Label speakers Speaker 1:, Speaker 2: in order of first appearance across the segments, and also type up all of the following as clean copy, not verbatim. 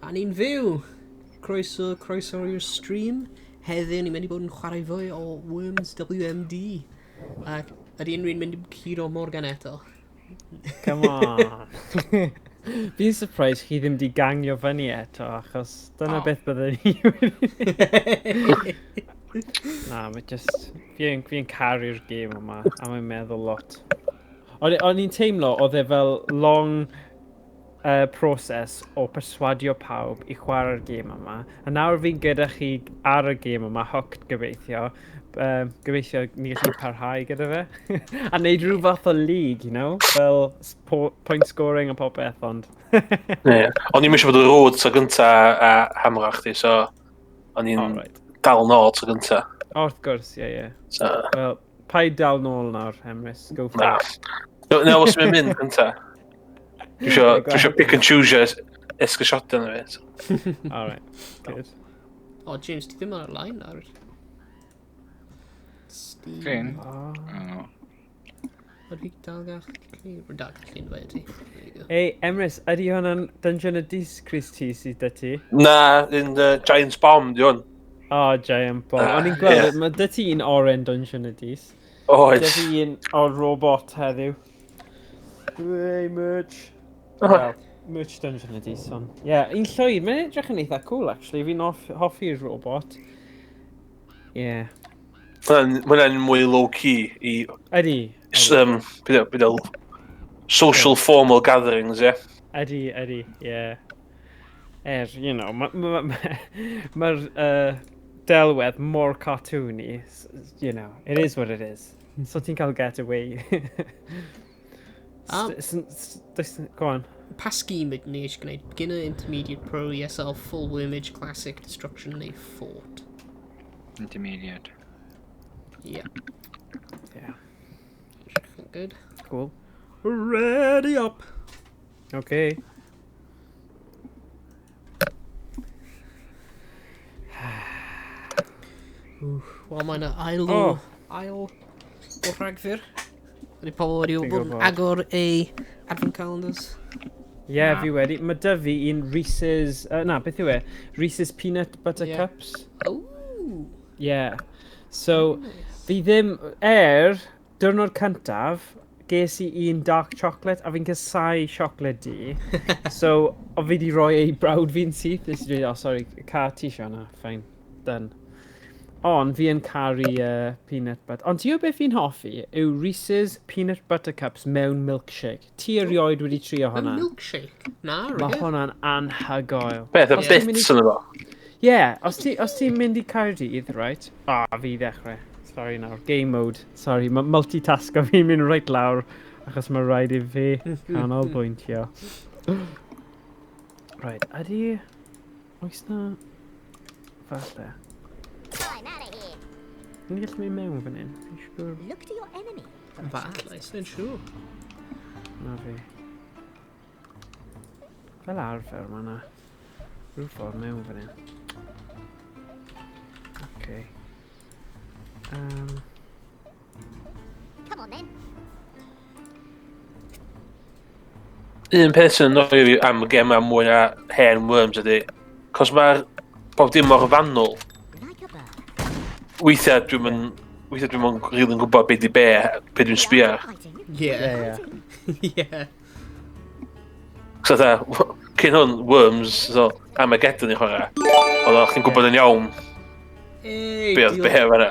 Speaker 1: A ni'n fyw! Croeso, croeso i'r stream. Heddiw ni'n mynd i bod yn chwarae fwy o Worms WMD. Ac ydy unrhyw un mynd i curo Morgan eto?
Speaker 2: Come on. Fi'n surprised chi ddim di gangio fyny eto, achos dyna oh. beth byddwn ni wedi. Na, mae just... Fi'n fi caru'r gêm yma, a mae'n meddwl lot. O'n i'n teimlo oedd e fel long proses o perswadio pawb i chwarae'r gêm yma. A nawr fi'n gyda chi ar y gêm yma, hooked gobeithio. Gobeithio ni gallu parhau gyda fe. A neud rhyw fath o league, you know? Fel point scoring a popeth, ond...
Speaker 3: yeah. O'n i'n eisiau bod y road tro gynta a hamro chdi, so o'n i'n oh, right. dal nôl tro gynta.
Speaker 2: O, wrth gwrs, ie, ie. So... Wel, paid dal nôl nawr, Emrys. Go for
Speaker 3: Na. it. No, no, os mae'n mynd gynta. Dwi eisiau pick and choose your esgysiodau na fi. So.
Speaker 2: Alright, good.
Speaker 1: O, James, ti ddim ar y line nawr. Steve.
Speaker 4: Fi'n? Oh.
Speaker 1: Ydw i dal gallu... Rwy'n dal gallu invite ti. There you go.
Speaker 2: Ei, Emrys, ydy hwnna'n Dungeon of Dis Chris T sydd dy ti?
Speaker 3: Na, un Giant Bomb di hwn.
Speaker 2: Oh, Giant Bomb. O'n i'n gweld, yeah. Mae dy ti un oren Dungeon of Dis.
Speaker 3: Oes.
Speaker 2: Dy ti un o'r robot heddiw. Hey, merch. Well, merch Dungeon of Dis, ond... Ie, yeah, un llwyd, mae'n edrych yn eitha cool, actually. Fi'n hoffi'r robot. Ie. Yeah.
Speaker 3: Mae'n mwy low-key i...
Speaker 2: Ydy.
Speaker 3: Beth social formal gatherings, ie. Yeah?
Speaker 2: Ydy, ydy, ie. Yeah. You know, mae'r ma, ma, ma, delwedd mor cartoony, you know, it is what it is. So ti'n cael get away. Go on.
Speaker 1: Pa scheme ydyn ni eisiau gwneud? Beginner, Intermediate, Pro, ESL, Full Wormage, Classic, Destruction neu Fort?
Speaker 4: Intermediate.
Speaker 1: Yeah.
Speaker 2: Yeah.
Speaker 1: Good.
Speaker 2: Cool.
Speaker 1: Ready up!
Speaker 2: Okay.
Speaker 1: Wel, mae'n ail o... Ail o Rhagfyr. Ydy pobl wedi bod yn agor ei advent calendars?
Speaker 2: Ie, yeah, fi wedi. Mae dy fi un Reese's... Na, beth yw e? Reese's Peanut Butter yeah. Cups.
Speaker 1: Oh!
Speaker 2: Yeah. So, nice. Fi ddim... Diwrnod cyntaf, ges i un dark chocolate, a fi'n casau chocolate di. So, o fi di roi ei brawd fi'n syth. Nes i dweud, oh, sorry, car ti isio hwnna. Fine, done. Ond fi yn caru peanut butter. Ond ti'n gwybod beth fi'n hoffi yw Reese's Peanut Butter Cups mewn milkshake. Ti erioed wedi trio hwnna?
Speaker 1: Mewn milkshake? Na,
Speaker 2: Mae hwnna'n anhygoel.
Speaker 3: Beth, y bits yn efo?
Speaker 2: Ie, os ti'n mynd i Caerdydd, right? Ah, fi ddechrau. Sorry nawr, game mode. Sorry, mae multitasker fi'n mynd reit lawr, achos mae rhaid i fi canolbwyntio. Right, ydy... Oes na... Falle. Ni'n gallu mynd mewn fan hyn? Fi'n siŵr...
Speaker 5: Look to your enemy.
Speaker 1: Falle, sy'n siŵr.
Speaker 2: Na fi. Fel arfer, mae yna rhyw ffordd mewn fan hyn. Okay.
Speaker 5: Come on then.
Speaker 3: Un peth sy'n annoio fi am y gem am mwy na hen Worms ydy, cos mae'r bob dim mor fanwl. Weithiau dwi'n mynd, weithiau dwi'n mynd rili'n gwybod be di be, be dwi'n sbio ar.
Speaker 1: Yeah. Yeah.
Speaker 3: So fatha, cyn hwn, Worms, so Armageddon i chwarae, oedd o'ch chi'n gwybod yn iawn
Speaker 1: Hey,
Speaker 3: be oedd be fan'na.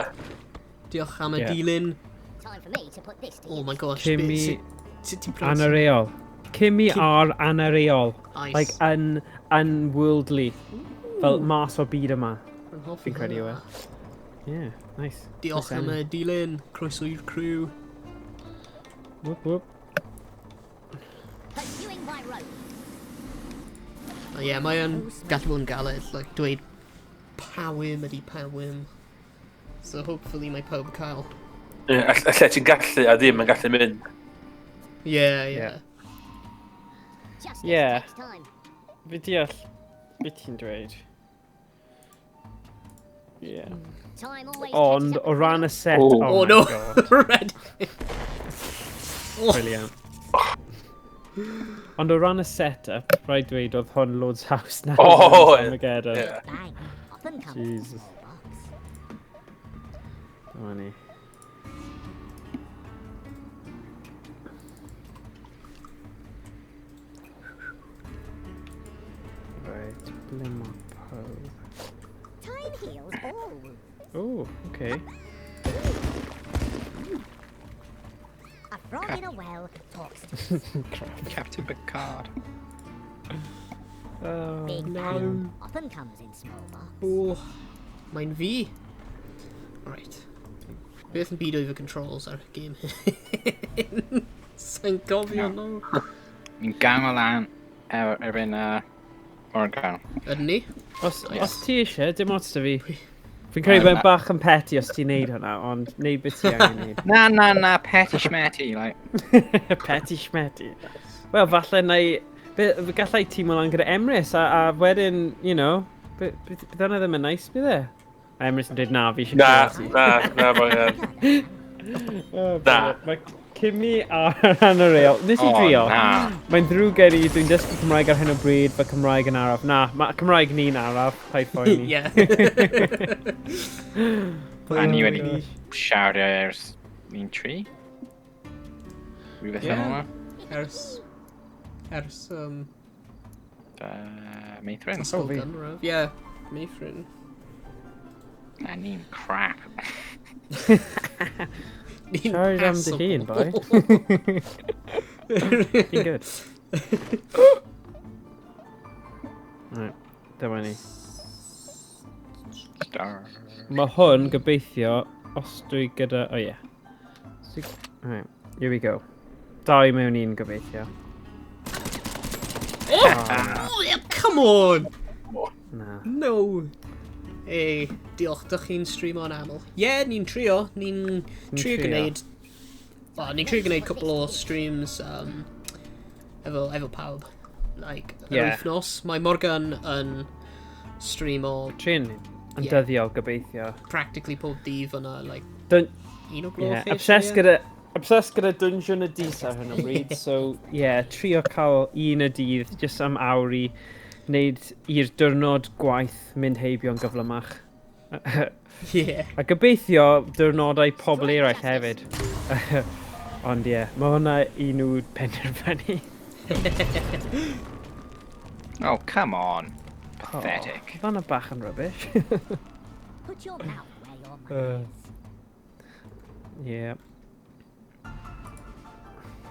Speaker 1: Diolch am y dilyn. Oh my gosh.
Speaker 2: Kimi Anareol. Kimi R Anareol.
Speaker 1: Nice.
Speaker 2: Like unworldly. Fel mas o byd yma. Fi'n credu yw e. Yeah, nice.
Speaker 1: Diolch am y dilyn. Croeso i'r crew.
Speaker 2: Whoop whoop.
Speaker 1: Oh, yeah, mae yn gallu bod yn galed, like, dweud pa wyrm ydi pa wyrm. So hopefully mae pawb cael.
Speaker 3: Ie, a lle ti'n gallu a ddim yn gallu mynd.
Speaker 1: Yeah, yeah.
Speaker 2: Yeah. Fi deall beth ti'n dweud. Yeah. Ond o ran y set...
Speaker 3: Oh,
Speaker 2: oh
Speaker 1: no!
Speaker 2: God.
Speaker 1: Red!
Speaker 2: Brilliant. Ond o ran y set-up, rhaid dweud oedd hwn loads haws na
Speaker 3: Oh,
Speaker 2: Armageddon.
Speaker 3: yeah.
Speaker 5: Bang often comes in a
Speaker 2: Jesus.
Speaker 5: small box.
Speaker 2: Dyma ni. Right, ble mae pawb?
Speaker 5: Time heals all wounds.
Speaker 2: Oh, okay.
Speaker 5: A frog in a well talks to us.
Speaker 4: Captain Picard.
Speaker 2: Oh,
Speaker 5: Big
Speaker 1: no.
Speaker 5: bang often comes in small box.
Speaker 1: O, mae'n fi. Right. Beth yn byd oedd y controls ar y game hyn? Sa'n gofio
Speaker 4: No.
Speaker 1: no.
Speaker 4: Ni'n gang o lan erbyn Morgan.
Speaker 1: Ydyn ni?
Speaker 2: Os,
Speaker 1: Nice.
Speaker 2: os ti eisiau, dim ots da fi. Fi'n credu
Speaker 4: Na,
Speaker 2: mae'n bach yn petty os ti'n neud hwnna, ond neud beth ti angen neud.
Speaker 4: Na, na, na, petty schmetty, like.
Speaker 2: Petty schmetty. Wel, falle na i... Gallai tîm lan gyda Emrys, a wedyn, you know, bydd hwnna ddim yn nice, bydd e? A Emrys yn dweud na, fi eisiau
Speaker 3: Na,
Speaker 2: clywed ti.
Speaker 3: na, na, mae
Speaker 2: Oh,
Speaker 3: Na.
Speaker 2: Mae Kimi ar rhan y reol. Nes i
Speaker 4: Oh,
Speaker 2: drio.
Speaker 4: na.
Speaker 2: Mae'n ddrwg gen i, dwi'n dysgu Cymraeg ar hyn o bryd, fe Cymraeg yn araf. Na, mae Cymraeg ni'n araf, paid poeni.
Speaker 1: Ie.
Speaker 4: A ni wedi
Speaker 2: Oh, gosh.
Speaker 4: siarad ers ni'n tri? Rhywbeth fel
Speaker 1: Ie.
Speaker 4: yna?
Speaker 1: Ers,
Speaker 4: Meithrin.
Speaker 1: Ysgol
Speaker 2: fi.
Speaker 1: Gynradd. Ie, Meithrin.
Speaker 4: Na, ni'n crap.
Speaker 1: Ni'n
Speaker 2: Siarad am dy hun, boi. Ti'n good. Right, dyma ni.
Speaker 4: Star.
Speaker 2: Mae hwn, gobeithio, os dwi gyda... Oh, yeah. Right, here we go. Dau mewn un, gobeithio.
Speaker 1: Oh, yeah, come on!
Speaker 2: Na.
Speaker 1: No! Ei, diolch, dych chi'n streamo yn aml. Ie, yeah, ni'n trio. Ni'n trio
Speaker 2: trio.
Speaker 1: gwneud... Well, ni'n trio gwneud cwpl o streams efo pawb. Like, yr
Speaker 2: Ie.
Speaker 1: wythnos. Mae Morgan yn streamo
Speaker 2: Trin yn
Speaker 1: Ie.
Speaker 2: dyddiol, gobeithio.
Speaker 1: practically pob dydd yna, like,
Speaker 2: Dun
Speaker 1: un o gloch
Speaker 2: yeah, obsessed gyda Dungeon y Dydd ar hyn o bryd, so yeah, trio cael un y dydd, jyst am awr i wneud i'r diwrnod gwaith mynd heibio'n gyflymach.
Speaker 1: Yeah.
Speaker 2: A gobeithio diwrnodau pobl eraill hefyd. Ond ie, yeah, mae hwnna i nhw penderfynu.
Speaker 4: Oh, come on. Pathetic.
Speaker 2: Oh, hwnna bach yn rubbish.
Speaker 5: Put your mouth where your money is.
Speaker 2: Yeah.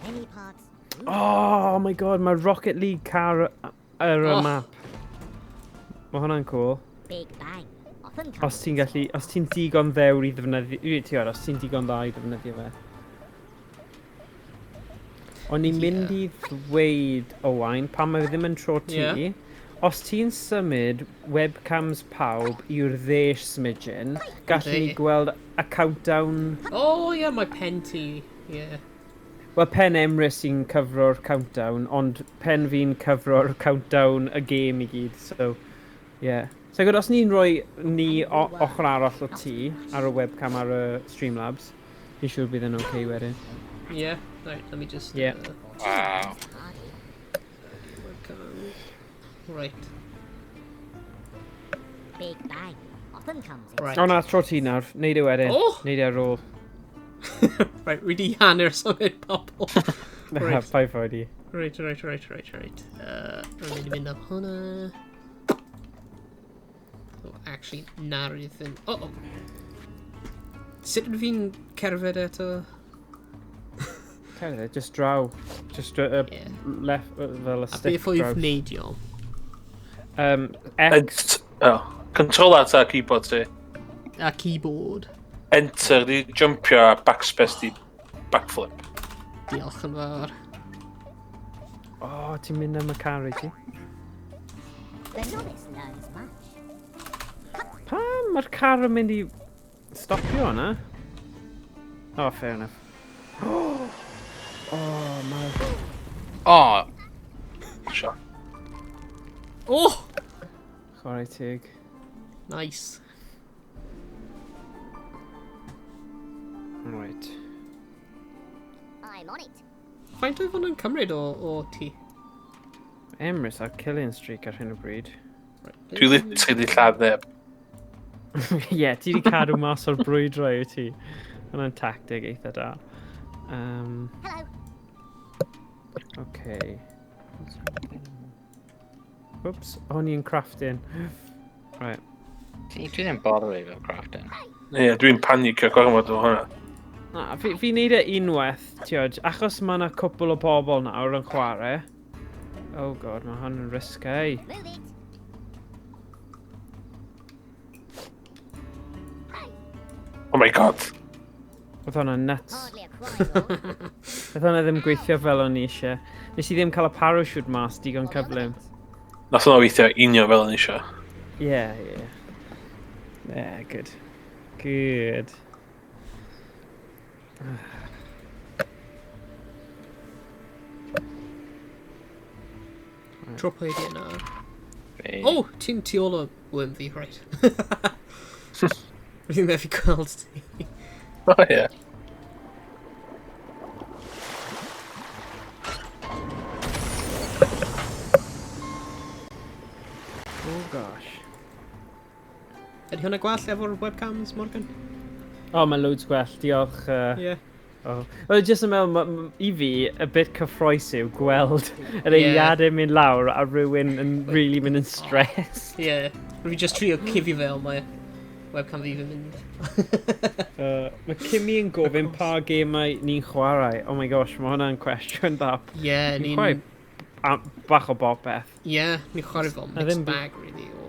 Speaker 5: Many parts.
Speaker 2: Oh my god, mae Rocket League car ar y
Speaker 1: Oh.
Speaker 2: map. Mae hwnna'n cool.
Speaker 5: Big bang often comes
Speaker 2: Os ti'n gallu, os ti'n digon ddewr i ddefnyddio, ti'n gwbod, os ti'n digon dda i ddefnyddio fe. O'n i'n mynd i ddweud, Owain, pan mae ddim yn tro ti,
Speaker 1: Ie.
Speaker 2: os ti'n symud webcams pawb i'r dde smidgen, gallwn ni
Speaker 1: Dde.
Speaker 2: gweld a countdown.
Speaker 1: Oh, yeah, mae pen ti. Yeah.
Speaker 2: Wel, pen Emrys sy'n cyfro'r countdown, ond pen fi'n cyfro'r countdown y gêm i gyd, so, yeah. So, gwyd, os ni'n rhoi ni ochr arall o ti ar y webcam ar y Streamlabs, fi'n siŵr bydd yn okay wedyn.
Speaker 1: Yeah. Right, let me just...
Speaker 2: Yeah.
Speaker 4: Wow.
Speaker 1: Webcam. Right.
Speaker 5: Big bang often comes in
Speaker 1: Right.
Speaker 2: O na, tro ti nawr. Neud e wedyn.
Speaker 1: Oh!
Speaker 2: Neud e ar ôl.
Speaker 1: Right, we di hanner symud pobl. Right.
Speaker 2: Paid poeni.
Speaker 1: Right. Rwy'n mynd i fynd am hwnna. Oh, actually, na rwy'n yn... Oh, oh. Sut ydw fi'n cerdded eto?
Speaker 2: Cerdded, just draw. Just
Speaker 1: Yeah.
Speaker 2: left, fel y
Speaker 1: A
Speaker 2: stick
Speaker 1: beth oedd
Speaker 2: draws.
Speaker 1: neidio?
Speaker 2: X.
Speaker 3: Oh, control alt ar keyboard ti.
Speaker 1: A keyboard.
Speaker 3: Enter di jumpio a backspace di backflip.
Speaker 1: Diolch yn fawr.
Speaker 2: Oh, ti'n mynd am y car i ti.
Speaker 5: The novice learns much.
Speaker 2: Pam mae'r car yn mynd i stopio yna? Oh, fair enough. Oh, mae...
Speaker 4: Oh,
Speaker 3: Sure.
Speaker 1: Oh!
Speaker 2: Chwarae teg.
Speaker 1: Nice.
Speaker 2: Right.
Speaker 5: I'm on it.
Speaker 1: Faint oedd hwnna'n cymryd o ti?
Speaker 2: Emrys ar killing streak ar hyn o bryd.
Speaker 3: Dwi literally di lladd neb.
Speaker 2: Ie, yeah, ti di cadw mas o'r brwydro yw ti. Hwna'n tactig eitha da.
Speaker 5: Hello.
Speaker 2: Okay. Oops, o'n i'n crafting. Right.
Speaker 4: Dwi ddim bother efo crafting.
Speaker 3: Ie, yeah, dwi'n panicio gormod o hwnna.
Speaker 2: Na, fi neud e unwaith, tiod, achos mae yna cwpl o bobl nawr yn chwarae. Oh god, mae hwn yn risky.
Speaker 5: Move it.
Speaker 3: Oh my god.
Speaker 2: Oedd hwnna'n nuts.
Speaker 5: Hardly a crime, though.
Speaker 2: Oedd hwnna ddim gweithio fel o'n i eisiau. Nes i ddim cael y parachute mas digon cyflym.
Speaker 3: Nath hwnna weithio union fel o'n eisiau.
Speaker 2: Yeah, yeah. Yeah, good. Good.
Speaker 1: Tro pwy ydi yna.
Speaker 4: Fi.
Speaker 1: Oh, ti'n tu ôl o worm fi, right. Rwy'n methu gweld ti.
Speaker 3: Oh ie.
Speaker 2: Oh gosh.
Speaker 1: Ydy hwnna gwell efo'r webcams, Morgan?
Speaker 2: Oh, mae loads gwell, diolch.
Speaker 1: Ie.
Speaker 2: Oh. Wel, jyst yn meddwl, i fi, y bit cyffroes yw gweld yr eiliadau mynd lawr a rhywun yn really mynd yn stress.
Speaker 1: Ie. Rwy'n just trio cuddio fe, ond mae webcam fi ddim yn mynd.
Speaker 2: Mae Kimi yn gofyn pa gemau ni'n chwarae. Oh my gosh, mae hwnna'n cwestiwn dda.
Speaker 1: Ie,
Speaker 2: Ni'n
Speaker 1: ni'n...
Speaker 2: chwarae bach o bopeth.
Speaker 1: Ie, ni'n chwarae fel
Speaker 2: Na
Speaker 1: mixed
Speaker 2: ddim
Speaker 1: bag, really, o'r...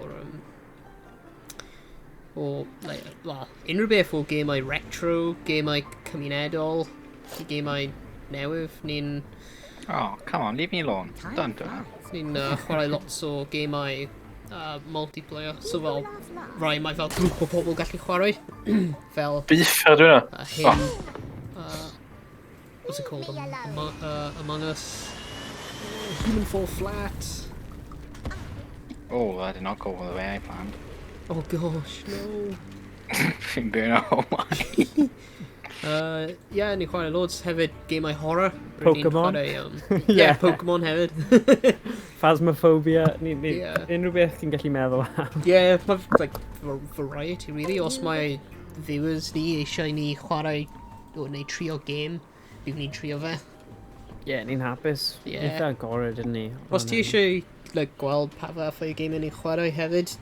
Speaker 1: O, like, well, unrhyw beth o gemau retro, gemau cymunedol, i gemau newydd, ni'n
Speaker 4: Oh, come on, leave me alone.
Speaker 5: Time
Speaker 4: Don't do that.
Speaker 5: flies.
Speaker 1: ni'n chwarae lot o gemau multiplayer, so fel,
Speaker 5: Who laughs last?
Speaker 1: rai mae fel grŵp o pobl gallu chwarae, fel
Speaker 3: Buffer dwi'n hwnna.
Speaker 1: hyn, what's it called,
Speaker 5: Me alone.
Speaker 1: Among Us, Human Fall Flat,
Speaker 4: Oh, that did not go the way I planned.
Speaker 1: oh gosh, no.
Speaker 4: Fi'n burn oh my.
Speaker 1: Yeah, ni'n chwarae loads hefyd gemau horror. Rydyn ni'n
Speaker 2: Pokemon?
Speaker 1: chwarae, yeah, Pokemon hefyd.
Speaker 2: Phasmophobia, ni,
Speaker 1: Yeah.
Speaker 2: unrhyw beth ti'n gallu meddwl am.
Speaker 1: Yeah, mae like variety really. Os mae viewers ni eisiau ni chwarae o neu trio game, bydd ni'n trio fe.
Speaker 2: Ie, yeah, ni'n hapus.
Speaker 1: Ie.
Speaker 2: Eitha agored yn ni.
Speaker 1: Os ti eisiau like, gweld pa fath o game ni'n chwarae hefyd,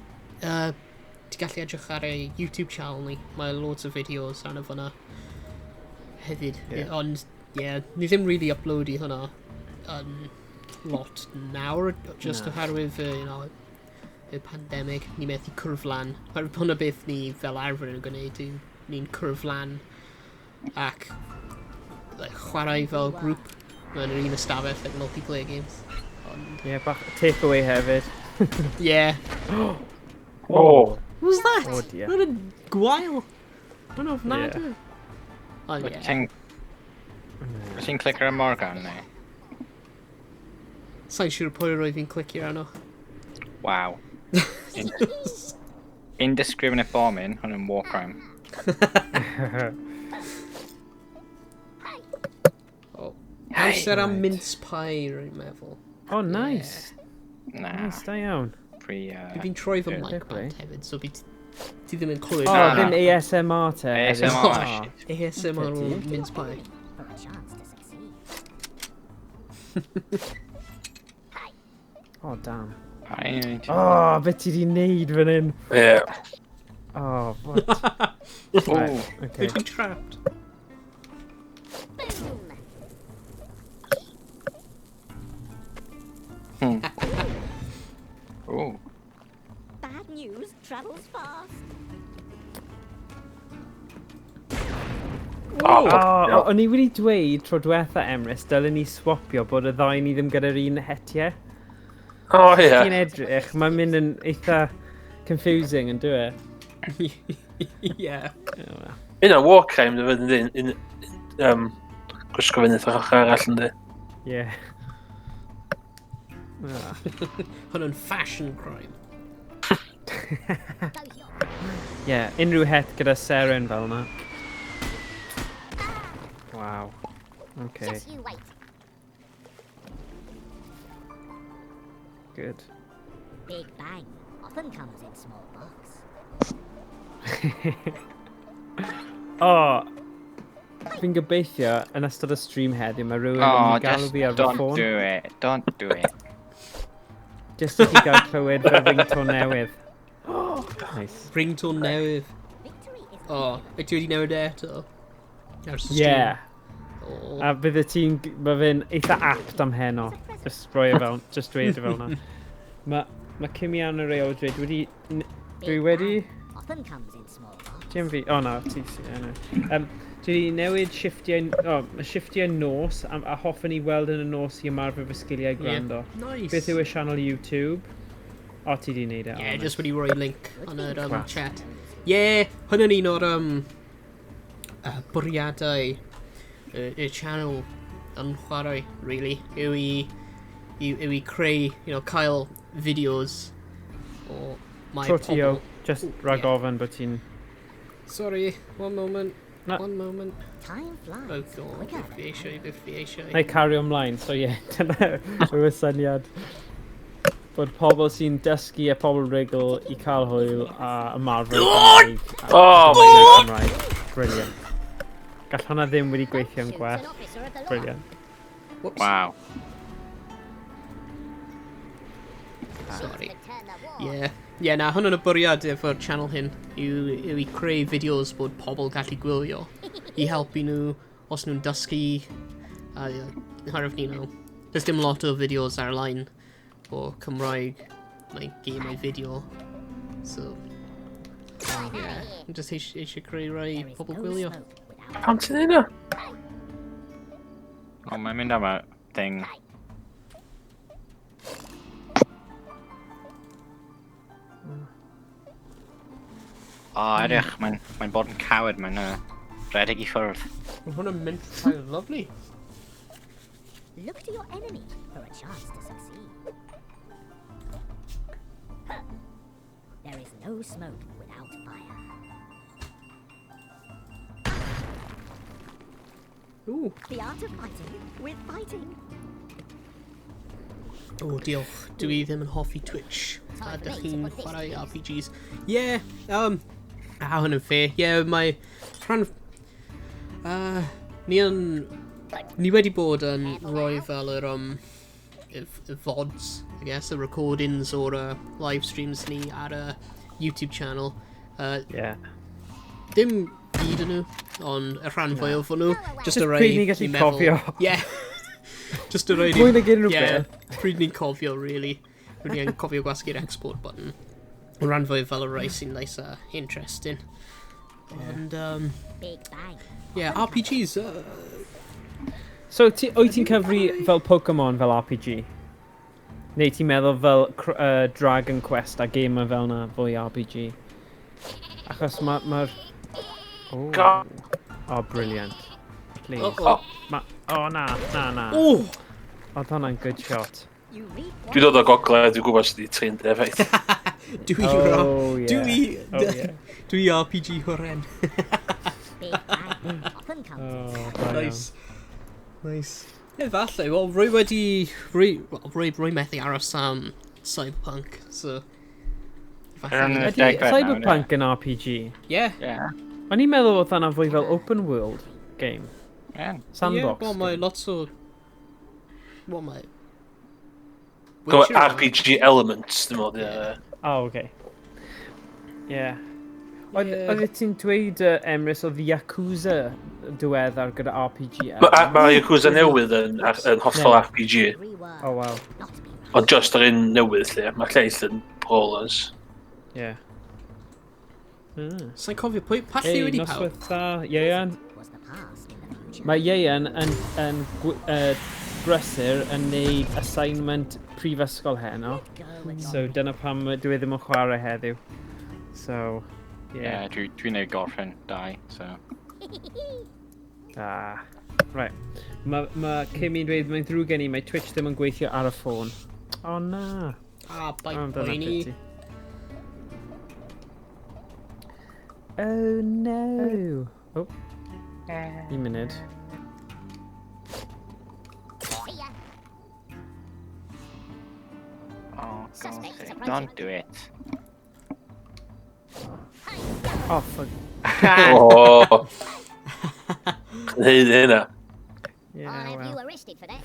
Speaker 1: ti gallu edrych ar ei YouTube channel ni. Mae loads o fideos arno fyna hefyd.
Speaker 2: Ie.
Speaker 1: Ond, yeah, ni ddim really upload i hwnna yn lot nawr, just
Speaker 2: Na.
Speaker 1: oherwydd, y pandemic, ni methu cwrdd lan. Oherwydd hwnna beth ni fel arfer yn gwneud yw ni'n cwrdd lan ac like, chwarae fel grŵp mewn yr un ystafell, like multiplayer games. Ond,
Speaker 2: Ie, yeah, bach takeaway hefyd.
Speaker 1: yeah.
Speaker 3: Oh.
Speaker 1: What was that?
Speaker 2: Oh dear.
Speaker 1: What a gwael. Mae'n ofnadwy. Ond
Speaker 4: Wyt
Speaker 1: ie.
Speaker 4: Ti'n clicker ar Morgan neu?
Speaker 1: Sa'n siŵr pwy roedd fi'n clicio arno.
Speaker 4: Wow. Indiscriminate bombing, hwn yn war crime.
Speaker 1: Oh. Amser am
Speaker 2: Right.
Speaker 1: mince pie, rwy'n meddwl.
Speaker 2: Oh, nice.
Speaker 4: Na,
Speaker 2: Nice, da iawn.
Speaker 4: pre...
Speaker 1: Fi'n troi fy
Speaker 4: Ie.
Speaker 1: mic
Speaker 2: Fair play.
Speaker 1: bant hefyd, so fi ti ddim yn clywed.
Speaker 2: Oh,
Speaker 4: Na, na.
Speaker 2: ddim ASMR te. hefyd.
Speaker 4: ASMR,
Speaker 2: Oh.
Speaker 4: shit.
Speaker 1: ASMR o
Speaker 2: Pity.
Speaker 1: mince pie.
Speaker 5: For a chance to succeed.
Speaker 2: Oh, damn.
Speaker 4: I
Speaker 2: Oh, beth ti di wneud fan hyn?
Speaker 3: Ie.
Speaker 2: Oh, what?
Speaker 4: Oh,
Speaker 2: Right, okay.
Speaker 1: Wyt ti'n trapped?
Speaker 5: Boom!
Speaker 4: oh.
Speaker 5: Bad news travels fast.
Speaker 3: Oh,
Speaker 2: Oh, o'n i wedi dweud tro diwetha, Emrys, dylen ni swapio bod y ddau ni ddim gyda'r un hetiau.
Speaker 3: Oh, ie.
Speaker 2: Ti'n edrych, mae'n mynd yn eitha confusing yn dwi?
Speaker 1: Yeah.
Speaker 2: Oh, well.
Speaker 3: Yna war crime, dwi'n fynd yn gwisgo fyny eitha ochr arall yndi.
Speaker 2: Yeah. Ah.
Speaker 1: Hwn yn fashion crime.
Speaker 5: Go here.
Speaker 2: Yeah, unrhyw het gyda seren fel yna. Wow. Okay.
Speaker 5: Just you wait.
Speaker 2: Good.
Speaker 5: Big bang often comes in small box.
Speaker 2: O, oh, fi'n gobeithio yn ystod y stream heddiw mae rhywun yn
Speaker 4: Oh,
Speaker 2: mynd i galw
Speaker 4: just
Speaker 2: fi ar fy
Speaker 4: don't
Speaker 2: ffôn.
Speaker 4: do it. Don't do it.
Speaker 2: Just i chi gael clywed fy ringtone newydd. Nice.
Speaker 1: Ringtone newydd.
Speaker 5: Victory is
Speaker 1: O, oh, wyt ti wedi newid e eto? Ar stream?
Speaker 2: Yeah.
Speaker 1: O,
Speaker 2: A bydd y ti'n... Mae fe'n eitha apt am heno. Just roi e fel... Just dweud e fel na. Mae Kimi ar y reol dweud wedi... Dwi
Speaker 5: Big
Speaker 2: wedi...
Speaker 5: bang often comes in small box.
Speaker 2: Dim fi... O na, ti sy... Anyway. Dwi wedi newid shifftiau... O, mae shifftiau nos a hoffwn i weld yn y nos i ymarfer fy sgiliau gwrando.
Speaker 1: Nice.
Speaker 2: Beth yw y sianel YouTube? O, ti di wneud e.
Speaker 1: Yeah,
Speaker 2: o,
Speaker 1: just wedi rhoi link yn yr
Speaker 2: Class.
Speaker 1: chat. Yeah, hwn yn un o'r bwriadau y channel yn chwarae, really, yw i creu, cael fideos o mae
Speaker 2: Trotio,
Speaker 1: pobl.
Speaker 2: just
Speaker 1: Ooh,
Speaker 2: rhag
Speaker 1: yeah.
Speaker 2: ofn bod ti'n...
Speaker 1: Sorry, one moment.
Speaker 2: Na.
Speaker 1: One moment.
Speaker 5: Time flies
Speaker 1: Oh god,
Speaker 5: quicker
Speaker 1: beth fi eisiau, beth fi eisiau.
Speaker 2: Na i cario ymlaen, so ie, yeah, dyna yw y syniad. Bod pobl sy'n dysgu a pobl rigol i cael hwyl a ymarfer Cymraeg.
Speaker 3: Oh my God.
Speaker 2: Cymraeg. Brilliant. Gall hwnna ddim wedi gweithio'n
Speaker 5: Shoots
Speaker 2: gwell.
Speaker 5: an officer of the law.
Speaker 2: Brilliant.
Speaker 1: Whoops.
Speaker 4: Wow.
Speaker 1: Sorry.
Speaker 5: Could turn the war.
Speaker 1: Yeah. Yeah, na, hwn yn y bwriad efo'r channel hyn yw i creu fideos bod pobl gallu gwylio i helpu nhw os nhw'n dysgu a oherwydd, there's dim lot o fideos ar-lein o Cymraeg like gemau fideo, so
Speaker 5: I'm
Speaker 1: yeah,
Speaker 5: outta here.
Speaker 1: I'm just eisiau creu rai
Speaker 5: There is
Speaker 1: pobl
Speaker 5: no
Speaker 1: gwylio.
Speaker 5: smoke without
Speaker 3: Pam ti'n neud na?
Speaker 4: O, mae'n mynd am y thing. O, edrych, mae'n bod yn coward, mae'n rhedeg i ffwrdd.
Speaker 1: Mae hwn yn mynd kind of lovely.
Speaker 5: Look to your enemy for a chance to succeed. There is no smoke without fire.
Speaker 1: Ooh.
Speaker 5: The art of fighting with fighting.
Speaker 1: O, diolch. Dwi ddim yn hoffi Twitch. A dych chi'n chwarae RPGs. Yeah, a hwn yn fair. Yeah, mae rhan... Ni yn... Ni wedi bod yn rhoi fel yr, y VODs, I guess, y recordings o'r live streams ni ar y YouTube channel.
Speaker 2: Yeah.
Speaker 1: Dim gyd yn nhw, ond y rhan fwyaf o nhw. Just y rai
Speaker 2: Pryd ni'n gallu
Speaker 1: ni'n meddwl-
Speaker 2: cofio.
Speaker 1: Yeah. Just y rai
Speaker 2: Mwy nag unrhyw
Speaker 1: Yeah, pryd ni'n cofio, really. Pryd ni'n cofio gwasgu'r export button. Y rhan fwyaf fel y rai sy'n nice a interesting. And,
Speaker 5: Big bang.
Speaker 1: yeah, RPGs.
Speaker 2: So, wyt ti'n cyfri fel Pokemon fel RPG? Neu ti'n meddwl fel Dragon Quest a game fel na fwy RPG? Achos mae'r... Ma oh.
Speaker 3: God.
Speaker 2: Oh, brilliant. Please.
Speaker 1: Uh-oh.
Speaker 2: Oh, na, na, na.
Speaker 1: Oh!
Speaker 2: Oedd hwnna'n good shot.
Speaker 5: You reap what
Speaker 3: Dwi'n dod o gogledd, dwi'n gwybod sydd wedi trin defaid.
Speaker 1: Dwi
Speaker 2: Oh, yeah.
Speaker 1: Dwi...
Speaker 2: Oh, yeah.
Speaker 1: Dwi RPG huren.
Speaker 5: Big bang often comes in
Speaker 2: Oh,
Speaker 5: small
Speaker 2: da iawn.
Speaker 1: Nice. Nice. Efallai, wel, rwy wedi... Rwy, well, rwy methu aros am Cyberpunk, so... Efallai.
Speaker 4: Yn y
Speaker 2: Ydy
Speaker 4: degfed nawr,
Speaker 2: Cyberpunk yn RPG?
Speaker 1: Yeah.
Speaker 4: Yeah.
Speaker 2: O'n i'n meddwl oedd hwnna fwy fel open world game.
Speaker 4: Yeah.
Speaker 2: Sandbox.
Speaker 1: Yeah, wel, mae
Speaker 2: game.
Speaker 1: lot o... Wel, mae...
Speaker 3: Go
Speaker 1: Witcher-
Speaker 3: RPG elements, dwi'n meddwl, ie.
Speaker 2: Oh, okay. Yeah. Oedd
Speaker 1: Ie.
Speaker 2: yeah. Ti'n dweud, Emrys, oedd Yakuza diweddar gyda RPG
Speaker 3: Mae ma Yakuza newydd yn hollol
Speaker 2: Ne.
Speaker 3: RPG,
Speaker 5: Reword,
Speaker 2: Oh, wow.
Speaker 5: not be right.
Speaker 3: ond just yr un newydd lle, mae lleill yn brawlers.
Speaker 2: Yeah. Mm.
Speaker 1: Sa'n cofio pwy... Pa
Speaker 2: Hey,
Speaker 1: lliw ydi pawb?
Speaker 2: noswaith dda, Ieuan.
Speaker 5: Was the past in the future.
Speaker 2: Mae Ieuan yn brysur yn neud assignment prifysgol heno.
Speaker 5: Go and
Speaker 2: So dyna pam dwi ddim yn chwarae heddiw. So, yeah.
Speaker 4: Yeah, dwi'n neud gorffen dau, so.
Speaker 2: Ah, right. Mae ma Kimi'n dweud mae'n ddrwg gen i, mae Twitch ddim yn gweithio ar y ffôn. O na.
Speaker 1: Ah, bai
Speaker 2: Oh, dyna
Speaker 1: poeni.
Speaker 2: pity. Oh no. Oh, un munud.
Speaker 5: See ya.
Speaker 4: Oh,
Speaker 5: Suspect
Speaker 4: God's
Speaker 5: is
Speaker 4: sake,
Speaker 5: approaching.
Speaker 4: don't do it.
Speaker 2: Oh, fuck.
Speaker 3: Oh. Neud hynna.
Speaker 2: Yeah,
Speaker 5: I'll have you
Speaker 2: well,
Speaker 5: arrested for that.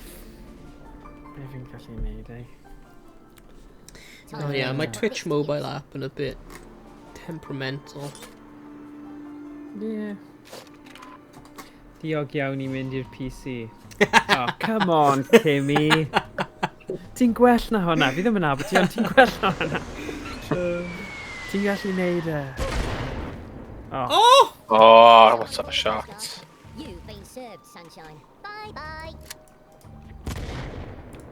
Speaker 2: be fi'n gallu neud, eh?
Speaker 5: Time
Speaker 1: Oh
Speaker 5: to
Speaker 1: yeah,
Speaker 5: put
Speaker 1: my
Speaker 5: this
Speaker 1: Twitch
Speaker 5: to
Speaker 1: mobile
Speaker 5: use.
Speaker 1: app yn a bit temperamental.
Speaker 2: Yeah. Diog iawn i mynd i'r PC. Oh, come on, Kimmy. Ti'n gwell na hwnna. Fi ddim yn nabod ti, ond ti'n gwell na hwnna. Ti'n gallu neud e. Oh,
Speaker 1: Oh!
Speaker 3: Oh, what a shot.
Speaker 5: You've been served, sunshine. Bye bye.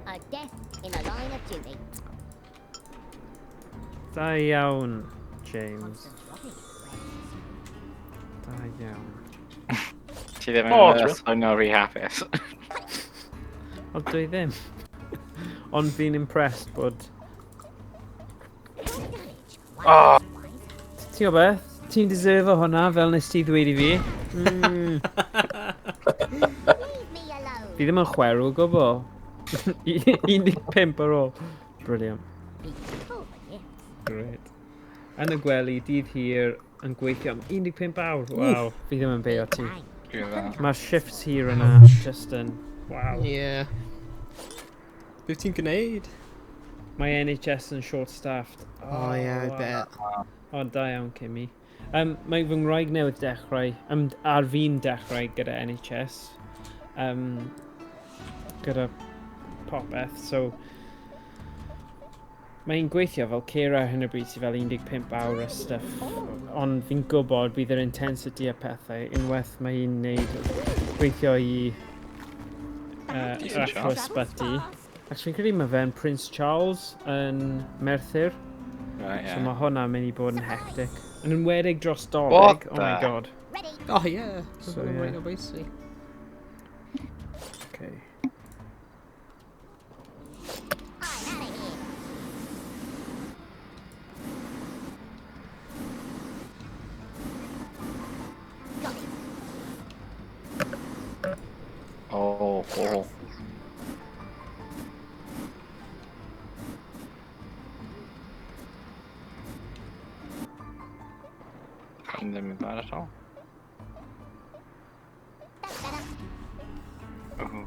Speaker 5: A death in the line of duty.
Speaker 2: Da iawn, James.
Speaker 5: Constant dropping.
Speaker 2: Da iawn.
Speaker 4: Ti ddim
Speaker 3: Oh,
Speaker 4: yn
Speaker 3: true.
Speaker 4: swnio rhy hapus.
Speaker 2: Ond dwi ddim. Ond fi'n impressed bod...
Speaker 5: No damage.
Speaker 3: Oh.
Speaker 5: Wise.
Speaker 2: Ti'n gwybod beth? Ti'n deserve hwnna, fel nes ti ddweud i fi. Mm.
Speaker 5: Leave me alone.
Speaker 2: Fi ddim yn chwerw o gwbl. 15 ar ôl. Brilliant.
Speaker 5: Be careful for gifts.
Speaker 2: Great. Yn y gwely, dydd hir, yn gweithio am 15 awr. Waw, fi ddim yn beio ti.
Speaker 5: Bang.
Speaker 4: Dwi'n dda.
Speaker 2: Mae'r shifts hir yna, just yn... Waw.
Speaker 1: Yeah. Beth ti'n gwneud?
Speaker 2: Mae NHS yn short-staffed.
Speaker 1: Oh, yeah, I
Speaker 2: waw.
Speaker 1: bet.
Speaker 2: O, da iawn, Kimmy. Mae fy ngwraig newydd dechrau, ar fi'n dechrau gyda NHS, gyda popeth, so mae'n gweithio fel carer ar hyn o bryd sydd fel 15 awr a stuff, ond fi'n gwybod bydd yr intensity a pethau unwaith mae hi'n neud gweithio i yr
Speaker 4: Decent
Speaker 2: athro
Speaker 4: shot.
Speaker 2: ysbyty. Actually, fi'n credu mae fe'n Prince Charles yn Merthyr.
Speaker 4: Right,
Speaker 2: So
Speaker 4: yeah.
Speaker 2: mae hwnna'n mynd i bod yn hectic. Yn enwedig dros Dolig.
Speaker 4: What
Speaker 2: Oh my
Speaker 4: the-
Speaker 2: god.
Speaker 5: Ready.
Speaker 1: Oh yeah.
Speaker 2: So,
Speaker 1: So,
Speaker 2: yeah.
Speaker 1: right o bwysig.
Speaker 2: Okay.
Speaker 5: I'm out of here. Got it.
Speaker 4: Oh, oh. Ddim yn bad at all.
Speaker 5: That's better.
Speaker 4: Oh.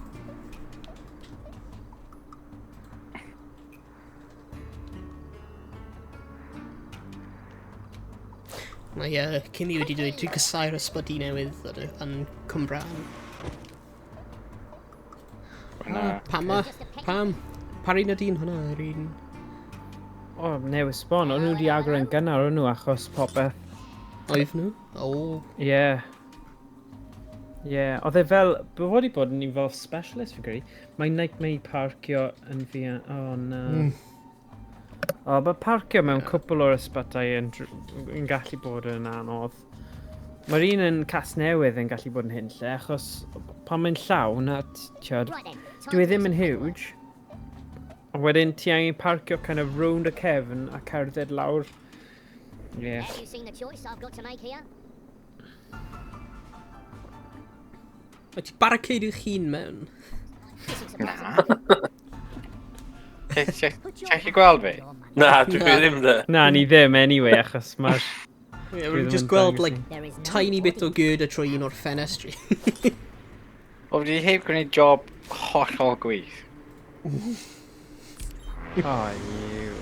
Speaker 1: Mae Kimmy wedi dweud dwi'n casau'r ysbyty newydd yn Cymraeg.
Speaker 4: Na.
Speaker 1: Pam ma? Pam? Pa un ydy'n hwnna? Yr un...
Speaker 2: O, oh, newydd sbon. O'n nhw wedi agor yn gynnar o'n nhw achos popeth.
Speaker 1: Oedd nhw? O.
Speaker 2: Ie. Yeah. Ie. Yeah. Oedd e fel... Bod wedi bod yn fel specialist fi credu. Mae nightmare i parcio yn fi... Oh, na. O, oh, mae parcio mewn cwpl o'r ysbytai yn, yn gallu bod yn anodd. Mae'r un yn Casnewydd yn gallu bod yn hunlle, achos pan mae'n llawn, a ti'od,
Speaker 5: Right then. Time
Speaker 2: dwi
Speaker 5: to
Speaker 2: e
Speaker 5: do
Speaker 2: ddim yn
Speaker 5: some paperwork.
Speaker 2: huge. Ond wedyn ti angen parcio kind of round y cefn a cerdded lawr. Yeah.
Speaker 5: Have you seen the choice I've got to make here?
Speaker 1: Wyt ti barricade i'ch hun mewn?
Speaker 5: This is surprising.
Speaker 4: Na.
Speaker 5: Put your
Speaker 4: Ti'n gallu gweld fi?
Speaker 5: your money.
Speaker 3: Na, dwi ddim de.
Speaker 2: Na, ni ddim anyway, achos mae'r...
Speaker 1: Yeah,
Speaker 2: Dwi
Speaker 1: we've
Speaker 2: ddim
Speaker 1: just
Speaker 2: yn
Speaker 1: gweld,
Speaker 2: dangos
Speaker 1: like,
Speaker 2: ni.
Speaker 5: There is no
Speaker 1: tiny bit o
Speaker 5: avoiding
Speaker 1: girder trwy un o'r ffenestri.
Speaker 4: O, fi 'di heb gwneud job hollol gwych.
Speaker 2: Oh, you.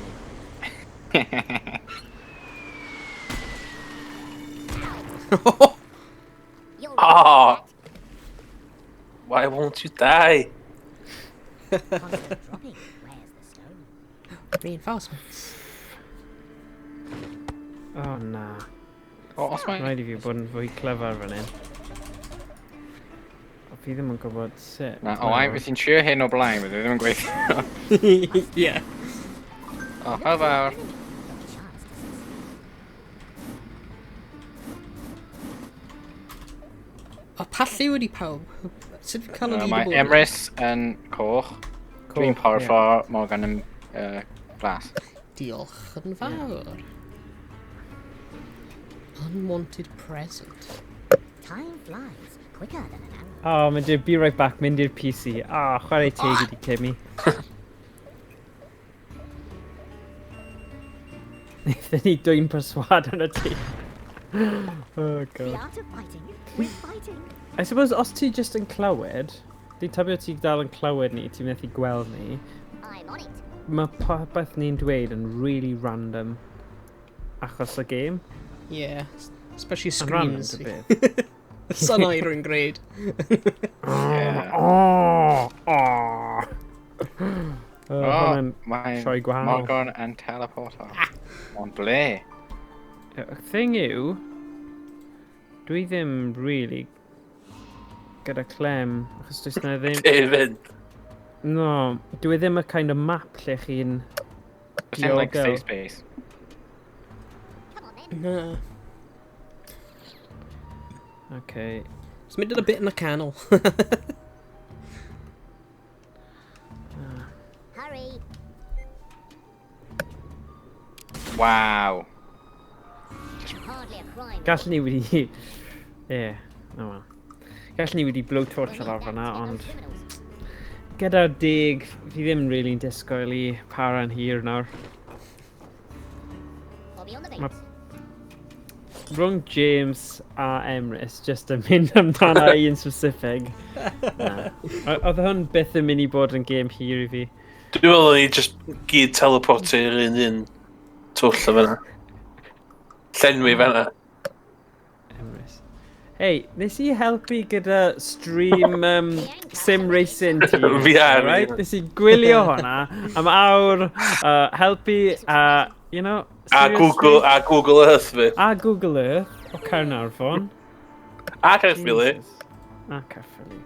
Speaker 5: You're
Speaker 3: Oh. Why won't you die?
Speaker 5: Constant dropping. Where's the stone?
Speaker 1: Reinforcements.
Speaker 2: Oh, na.
Speaker 4: O, os mae...
Speaker 2: Rhaid i fi bod yn fwy clyfar fan hyn. O, fi ddim yn gwybod sut.
Speaker 4: Na, o, ai, fes i'n trio hyn o blaen, bydde ddim yn gweithio.
Speaker 1: yeah.
Speaker 4: O, hwyl fawr.
Speaker 5: Enemy for a chance to succeed.
Speaker 1: O, pa lliw ydi pawb? Sut fi'n cael y
Speaker 4: Mae
Speaker 1: leaderboard?
Speaker 4: Emrys yn coch, dwi'n
Speaker 2: Coch,
Speaker 4: porffor, Morgan yn glas.
Speaker 1: Diolch yn fawr. Unwanted present.
Speaker 5: Time flies quicker than an arrow.
Speaker 2: O, oh, mynd i'r be right back, mynd i'r PC. Ah, oh, chwarae teg i di, Kimmy. Wnaethon ni dwy'n perswad yn y tŷ. Oh,
Speaker 5: The
Speaker 2: God.
Speaker 5: art of fighting with fighting.
Speaker 2: I suppose os ti just yn clywed, dwi'n tybio ti dal yn clywed ni, ti'n methu gweld ni,
Speaker 5: I'm on it.
Speaker 2: mae popeth ni'n dweud yn really random achos y game.
Speaker 1: Yeah. Especially
Speaker 2: Yn random
Speaker 1: screams.
Speaker 2: dy beth.
Speaker 1: Synnau rwy'n gwneud.
Speaker 4: Yeah.
Speaker 2: Oh, oh.
Speaker 4: Oh,
Speaker 2: Hwnna'n
Speaker 4: mae'n
Speaker 2: sioe gwahanol.
Speaker 4: Morgan yn teleporto. Ond ble?
Speaker 2: Y thing yw, dwi ddim really gyda clem, achos does na ddim...
Speaker 3: David.
Speaker 2: No, dwi ddim y kind of map lle chi'n...
Speaker 4: Does dim, like,
Speaker 2: Diogel.
Speaker 4: safe space.
Speaker 5: Come on then.
Speaker 1: Na.
Speaker 2: Okay.
Speaker 1: It's mynd yn y bit yn y canol.
Speaker 5: Hurry.
Speaker 4: Wow.
Speaker 5: Hardly a crime.
Speaker 2: Gallwn ni wedi... Ie, oh well. Gallwn ni wedi blowtorch
Speaker 5: We'll need
Speaker 2: lawr
Speaker 5: that
Speaker 2: fyna,
Speaker 5: to get
Speaker 2: ond
Speaker 5: those criminals.
Speaker 2: gyda'r deg, fi ddim really'n disgwyl i para'n hir nawr.
Speaker 5: I'll be on the bait.
Speaker 2: Rhwng James a Emrys, just yn mynd amdano i yn specific. Na. Oedd hwn byth yn mynd i bod yn game hir i fi.
Speaker 3: Dwi'n meddwl ni just gyd teleportio i'r un un twll o fyna. Llenwi fyna.
Speaker 2: Emrys. Hey, nes i helpu gyda stream sim racing ti.
Speaker 3: VR,
Speaker 2: right?
Speaker 3: ie.
Speaker 2: Nes i gwylio hwnna am awr, helpu, you know...
Speaker 3: A
Speaker 2: seriously?
Speaker 3: Google, a Google Earth fi.
Speaker 2: A Google Earth o Caernarfon.
Speaker 3: A Caerphilly.
Speaker 2: Jesus. A Caerphilly.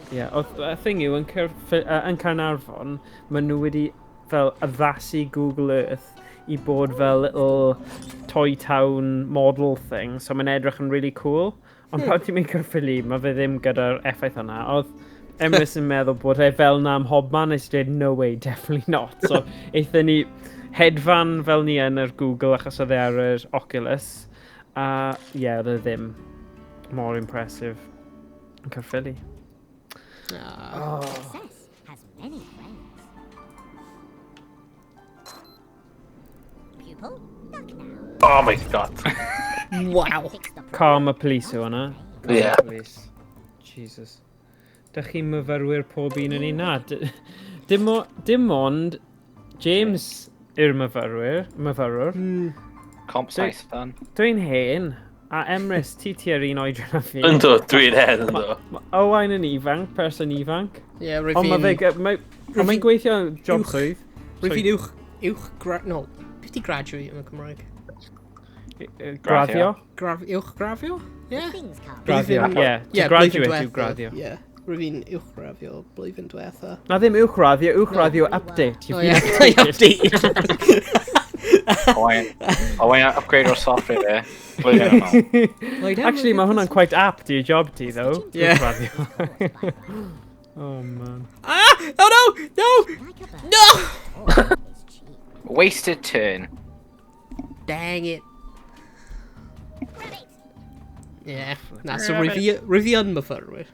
Speaker 2: Ie, yeah, oedd y thing yw, yn Caernarfon, maen nhw wedi fel addasu Google Earth i bod fel little toy town model thing, so mae'n edrych yn really cool. Ond pan ti'n mynd Caerphilly, mae fe ddim gyda'r effaith yna. Oedd Emrys yn meddwl bod e fel na ym mhobman, nes i dweud, no way, definitely not. So, aethon ni hedfan fel ni yn yr Google achos oedd e ar yr Oculus. A ie, yeah, oedd e ddim mor impressive yn Caerphilly.
Speaker 1: Ah.
Speaker 5: Success has many friends. Pupil, duck now.
Speaker 3: Oh my god.
Speaker 1: Wow.
Speaker 5: Fix the problem.
Speaker 2: Karma Police yw hwnna. Karma
Speaker 3: Ie.
Speaker 2: Police. Jesus. Dych chi'n myfyrwyr pob un yn un na? Dim ond James yw'r myfyrwr.
Speaker 4: Comp Saith-fan.
Speaker 2: Dwi'n hen, a Emrys, ti tua'r un oedran â fi.
Speaker 3: Ynddo, dwi'n hen, ynddo.
Speaker 2: Ma' Owain yn ifanc, person ifanc.
Speaker 1: Ie, rwyf
Speaker 2: Ond mae fe...
Speaker 1: fi'n...
Speaker 2: Ond mae'n gweithio yn job
Speaker 1: Uwch.
Speaker 2: swydd.
Speaker 1: Rwyf fi'n uwch... Uwch... No, beth di graduate yn y Cymraeg?
Speaker 2: Graddio.
Speaker 1: Uwch grafio? Ie.
Speaker 5: Things come.
Speaker 2: Graddio,
Speaker 1: Blwyddyn-
Speaker 2: ie.
Speaker 1: Ie,
Speaker 2: To graduate
Speaker 1: blwyddyn
Speaker 2: yw graddio.
Speaker 1: Ie. Rwyf fi'n uwch grafio blwyddyn diwetha.
Speaker 2: Na ddim uwchraddio, uwchraddio update.
Speaker 1: Oh,
Speaker 2: You've
Speaker 1: ie.
Speaker 2: been updated.
Speaker 1: Update.
Speaker 4: Owain upgrade o'r software there. Blwyddyn yn ôl.
Speaker 2: Actually, mae hwnna'n quite apt i'r job ti, though.
Speaker 1: Yeah.
Speaker 2: Uwchraddio. Oh, man.
Speaker 1: Ah! Oh no! No!
Speaker 5: Like a bird.
Speaker 1: No!
Speaker 5: Or is cheap.
Speaker 4: Wasted turn.
Speaker 1: Dang it.
Speaker 5: Grab it.
Speaker 1: Yeah. Na, so rwyf fi yn myfyrwyr.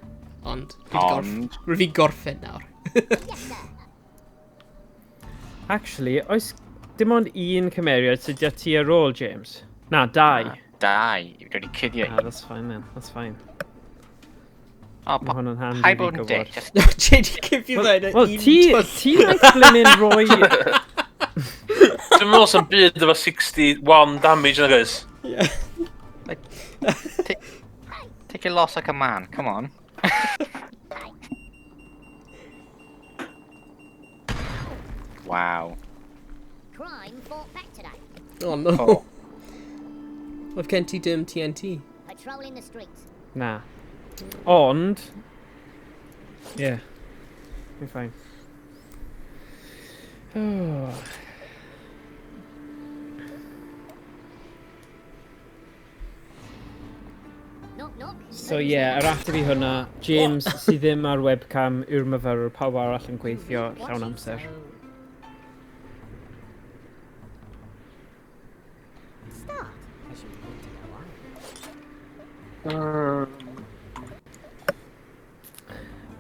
Speaker 1: Ond,
Speaker 4: Ond.
Speaker 1: rwyf fi gorffen nawr.
Speaker 5: Yes, sir.
Speaker 2: Actually, oes dim ond un cymeriad sydd gyda ti ar ôl, James? Na, dau.
Speaker 4: Dau. Dwi wedi cuddio.
Speaker 2: Ah, that's fine then, that's fine.
Speaker 4: Oh,
Speaker 2: Mae hwnna'n handi
Speaker 4: Hi
Speaker 2: fi
Speaker 4: bod yn
Speaker 2: gwybod.
Speaker 4: dick. Just
Speaker 1: No, Jade, give you that
Speaker 2: Wel,
Speaker 1: un
Speaker 2: ti,
Speaker 1: twll.
Speaker 2: ti wnaeth blymyn roi...
Speaker 3: Dwi'n meddwl sy'n byd efo 61 damage yna, guys.
Speaker 1: Yeah.
Speaker 4: Like, take your loss like a man. Come on. Wow.
Speaker 5: Crime fought back today.
Speaker 1: Oh no.
Speaker 4: Oh.
Speaker 1: Oedd gen ti dim TNT.
Speaker 5: Patrolling the streets.
Speaker 2: Na. Ond... Yeah. You're fine. Oh.
Speaker 5: Knock, knock.
Speaker 2: So ie, yeah, yr ateb i hwnna, James sydd ddim ar webcam yw'r myfyrwr, pawb arall yn gweithio
Speaker 5: What
Speaker 2: llawn
Speaker 5: you
Speaker 2: amser.
Speaker 5: sow. Start as you need to go on.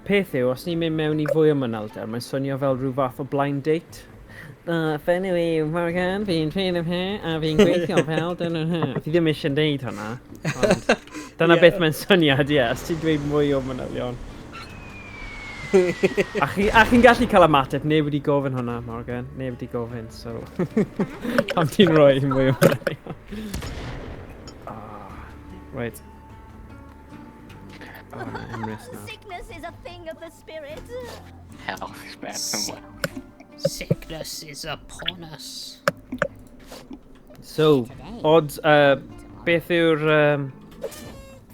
Speaker 2: Peth yw, os ni'n mynd mewn i fwy o manylder, mae'n swnio fel rhyw fath o blind date. Fy enw i yw Morgan, fi'n 35 a fi'n gweithio fel dyna hyn. Fi ddim eisiau gwneud hwnna, ond dyna beth mae'n syniad, ie, os ti'n dweud mwy o manylion. A chi'n gallu cael ymateb, neb wedi gofyn hwnna, Morgan, neb wedi gofyn, so... Pam ti'n rhoi mwy o manylion? Ah, right. Oh, na, Emrys na.
Speaker 5: Sickness is a thing of the spirit.
Speaker 4: Health is better than wealth.
Speaker 1: Sickness is upon us.
Speaker 2: So, odds, beth yw'r...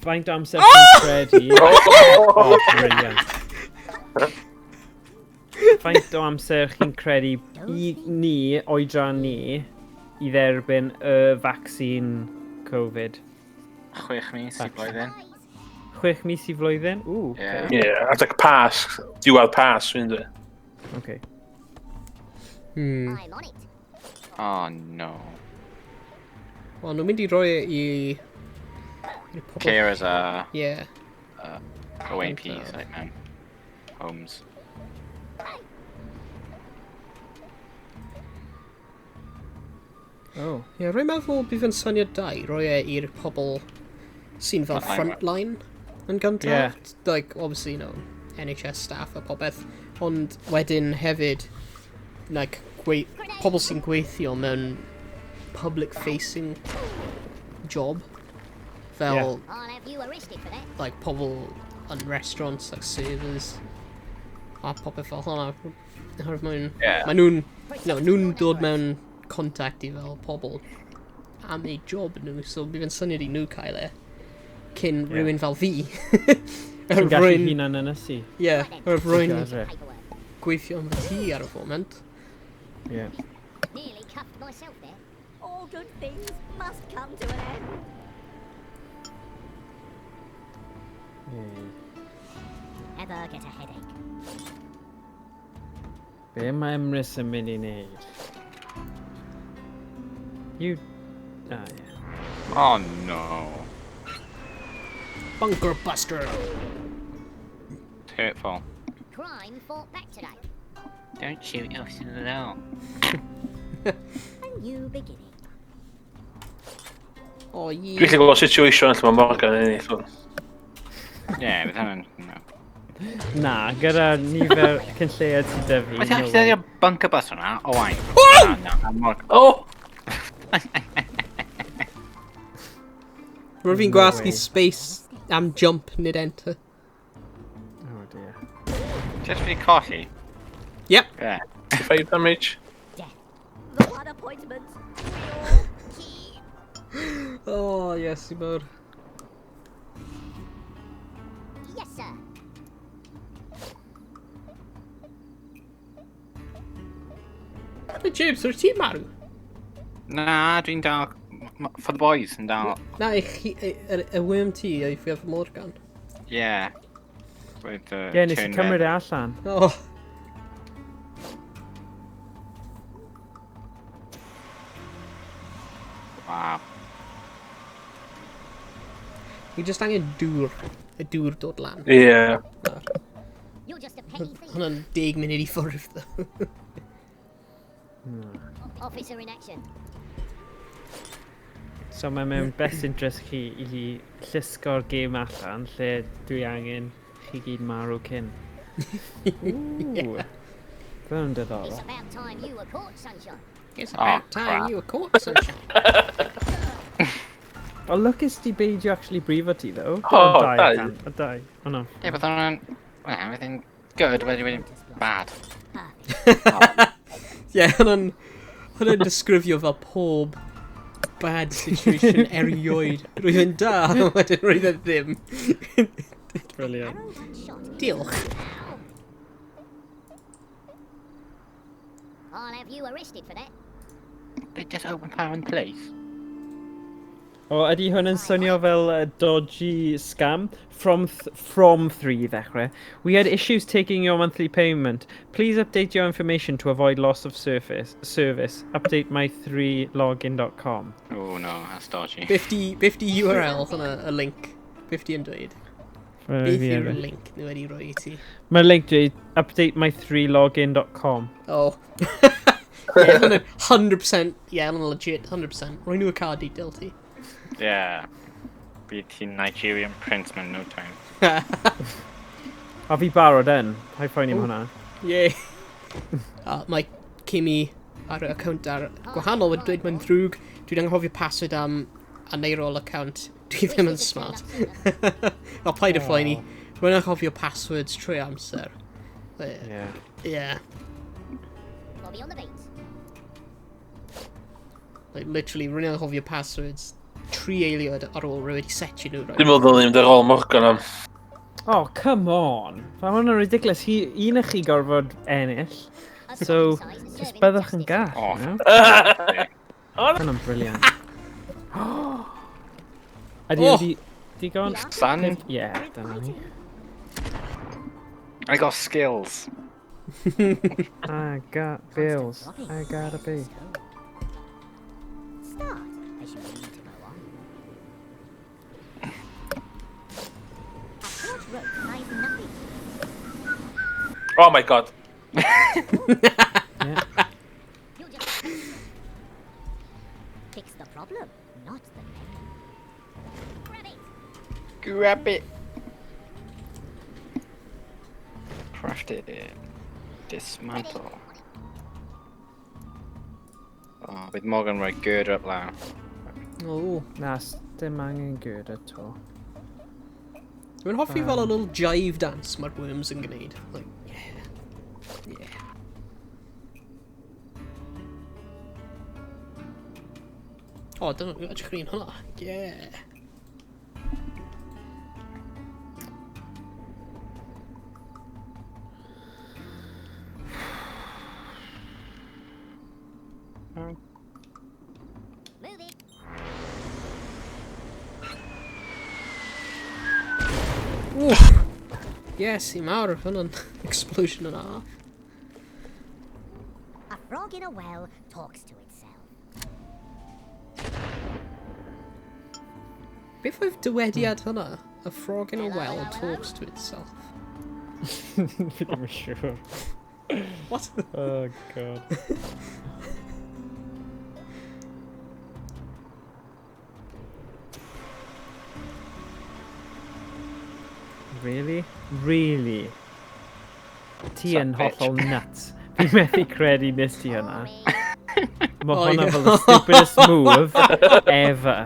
Speaker 2: Faint o amser ti'n credu? Oh, brilliant. Faint o amser chi'n credu i ni, oedran ni, i dderbyn y vaccine Covid?
Speaker 4: 6 mis i blwyddyn.
Speaker 2: 6 mis i flwyddyn? Ww,
Speaker 4: Ie.
Speaker 2: okay.
Speaker 3: Ie, adeg Pasg, diwedd Pasg, fi'n dweud.
Speaker 2: Okay.
Speaker 5: I'm on it.
Speaker 4: Oh no.
Speaker 1: Wel, nhw'n mynd i roi e i'r pobl...
Speaker 4: Carers a
Speaker 1: Ie.
Speaker 4: OAPs, like man. Homes.
Speaker 2: Oh.
Speaker 1: Ie, rwy'n meddwl bydd yn syniad da i roi e i'r pobl sy'n fel
Speaker 4: Frontline.
Speaker 1: frontline yn gyntaf.
Speaker 2: Ie.
Speaker 1: Like, obviously, NHS staff a popeth. Ond wedyn hefyd, like, pobl sy'n gweithio mewn public-facing job. Fel,
Speaker 5: I'll have you arrested for that.
Speaker 1: like, pobl yn restaurants, like servers, a popeth fel hwnna. Oherwydd Mae nhw'n, no, nhw'n dod mewn contact i fel pobl am eu job nhw, so bydd yn syniad i nhw cael e cyn rhywun fel fi.
Speaker 2: Ti'n gallu hunan ynysu.
Speaker 1: Ie, oherwydd rwy'n
Speaker 2: Gartre.
Speaker 5: Paperwork.
Speaker 1: gweithio yn fy tŷ ar y foment.
Speaker 2: Ie.
Speaker 5: Nearly cuffed myself there. All good things must come to an end.
Speaker 2: Ie.
Speaker 5: Ever get a headache?
Speaker 2: Be mae Emrys yn mynd i wneud? You... Ah, ie.
Speaker 4: Oh no.
Speaker 1: Bunker Buster!
Speaker 4: It's hurtful.
Speaker 5: Crime fought back today.
Speaker 4: Don't shoot us in the dark.
Speaker 5: A new beginning.
Speaker 1: O, ie.
Speaker 3: Dwi'n gallu gweld situation lle mae Morgan yn ennill hwn.
Speaker 4: Ie, bydd hwnna'n... No.
Speaker 2: Na, gyda nifer cynlleiad sydd 'da fi.
Speaker 4: Mae ti'n
Speaker 2: no
Speaker 4: actually
Speaker 2: way.
Speaker 4: defnyddio bunker bus hwnna? O, wain. Na, na, na, Morgan.
Speaker 3: Oh!
Speaker 1: Rwy'n fi'n
Speaker 2: No
Speaker 1: gwasgu
Speaker 2: way.
Speaker 1: space am jump nid enter.
Speaker 2: Oh dear.
Speaker 4: Just fi colli.
Speaker 1: Yep.
Speaker 4: Ie.
Speaker 3: 5 damage.
Speaker 5: Death. The one appointment we all keep.
Speaker 1: Oh, yes, i mawr.
Speaker 5: Yes, sir.
Speaker 1: Hey, James, wyt ti'n marw?
Speaker 4: Na, dwi'n dal... For the boys, yn dal...
Speaker 1: Na, i chi, y worm ti, o'i fi efo Morgan.
Speaker 4: Yeah. With the
Speaker 2: Ie, nes i
Speaker 4: turn
Speaker 2: cymryd
Speaker 4: red.
Speaker 2: e allan.
Speaker 1: Oh.
Speaker 4: Wow.
Speaker 1: Ni just angen dŵr. Y dŵr dod lan.
Speaker 3: Ie.
Speaker 5: You're just a petty thief.
Speaker 1: Hwna'n 10 munud i ffwrdd, though.
Speaker 5: Officer in action.
Speaker 2: So mae mewn best interest chi i llusgo'r gêm allan lle dwi angen chi gyd marw cyn. Ooh. Fe yn
Speaker 5: It's
Speaker 2: diddorol.
Speaker 5: about time you were caught, sunshine.
Speaker 1: It's
Speaker 4: Oh,
Speaker 1: about time
Speaker 4: crap.
Speaker 1: you were caught, sunshine.
Speaker 2: O, lwcus di beidio actually brifo ti, though.
Speaker 3: O,
Speaker 2: dau.
Speaker 3: dau.
Speaker 2: O, dau. O, no.
Speaker 4: Ie, bydd hwnna'n... Well, everything good, wedi wedi bad.
Speaker 1: Ie, hwnna'n disgrifio fel pob bad situation erioed. Roedd yn da, wedyn roedd e ddim.
Speaker 2: Brilliant.
Speaker 5: Arrows and shot.
Speaker 1: Diolch.
Speaker 5: Ow. I'll have you arrested for that.
Speaker 4: They just open fire on police.
Speaker 2: O, ydy hwn yn swnio fel a dodgy scam? From 3 i ddechrau. We had issues taking your monthly payment. Please update your information to avoid loss of service. Update my3login.com.
Speaker 4: Oh no, that's dodgy.
Speaker 1: 50, 50 URL hwnna, y link. 50 yn dweud. Beth yw'r link nhw wedi rhoi i ti?
Speaker 2: Mae'r link dweud update my3login.com.
Speaker 1: Oh. Yeah, hwnna'n 100%, yeah, hwnna'n legit, 100%. Roi nhw y card detail ti.
Speaker 4: Yeah. Bydd ti'n Nigerian prince mewn no time.
Speaker 2: A fi barod yn. Paid poeni am hwnna.
Speaker 1: Yeah. Mae Kimi ar y account ar gwahanol wedi dweud mae'n ddrwg. Dwi'n anghofio password am aneirol account. Dwi ddim yn smart. Fel paid â phoeni. Rwy'n anghofio passwords trwy amser.
Speaker 2: Yeah.
Speaker 1: Yeah.
Speaker 5: Bobby on the bait.
Speaker 1: Like, literally, rwy'n anghofio passwords 3 eiliad ar ôl rwy wedi setio nhw.
Speaker 3: Dwi'n meddwl ddylen ni mynd ar ôl Morgan am.
Speaker 2: Oh, come on. Mae hwnna'n ridiculous. Hi, un o chi gorfod ennill.
Speaker 5: A
Speaker 2: So,
Speaker 5: sopping size
Speaker 2: just
Speaker 5: serving
Speaker 2: byddwch yn
Speaker 5: justice.
Speaker 2: gall,
Speaker 4: Oh.
Speaker 2: you know? Hwnna'n brilliant. Ydy
Speaker 1: Oh.
Speaker 2: wedi digon?
Speaker 4: Son,
Speaker 2: Yeah, dyna ni.
Speaker 4: I got skills.
Speaker 2: I got bills.
Speaker 5: Constant
Speaker 2: I gotta be.
Speaker 5: stone. Start as you mean to go on. A short rope ties nothing.
Speaker 3: Oh my god.
Speaker 2: Yeah.
Speaker 5: You'll just fix the problem, not the pain. Grab it.
Speaker 4: Grab it. Craft it. Dismantle. Oh, bydd Morgan rhoi girder up lawr.
Speaker 1: Oh.
Speaker 2: Na, dim angen girder to.
Speaker 1: Dwi'n hoffi fel y little jive dance mae'r worms yn gwneud. Like, yeah. Yeah. O, oh, dyna, edrych ar un hwnna. Yeah.
Speaker 5: Move it.
Speaker 1: Oof. Yes, i mawr, hwnna'n explosion and a half.
Speaker 5: A frog in a well talks to itself.
Speaker 1: Beth oedd dywediad hwnna? A frog in a well talks to itself.
Speaker 2: Fi ddim yn siŵr.
Speaker 1: What?
Speaker 2: Oh, god. Really? Really? Ti
Speaker 4: Sup,
Speaker 2: yn
Speaker 4: bitch.
Speaker 2: hollol nuts. Fi'n methu credu nes ti hwnna. Mae
Speaker 1: Oh,
Speaker 2: hwnna
Speaker 1: yeah.
Speaker 2: fel the stupidest move ever.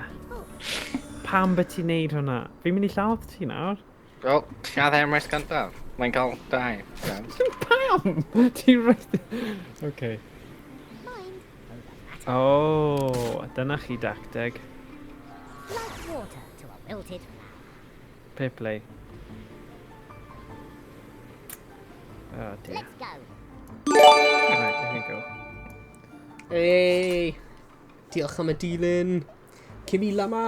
Speaker 2: Pam byd ti'n neud hwnna? Fi'n mynd i lladd ti nawr.
Speaker 4: Wel, lladd Emrys gyntaf. Mae'n cael dau. Iawn.
Speaker 2: Pam? Ti reit... Okay.
Speaker 5: Mind over matter.
Speaker 2: Oh, dyna chi dacteg.
Speaker 5: Like water to a wilted flower.
Speaker 2: Fair play. Oh dear.
Speaker 5: Let's go.
Speaker 2: Right, here we go.
Speaker 1: Hey! Diolch am y dilyn. Kimi Lama.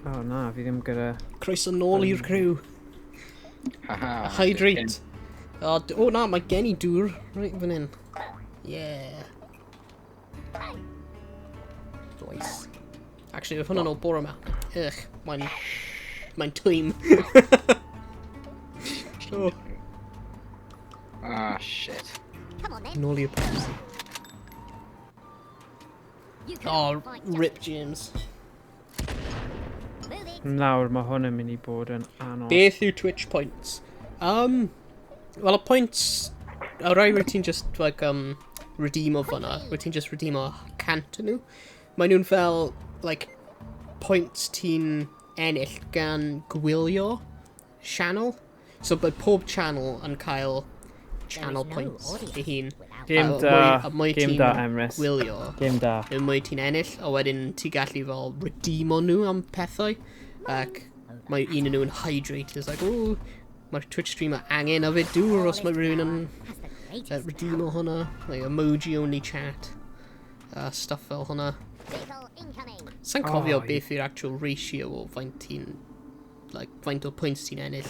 Speaker 2: Oh na, fi ddim gyda...
Speaker 1: Croeso nôl i'r crew.
Speaker 4: Haha.
Speaker 1: Hydrate. O, oh, na, mae gen i dŵr right fan hyn. Yeah. Nice. Actually, oedd hwnna'n ôl bore yma. Ugh, mae'n twym. Oh,
Speaker 4: Ah, shit.
Speaker 5: Come on then.
Speaker 1: nôl i'r Pepsi.
Speaker 5: You
Speaker 1: Oh,
Speaker 5: cannot fight
Speaker 1: rip James.
Speaker 5: justice. Move it.
Speaker 2: Nawr, mae hwn yn mynd i bod yn anodd.
Speaker 1: Beth yw Twitch points? Wel, y points... Y rai wyt ti'n just, like, redeem o fyna. Wyt ti'n just redeem o 100 nhw. Mae nhw'n fel, like, points ti'n ennill gan gwylio channel. So, bydd pob channel yn cael channel
Speaker 5: There is no
Speaker 1: points
Speaker 5: audience
Speaker 1: ei hun.
Speaker 5: without
Speaker 2: Game
Speaker 1: A
Speaker 2: da,
Speaker 1: mwy- a mwy
Speaker 2: game
Speaker 1: ti'n
Speaker 2: da, Emrys.
Speaker 1: Gwylio.
Speaker 2: Game da.
Speaker 1: Y mwy ti'n ennill, a wedyn ti'n gallu fel redeemo nhw am pethau. Ac mae un o'n nhw yn hydrate. It's like, oh, mae'r Twitch streamer angen yfed dŵr os mae rhywun yn
Speaker 5: has the greatest
Speaker 1: redeemo hwnna. Like emoji only chat. Stuff fel hwnna.
Speaker 5: vehicle incoming.
Speaker 1: Sa'n cofio
Speaker 2: Oh,
Speaker 1: beth yw'r actual ratio o faint ti'n... Like, faint o points ti'n ennill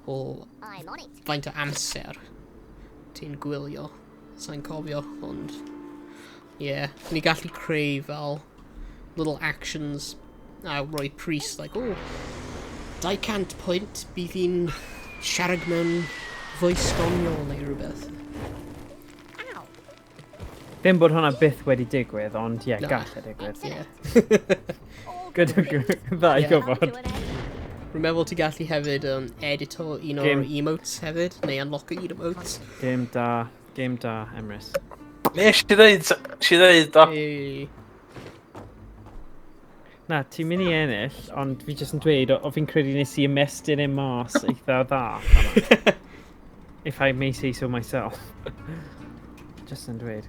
Speaker 1: o
Speaker 5: I'm on it.
Speaker 1: faint o amser ti'n gwylio. Sa'n cofio, ond... Yeah, ni gallu creu fel little actions a rhoi pris, like, oh, 200 pwynt bydd hi'n siarad mewn Voice doniol neu rhywbeth.
Speaker 5: Ow.
Speaker 2: Ddim bod hwnna byth wedi digwydd, ond ie, yeah,
Speaker 1: Na.
Speaker 2: gall e digwydd.
Speaker 1: Ie.
Speaker 2: Gyda dda i
Speaker 1: Ie.
Speaker 2: gwybod.
Speaker 5: Come to an end.
Speaker 1: Rwy'n meddwl ti gallu hefyd edito un o'r
Speaker 2: Game.
Speaker 1: emotes hefyd, neu unlock y emotes.
Speaker 2: Game da, game da, Emrys.
Speaker 3: Nes i ddeud, si ddeud, o.
Speaker 1: Hey.
Speaker 2: Na, ti'n mynd i ennill, ond fi jyst yn dweud, o fi'n credu nes i ymestyn e mas eitha dda. fan'na. If I may say so myself. Just yn dweud.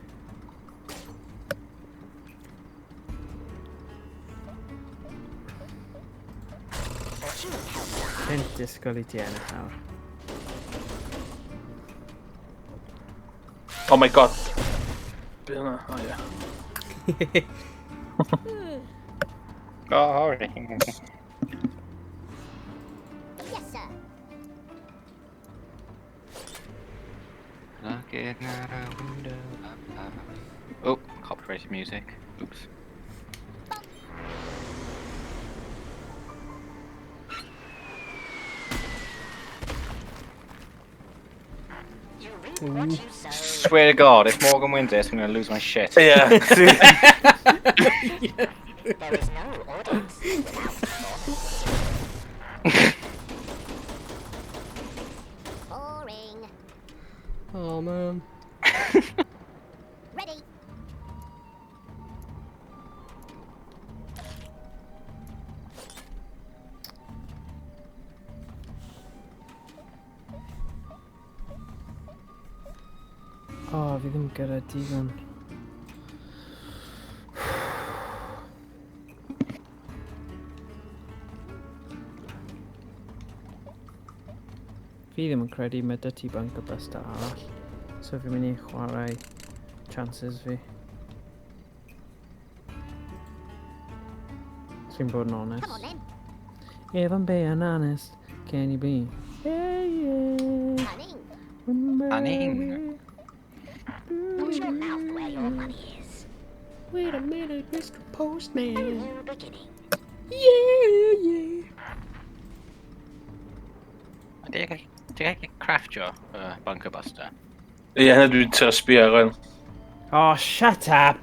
Speaker 2: Dwi'n disgwyl i ti ennill nawr.
Speaker 3: Oh my god. Be hwnna? O ie.
Speaker 4: Oh, sorry.
Speaker 5: Yes, sir.
Speaker 4: Looking out a window. Up, up. Oh, copyrighted music. Oops.
Speaker 5: You reap what you sow.
Speaker 4: Swear to God, if Morgan wins this, I'm gonna lose my shit.
Speaker 3: Ie.
Speaker 5: There is no audience without boss. Boring.
Speaker 1: Oh man.
Speaker 5: Ready.
Speaker 2: O, fi ddim gyda digon. Fi ddim yn credu mae dy ti bunker buster arall. So fi'n mynd i chwarae chances fi. Fi'n bod yn
Speaker 5: Come on
Speaker 2: honest.
Speaker 5: then.
Speaker 2: If I'm being honest, can you be? Yeah, yeah.
Speaker 5: Cunning.
Speaker 4: Cunning.
Speaker 5: Put your mouth where your money is.
Speaker 1: Wait a minute, Mr. Postman.
Speaker 5: New beginning.
Speaker 1: Yeah, yeah.
Speaker 4: Did I get craft your bunker buster?
Speaker 3: Ie, hynna dwi'n trio sbio ar rwan.
Speaker 2: Oh, shut up!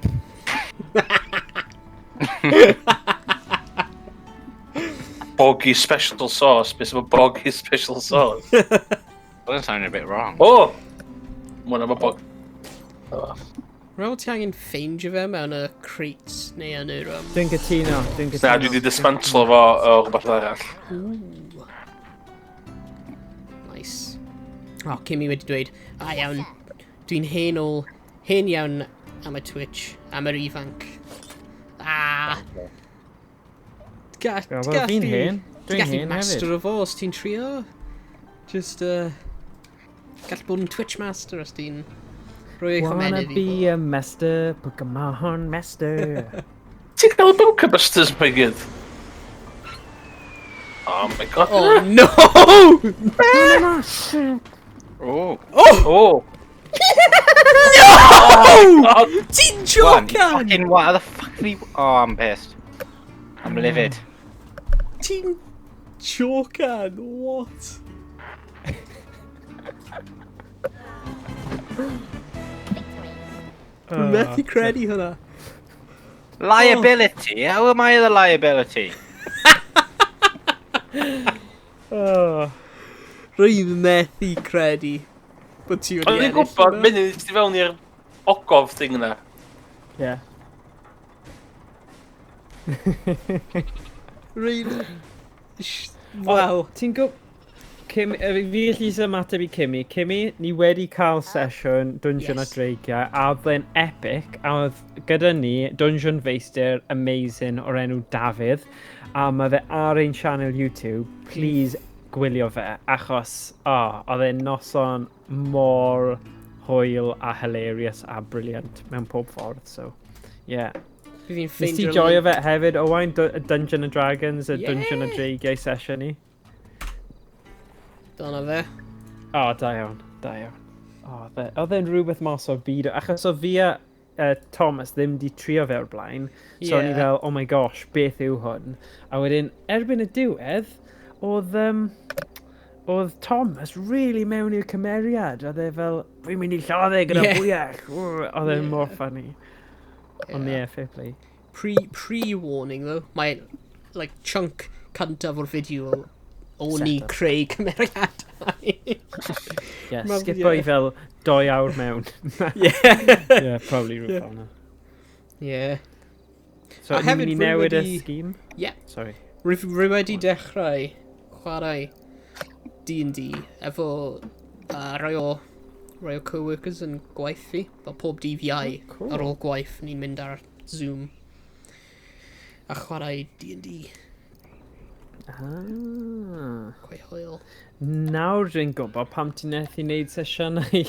Speaker 3: Boggy special sauce. Beth efo boggy special sauce?
Speaker 4: Doesn't sound a bit wrong.
Speaker 3: O! Mwyn efo bog... O.
Speaker 1: Rwy'n meddwl ti angen ffeindio fe mewn y crates neu yn yr...
Speaker 2: Dwi'n cytuno, dwi'n cytuno.
Speaker 3: Na, dwi wedi dismantlo fo o rhywbeth arall.
Speaker 1: Ooh. Nice. O, oh, Kimmy wedi dweud, a iawn, dwi'n hen ôl, hen iawn am y Twitch, am yr ifanc. Ah!
Speaker 2: Ie, wel, fi'n hen.
Speaker 1: Ti'n
Speaker 2: Dwi'n
Speaker 1: gallu
Speaker 2: hen hefyd.
Speaker 1: master o fo os ti'n trio. Just, gallu bod yn Twitch master os ti'n rhoi eich
Speaker 2: Wanna
Speaker 1: ymennydd i
Speaker 2: be
Speaker 1: fo.
Speaker 2: a master, Pokemon master.
Speaker 3: Ti'n cael y Bunker Busters mae gyd? Oh my god.
Speaker 1: Oh no!
Speaker 4: Oh,
Speaker 3: Oh!
Speaker 1: No!
Speaker 3: Oh,
Speaker 1: Ti'n
Speaker 4: one.
Speaker 1: jocan!
Speaker 4: Fucking what the fuck are you? Oh, I'm pissed. I'm livid.
Speaker 1: Ti'n jocan? What?
Speaker 5: Victory.
Speaker 1: Dwi'n methu credu hwnna.
Speaker 4: Liability? How am I the liability?
Speaker 2: Oh.
Speaker 1: Rwy'n methu credu bod ti wedi
Speaker 3: O'n i'n
Speaker 1: ennill
Speaker 3: gwybod,
Speaker 1: hwnna.
Speaker 3: munud ti fewn i'r ogof thing yna.
Speaker 2: Yeah.
Speaker 1: Rwy'n... Waw.
Speaker 2: Ti'n gwb... Kim, fi gallu ymateb i Kimmy. Kimmy, ni wedi cael sesiwn Dungeon
Speaker 1: Yes.
Speaker 2: a Dreigiau, a oedd e'n epic, a oedd gyda ni Dungeon Feistr amazing o'r enw Dafydd, a mae fe ar ein channel YouTube. Please gwylio fe, achos, oh, oedd e'n noson mor hwyl a hilarious a brilliant mewn pob ffordd, so, yeah.
Speaker 1: Fi fi'n
Speaker 2: Nes ti
Speaker 1: ffeindio...
Speaker 2: joio fe hefyd, Owain, Dungeon and Dragons, y
Speaker 1: Yeah.
Speaker 2: Dungeon and Dreigiau sesiwn ni?
Speaker 1: Dyna fe.
Speaker 2: O, oh, da iawn, da iawn. O, oedd e'n rhywbeth mas o'r byd, achos o fi a Thomas ddim di trio fe o'r blaen, so o'n i
Speaker 1: Ie.
Speaker 2: fel, oh my gosh, beth yw hwn? A wedyn, erbyn y diwedd, oedd, Oedd Thomas really mewn i'r cymeriad. Oedd e fel, fi'n mynd i lladd e gyda bwyell. Oedd e mor funny. Ond ie, fair play.
Speaker 1: Pre-warning though, mae like, chunk cyntaf o'r fideo o'n i creu cymeriadau.
Speaker 2: Yeah, skipo i fel 2 awr mewn. Yeah, probably rhywbeth fel 'na.
Speaker 1: Yeah.
Speaker 2: So,
Speaker 1: A
Speaker 2: ni'n mynd
Speaker 1: hefyd
Speaker 2: i newid y scheme?
Speaker 1: Yeah.
Speaker 2: Sorry.
Speaker 1: Rwy wedi dechrau chwarae D&D efo rai o co-workers yn gwaith fi. Fel pob dydd Iau
Speaker 2: cool.
Speaker 1: ar ôl gwaith ni'n mynd ar Zoom a chwarae D&D.
Speaker 2: Ah.
Speaker 1: Quite hwyl.
Speaker 2: Nawr dwi'n gwybod pam ti'n methu wneud sesiynau.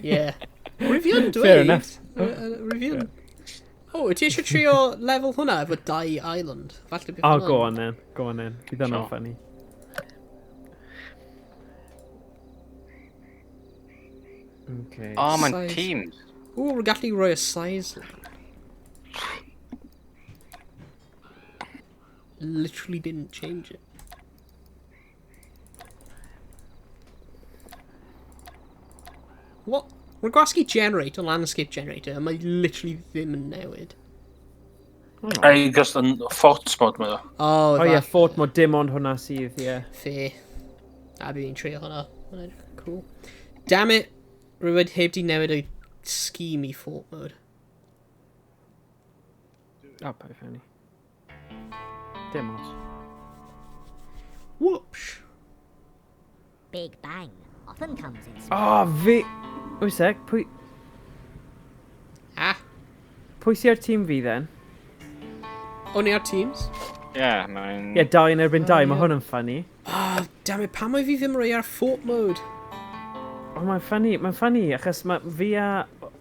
Speaker 1: Yeah. Rwy fi yn dweud.
Speaker 2: Fair enough.
Speaker 1: Rwy fi yn... Oh, ti eisiau trio lefel hwnna efo 2 island? Falle bydd
Speaker 2: Oh,
Speaker 1: hwnna'n...
Speaker 2: go on then. Go on then. Bydd hwnna'n
Speaker 4: Sure.
Speaker 2: funny. Okay.
Speaker 4: Oh, mae'n
Speaker 1: Size.
Speaker 4: teams.
Speaker 1: Ww, rwy'n gallu rhoi y size lan. Literally didn't change it. What? Rwy'n gwasgu generate o landscape generator, a mae literally ddim yn newid.
Speaker 3: Ai, just yn fort mod mae o.
Speaker 1: Oh,
Speaker 2: Oh yeah, fort mod dim ond hwnna sydd, yeah.
Speaker 1: Fair. A bydd fi'n trio hwnna. Mae'n edrych yn cool. Damn it! Rwy wedi heb di newid y scheme i fort mode.
Speaker 2: Oh, paid funny. Dim os.
Speaker 1: Whoops!
Speaker 5: Big bang often comes in small.
Speaker 2: Oh, fi... Wait a sec, pwy...
Speaker 1: Ah!
Speaker 2: Pwy sy ar tîm fi then?
Speaker 1: O'n i ar teams?
Speaker 4: Yeah, mae'n...
Speaker 2: Ie, yeah, 2 yn erbyn 2,
Speaker 1: Oh,
Speaker 2: mae
Speaker 1: ie.
Speaker 2: hwn yn funny.
Speaker 1: Ah, damn it, pam oedd fi ddim rhoi ar fort mode?
Speaker 2: Oh, mae'n funny, mae'n funny, achos mae fi a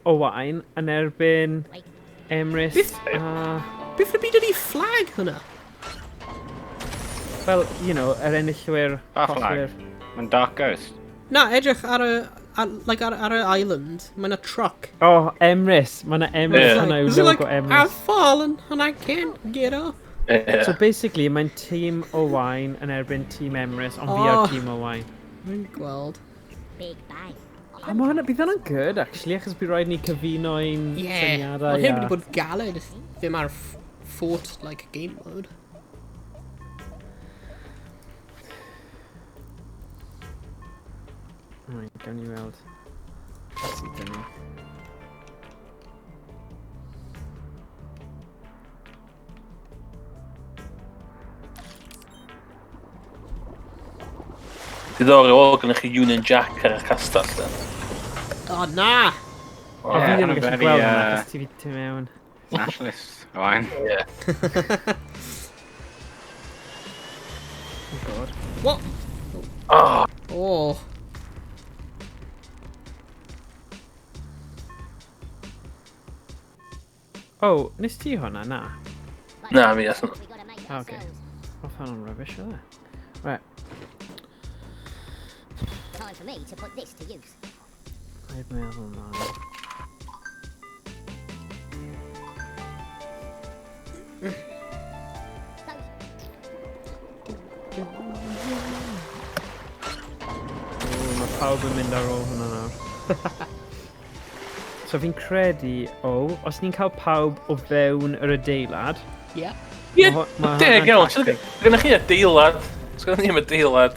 Speaker 2: Owain yn erbyn
Speaker 5: Wait.
Speaker 2: Emrys
Speaker 1: Beth-
Speaker 2: a...
Speaker 1: Beth yn y byd ydi flag hwnna?
Speaker 2: Fel, you know, yr enillwyr,
Speaker 4: Pa flag?
Speaker 2: collwyr.
Speaker 4: Mae'n Dark Ghost.
Speaker 1: Na, edrych ar y... Ar, like, ar y island, mae yna truck.
Speaker 2: Oh, Emrys. Mae yna Emrys.
Speaker 3: Yeah.
Speaker 2: Hwnna yw
Speaker 1: Is it
Speaker 2: logo
Speaker 1: like,
Speaker 2: Emrys.
Speaker 1: I've fallen and I can't get up?
Speaker 3: Ie.
Speaker 2: So basically, mae'n tîm Owain yn erbyn tîm Emrys, ond fi ar
Speaker 1: Oh.
Speaker 2: tîm Owain.
Speaker 1: Rwy'n gweld.
Speaker 5: Big bang.
Speaker 2: A mae hwnna, bydd hwnna'n good, actually, achos bydd rhaid ni cyfuno ein
Speaker 1: Yeah.
Speaker 2: syniadau.
Speaker 1: Ond hyn wedi bod galed ddim ar fort, like, game mode.
Speaker 2: Right, gawn ni weld. Beth sydd 'da ni.
Speaker 3: Diddorol o gennych chi Union Jack ar eich castell. then.
Speaker 1: Oh, na!
Speaker 2: O, fi ddim yn
Speaker 4: hwnna'n
Speaker 2: gallu
Speaker 4: very,
Speaker 2: gweld hwnna, achos ti fi tu mewn.
Speaker 4: Nationalist, Owain.
Speaker 3: Ie.
Speaker 2: Oh god.
Speaker 1: What?
Speaker 3: Oh,
Speaker 1: Oh.
Speaker 2: Oh, nes ti hwnna? Na.
Speaker 3: Na, mi ath
Speaker 5: We gotta make
Speaker 2: Ah, okay.
Speaker 5: ourselves.
Speaker 2: Oedd hwnna'n rubbish, oedd e? Right,
Speaker 5: Time for me to put this to use.
Speaker 2: rhaid meddwl mlaen.
Speaker 5: Those
Speaker 2: O, mae pawb yn mynd ar ôl hwnna nawr. So fi'n credu, o, os ni'n cael pawb o fewn yr adeilad...
Speaker 1: Yeah.
Speaker 3: Ie,
Speaker 2: ma'
Speaker 3: deg
Speaker 2: hwnna'n
Speaker 3: iawn.
Speaker 2: tactic.
Speaker 3: Gynnych chi adeilad. Sgynnych chi ddim adeilad.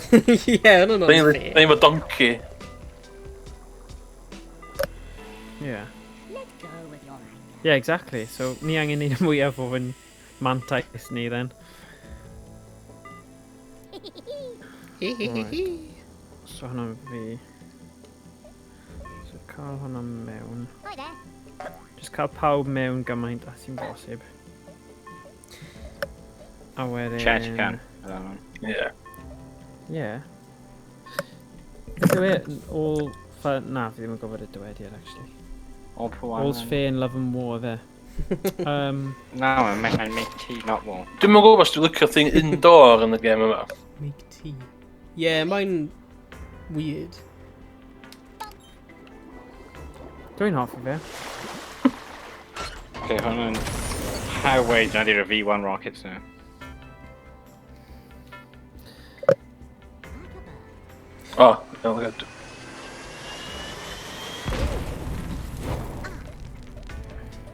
Speaker 1: Yeah, no, no.
Speaker 3: Da ni efo donkey.
Speaker 2: Yeah.
Speaker 5: let go of your anger.
Speaker 2: Yeah, exactly. So ni angen neud y mwyaf o fy mantais ni then. So hwnna fi. So cael hwnna mewn.
Speaker 5: Hi there.
Speaker 2: Just cael pawb mewn gymaint a sy'n bosib. A wedyn...
Speaker 4: Church can. I don't know.
Speaker 3: Ie.
Speaker 2: Yeah. Beth yw e? All... Na, fi ddim yn gwybod y dywediad, actually.
Speaker 4: All for one.
Speaker 2: All's fair in love and war, fe.
Speaker 4: No, I make tea, not war.
Speaker 3: Dwi'm yn gwybod os dwi'n licio thing indoor yn y gêm yma.
Speaker 1: Make tea. Yeah, mae'n weird.
Speaker 2: Dwi'n hoffi fe.
Speaker 4: Okay, hwnna'n... Highway, dyna di'r V1 rockets now.
Speaker 5: Like a bird.
Speaker 3: O, iawn, good.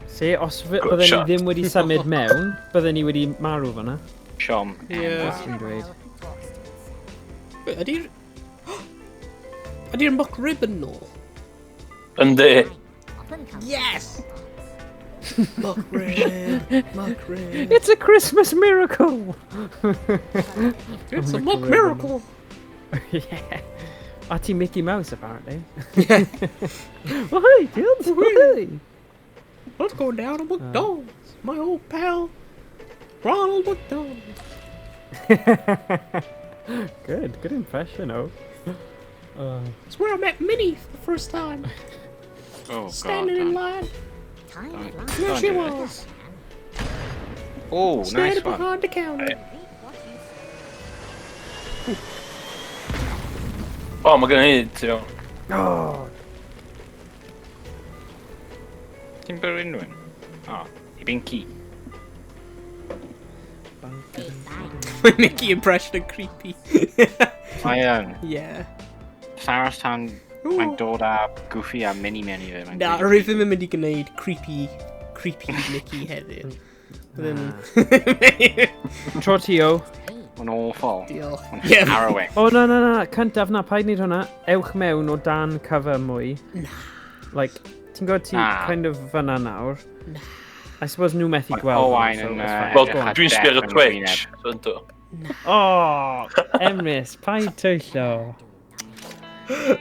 Speaker 2: See, os
Speaker 3: Good
Speaker 2: bydden ni
Speaker 3: shot.
Speaker 2: ddim wedi symud mewn, bydden ni wedi marw fyna.
Speaker 4: Siom.
Speaker 1: Yeah.
Speaker 2: Ti'n dweud.
Speaker 1: Wait, ydy'r... Ydy'r mock ribbon nôl?
Speaker 3: Yndi.
Speaker 5: Often comes
Speaker 1: Yes! Mock rib, mock rib.
Speaker 2: It's a Christmas miracle!
Speaker 1: It's a mock miracle!
Speaker 2: Yeah. A ti Mickey Mouse, apparently.
Speaker 1: Yeah.
Speaker 2: Oh, hi, kids! Hi!
Speaker 1: Let's go down to McDonald's. My old pal, Ronald McDonald.
Speaker 2: Good, good impression, oh.
Speaker 1: It's where I met Minnie for the first time.
Speaker 4: Oh, God.
Speaker 1: Standing in line.
Speaker 5: Time
Speaker 4: Don't-
Speaker 5: flies.
Speaker 1: There
Speaker 4: Don't
Speaker 1: she
Speaker 4: do it.
Speaker 1: was.
Speaker 4: Oh, nice
Speaker 1: Standing
Speaker 4: one.
Speaker 1: behind the counter.
Speaker 5: Reap what you sow.
Speaker 3: O, mae gen i, ti iawn.
Speaker 2: Oh,
Speaker 4: Ti'n byw unrhyw un? O, i binky.
Speaker 1: My Mickey impression of creepy.
Speaker 4: Mae yn.
Speaker 1: Yeah.
Speaker 4: Saros tan mae'n dod â Goofy a Minnie mewn i fe. Mae'n
Speaker 1: Na,
Speaker 4: really
Speaker 1: rwy ddim yn mynd i gwneud creepy, creepy Mickey heddiw. Ddim.
Speaker 2: Tro ti, o.
Speaker 4: Mae'n awful.
Speaker 1: Diolch.
Speaker 4: Mae'n
Speaker 1: Yeah.
Speaker 4: harrowing.
Speaker 2: O, na, na, na, cyntaf na, paid wneud hwnna. Ewch mewn o dan cover mwy. Na. Like, ti'n gwybod ti
Speaker 4: Na.
Speaker 2: kind of fyna nawr? Na. I suppose nhw methu
Speaker 4: Mae
Speaker 2: gweld.
Speaker 4: Owain
Speaker 2: hwnna,
Speaker 4: yn,
Speaker 2: so it's fine.
Speaker 3: Wel,
Speaker 4: Edrych ar
Speaker 3: dwi'n sbio ar y
Speaker 4: death yn
Speaker 3: Twitch. So, yndw.
Speaker 2: Oh, Emrys, paid twyllo.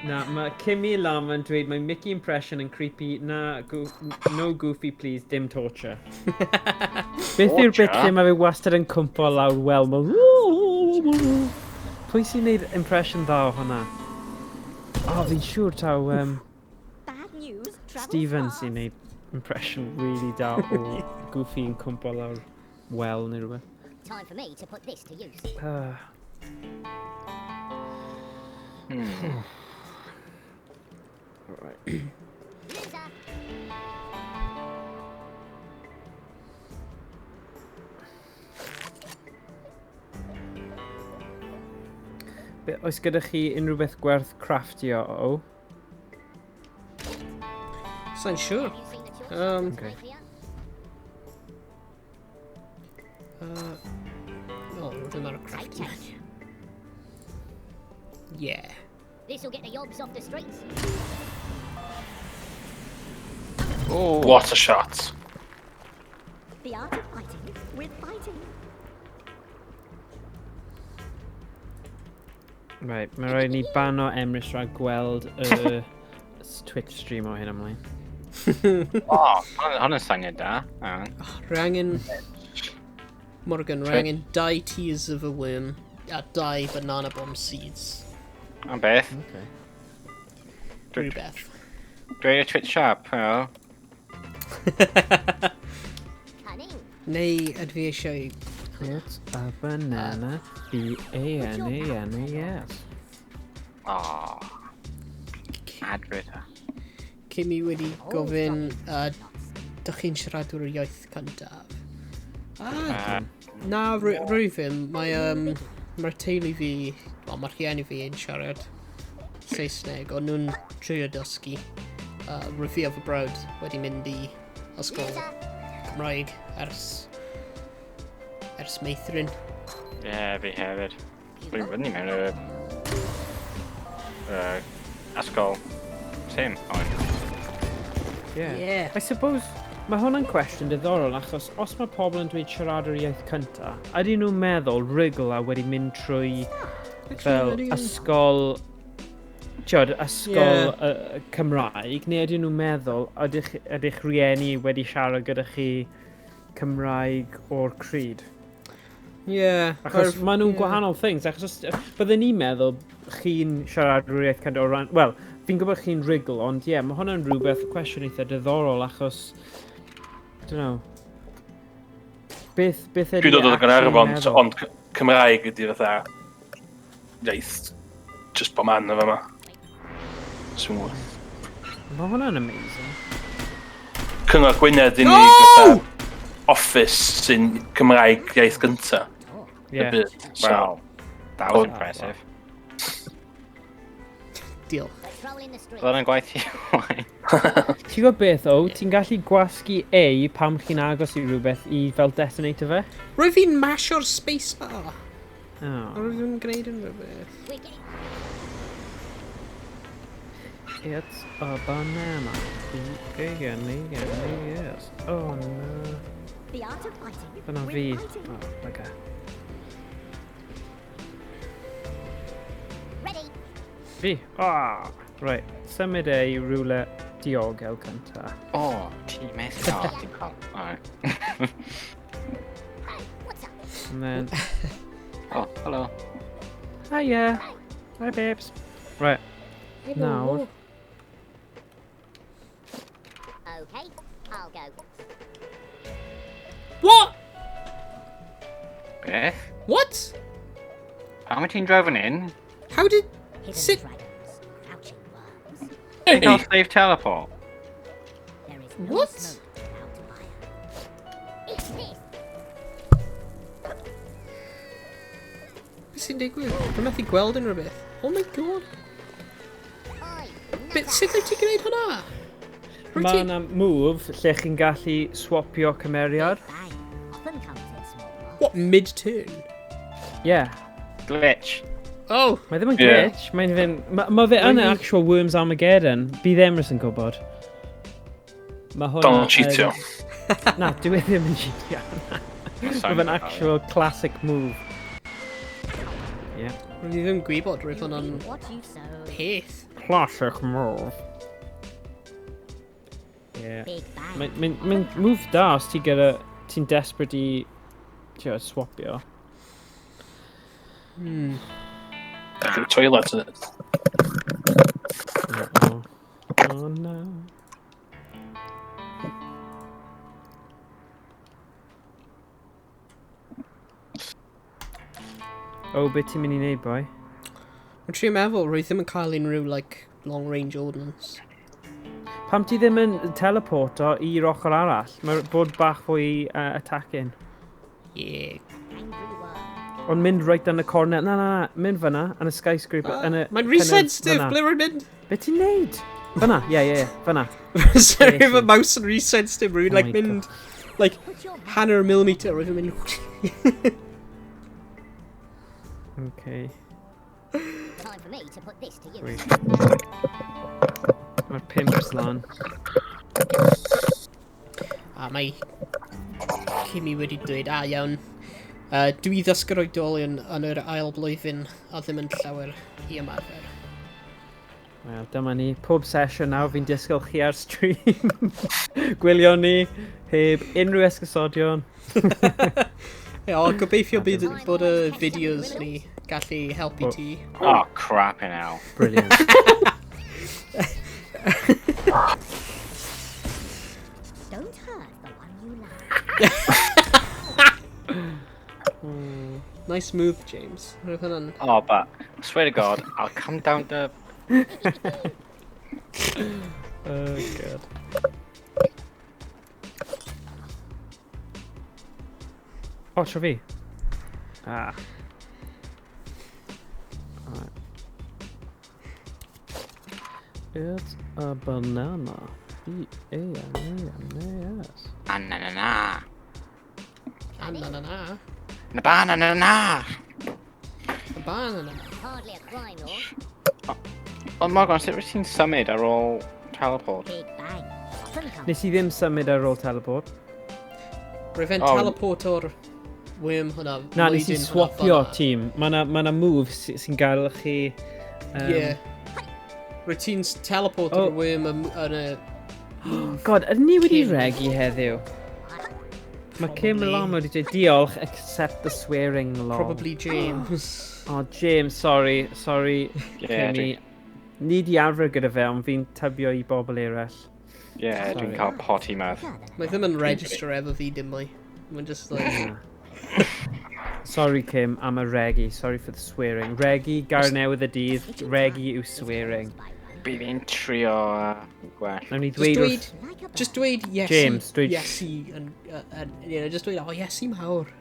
Speaker 2: Na, mae Kimmy Lama yn dweud mae Mickey impression yn creepy, na, go no Goofy please, dim torture. Beth yw'r bit
Speaker 4: Torture?
Speaker 2: lle mae fe wastad yn cwmpo lawr wel, mae... Pwy sy'n neud impression dda o hwnna? O, oh, fi'n siŵr taw
Speaker 5: Bad news travels
Speaker 2: Steven
Speaker 5: fast.
Speaker 2: sy'n neud impression really da o Goofy yn cwmpo lawr wel neu rhywbeth.
Speaker 5: Time for me to put this to use.
Speaker 2: Ah. Right.
Speaker 5: Loser.
Speaker 2: Be, oes gyda chi unrhyw beth gwerth crafftio o?
Speaker 1: Sa'n siŵr.
Speaker 5: Have you seen the children
Speaker 2: Okay.
Speaker 5: here?
Speaker 1: Oh, ddim ar y crafting
Speaker 5: Take
Speaker 1: menu. Yeah.
Speaker 5: This'll get the yobs off the streets.
Speaker 4: Oh,
Speaker 3: What a shot.
Speaker 5: The art of fighting with fighting.
Speaker 2: Right, mae rhaid ni bano Emrys rhag gweld y Twitch stream o hyn ymlaen.
Speaker 4: O, hwnna'n syniad da. Hang on.
Speaker 1: Rwy angen... Morgan, rwy angen 2 tears of a worm a 2 banana bomb seeds.
Speaker 4: Am beth?
Speaker 2: Okay.
Speaker 1: Rhywbeth.
Speaker 4: Dweud y Twitch app, o.
Speaker 5: Cunning.
Speaker 1: Neu ydw fi eisiau...
Speaker 2: It's a banana, B-A-N-A-N-A-S.
Speaker 4: O. Advert.
Speaker 1: Kimi wedi gofyn, dych chi'n siaradwr yr iaith cyntaf? Ah, na, rwy ddim. Mae, mae'r teulu fi, wel, mae'r rhieni fi yn siarad Saesneg, ond nhw'n trio dysgu. Rwy fi a fy brawd wedi mynd i ysgol Cymraeg ers meithrin.
Speaker 4: Ie, fi hefyd. Dwi'n fyny mewn y... Ysgol. Same, ond.
Speaker 2: Yeah.
Speaker 1: Yeah.
Speaker 2: I suppose mae hwnna'n cwestiwn diddorol achos os mae pobl yn dweud siarad yr iaith cynta, ydyn nhw'n meddwl rugl a wedi mynd trwy fel ysgol, tiod, ysgol yeah. Cymraeg, neu ydyn nhw'n meddwl ydych rieni wedi siarad gyda chi Cymraeg o'r cryd?
Speaker 1: Yeah.
Speaker 2: Achos maen nhw'n gwahanol things, achos os, bydden ni'n meddwl chi'n siarad yr iaith cyntaf o ran... Wel, fi'n gwybod chi'n rugl, ond ie, yeah, mae hwnna'n rhywbeth, cwestiwn eitha diddorol, achos... I don't know. Beth ydy
Speaker 3: Dwi'n dod o
Speaker 2: actually
Speaker 3: Gaernarfon,
Speaker 2: meddwl?
Speaker 3: ond Cymraeg ydy fatha iaith just bo man efo yma. Smooth.
Speaker 2: Mae hwnna'n amazing.
Speaker 3: Cyngor Gwynedd unig
Speaker 1: No!
Speaker 3: fatha office sy'n Cymraeg iaith gynta.
Speaker 2: Yeah.
Speaker 3: Y byd. So,
Speaker 4: Well, that was
Speaker 3: Oh.
Speaker 4: impressive.
Speaker 1: Diolch.
Speaker 5: Patrolling the streets.
Speaker 4: Fel yn gwaith i wain.
Speaker 2: Ti'n gwybod beth, o? Ti'n gallu gwasgu A pam chi'n agos i rhywbeth i fel detonator fe?
Speaker 1: Rwyf fi'n mashio'r spacebar.
Speaker 2: Oh.
Speaker 1: Rwyf fi'n gwneud unrhyw beth.
Speaker 5: We're getting
Speaker 2: It's a banana. B-A-N-A-N-A-S. Oh no.
Speaker 5: the art of fighting.
Speaker 2: Dyna
Speaker 5: with
Speaker 2: fi.
Speaker 5: fighting.
Speaker 2: Oh, bugger.
Speaker 5: Ready.
Speaker 2: Fi. Ah! Right. Symud e i rhywle diogel cynta.
Speaker 4: O, ti'n methu. O, ti'n cael. Alright.
Speaker 5: Hey, what's up?
Speaker 2: And then...
Speaker 4: Oh, hello.
Speaker 2: Hiya! Hi, babes. Right. Nawr.
Speaker 5: Okay, I'll go.
Speaker 1: What?
Speaker 4: Beth?
Speaker 1: What?
Speaker 4: Pam wyt ti'n drefn in?
Speaker 1: How did...
Speaker 5: Hidden
Speaker 1: Sit-
Speaker 5: dragons, crouching worms.
Speaker 4: Ti'n cael safe teleport?
Speaker 5: There is no
Speaker 1: What?
Speaker 5: smoke without fire. Eat this.
Speaker 1: Beth sy'n digwydd? Rwy'n methu gweld unrhyw beth. Oh my god.
Speaker 5: Oi,
Speaker 1: Beth, sut wyt ti'n gwneud hwnna? Rwyt
Speaker 2: Mae
Speaker 1: ti...
Speaker 2: yna move lle chi'n gallu swapio cymeriad.
Speaker 5: Bang often comes in small parts.
Speaker 1: What, mid-turn?
Speaker 2: Yeah.
Speaker 4: Glitch.
Speaker 1: Oh,
Speaker 2: Mae ddim yn
Speaker 3: Ie.
Speaker 2: glitch. Mae'n fynd... Mae fe yn
Speaker 1: Rwy'n-
Speaker 2: actual Worms Armageddon. Bydd Emrys yn gwybod. Mae hwnna...
Speaker 3: Don't cheatio.
Speaker 2: Na, dwi e ddim yn cheatio. Mae fe'n actual classic move. Yeah.
Speaker 1: rwy'n i ddim gwybod roedd
Speaker 5: You
Speaker 1: hwnna'n
Speaker 5: reap what you sow.
Speaker 1: peth.
Speaker 2: Classic move. Yeah.
Speaker 5: Big bang.
Speaker 2: Mae'n mae, mae move da os ti gyda... Ti'n desperate i... Ti'n swapio.
Speaker 3: Ac yw'r toilet yn it.
Speaker 2: Uh-oh. Oh no. Oh, beth ti'n mynd i wneud, boi?
Speaker 1: Rwy'n trio meddwl, rwy'n ddim yn cael unrhyw, like, long-range ordnance.
Speaker 2: Pam ti ddim yn teleporto i'r ochr arall? Mae bod bach fwy attacking.
Speaker 1: Yeah.
Speaker 5: Angry worm.
Speaker 2: Ond mynd right yn y corner. Na, na, na. Mynd fyna, yn y skyscraper. yn y
Speaker 1: Mae'n
Speaker 2: kind of
Speaker 1: re-sensitive,
Speaker 2: fyna.
Speaker 1: ble rwy'n mynd?
Speaker 2: Be ti'n neud? Fyna, ie, ie, ie, fyna.
Speaker 1: Sorry,
Speaker 2: Yes.
Speaker 1: fy mouse yn re-sensitive, rwy'n
Speaker 2: Oh
Speaker 1: like
Speaker 2: my
Speaker 1: mynd, like,
Speaker 5: Put your
Speaker 1: hanner millimeter, rwy'n mynd...
Speaker 2: Okay.
Speaker 5: time for me to put this to use.
Speaker 2: Wait. Mae'r pimps lan.
Speaker 1: A mae Kimi wedi dweud, a iawn, dwi ddysgu'r oedolion yn yr ail blwyddyn a ddim yn llawer i ymarfer.
Speaker 2: Wel, dyma ni. Pob sesiwn nawr fi'n disgwyl chi ar stream. Gwylio ni, heb unrhyw esgusodion.
Speaker 1: Ie, o, gobeithio bydd, bod y fideos ni gallu helpu ti.
Speaker 4: Oh, crap in hell.
Speaker 2: Brilliant.
Speaker 5: Don't hurt the one you love.
Speaker 1: Nice move, James. Roedd hwnna'n...
Speaker 4: Oh, but I swear to God, I'll come down to.
Speaker 2: Oh, God. O, tro fi. Ah. Alright. It's a banana. B-A-N-A-N-A-S.
Speaker 4: Ah, na na na.
Speaker 1: A na na na.
Speaker 4: Na ba na na na.
Speaker 1: A ba na na.
Speaker 5: Hardly a crime lord.
Speaker 4: Ond Morgan, sut wyt ti'n symud ar ôl teleport?
Speaker 5: Big bang often comes.
Speaker 2: Nes i ddim symud ar ôl teleport.
Speaker 1: Roedd fe'n
Speaker 4: Oh.
Speaker 1: teleport o'r worm hwnna.
Speaker 2: Na, nes i
Speaker 1: mwydyn hwnna
Speaker 2: swapio
Speaker 1: fan'na.
Speaker 2: tîm. Mae na, ma na move sy'n gael chi...
Speaker 1: Ie. Rwyt ti'n teleport o'r
Speaker 2: Oh.
Speaker 1: worm yn y...
Speaker 2: God, ydyn ni wedi
Speaker 1: Cyn.
Speaker 2: regi heddiw? Mae Kim
Speaker 1: Probably.
Speaker 2: Lam wedi dweud diolch, except the swearing lol.
Speaker 1: Probably James.
Speaker 2: Oh, James, sorry, sorry,
Speaker 4: Yeah,
Speaker 2: Kimmy. Ni di arfer gyda fe, ond fi'n tybio i bobl eraill.
Speaker 4: Yeah, dwi'n
Speaker 2: Sorry.
Speaker 4: cael potty mouth.
Speaker 1: Mae ddim yn register efo fi dim mwy. Mae'n just like...
Speaker 2: Na. Sorry, Kim, am y regi. Sorry for the swearing. Regi, gair newydd y dydd. Regi yw swearing.
Speaker 4: Bydd fi'n trio gwell.
Speaker 2: Nawn ni
Speaker 1: Just
Speaker 2: dweud
Speaker 1: dweud,
Speaker 2: wrth...
Speaker 5: Like a bird.
Speaker 1: just dweud Iesu.
Speaker 2: James, dweud-
Speaker 1: Iesu yn, you know, just dweud, oh, Iesu mawr.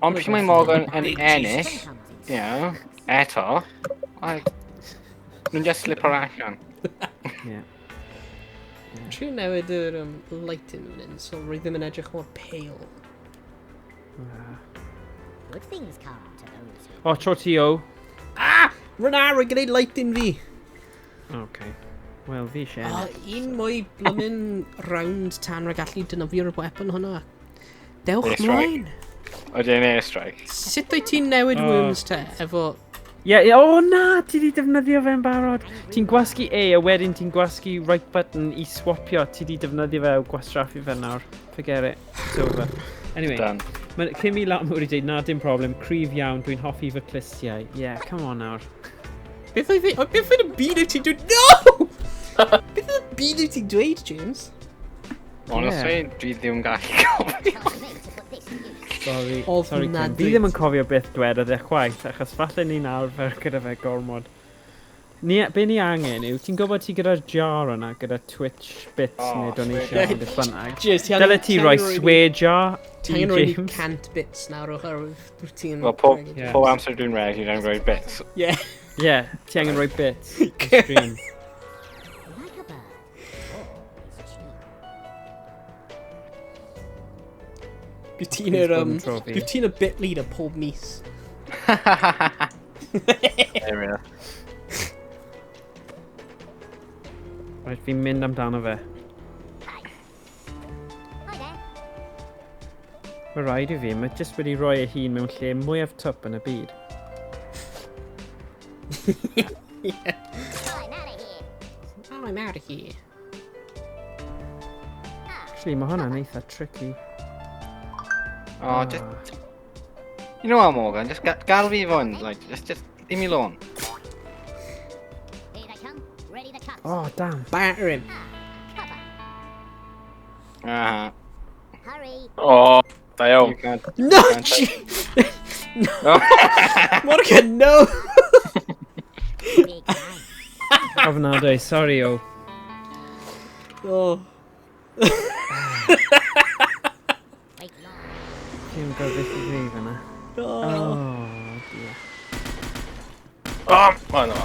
Speaker 4: Ond pryd mae Morgan yn
Speaker 1: Big
Speaker 4: ennill,
Speaker 5: Often comes in
Speaker 4: you know, eto, like, Nhw'n just slip o'r allan.
Speaker 2: Yeah.
Speaker 1: Trio newid yr lighting fan hyn, so rwy ddim yn edrych mor pale.
Speaker 5: Good things come to those who
Speaker 2: O, tro ti o.
Speaker 1: Ah! Rwy'n rwy'n gwneud lighting fi!
Speaker 2: Okay. Wel, fi eisiau
Speaker 1: O,
Speaker 2: ennill.
Speaker 1: un mwy blymyn round tan rhaid gallu defnyddio'r weapon hwnna. Dewch
Speaker 4: Airstrike.
Speaker 1: mlaen!
Speaker 4: Oedden airstrike.
Speaker 1: Sut wyt ti'n newid
Speaker 2: O.
Speaker 1: worms te, efo...
Speaker 2: Ie, yeah, o na, ti di defnyddio fe'n barod. Ti'n gwasgu A a wedyn ti'n gwasgu right button i swapio. Ti di defnyddio fe o gwastraffu fe nawr. Forget it. It's over. Anyway,
Speaker 4: Done.
Speaker 2: mae Kimi Latmore wedi dweud, na, dim problem, cryf iawn, dwi'n hoffi fy clustiau. Yeah, come on nawr.
Speaker 1: Beth oedd e- Beth oedd y byd wyt ti'n dweud? No! Beth oedd y byd wyt ti'n dweud, James?
Speaker 4: Honestly, dwi ddim yn gallu cofio.
Speaker 5: time for me to put this to use.
Speaker 2: Sorry,
Speaker 1: Ofnadwy.
Speaker 2: sorry Kim. Fi ddim yn cofio beth dwedodd e chwaith, achos falle ni'n arfer gyda fe gormod. Ni, be ni angen yw, ti'n gwybod ti gyda'r jar yna, gyda Twitch bits
Speaker 4: Oh,
Speaker 2: neu donation
Speaker 4: swear
Speaker 2: neu beth bynnag.
Speaker 1: James, ti
Speaker 2: Dyle ti roi swear jar
Speaker 1: Ti
Speaker 2: i
Speaker 1: angen rhoi
Speaker 2: James.
Speaker 1: 100 bits nawr oherwydd dwi ti'n...
Speaker 4: Wel, pob,
Speaker 2: Yeah.
Speaker 4: pob amser dwi'n regu, dwi'n rhoi bits.
Speaker 1: Yeah.
Speaker 2: Yeah, ti angen rhoi bits i stream.
Speaker 5: Like a bird, always cheap.
Speaker 1: Dwi ti'n yr...
Speaker 2: Please bod yn tro fi.
Speaker 1: Dwi ti'n y bit leader pob mis.
Speaker 4: There we are.
Speaker 2: Rhaid fi'n mynd amdano fe.
Speaker 5: Hi. Hi there.
Speaker 2: Mae rhaid i fi, mae jyst wedi rhoi ei hun mewn lle mwyaf twp yn y byd.
Speaker 5: I'm out of here.
Speaker 1: I'm out of here.
Speaker 2: Actually, mae hwnna'n eitha tricky.
Speaker 4: Oh, just... You know what, Morgan? Just gael fi fod, like, just leave me alone.
Speaker 5: Here they come. Ready the cups.
Speaker 2: Oh, damn.
Speaker 1: Batter him.
Speaker 5: Cover.
Speaker 4: Uh-huh.
Speaker 5: Hurry.
Speaker 3: O, da iawn.
Speaker 4: You can't...
Speaker 1: No!
Speaker 4: Can't-
Speaker 1: No!
Speaker 4: Oh.
Speaker 1: Morgan, no!
Speaker 5: Big bang.
Speaker 2: Ofnadwy, sorry o.
Speaker 1: Oh.
Speaker 5: Wait long.
Speaker 2: Ti'n gwybod beth i ddweud fyna.
Speaker 1: Oh.
Speaker 2: Oh, dear.
Speaker 3: O, o, no.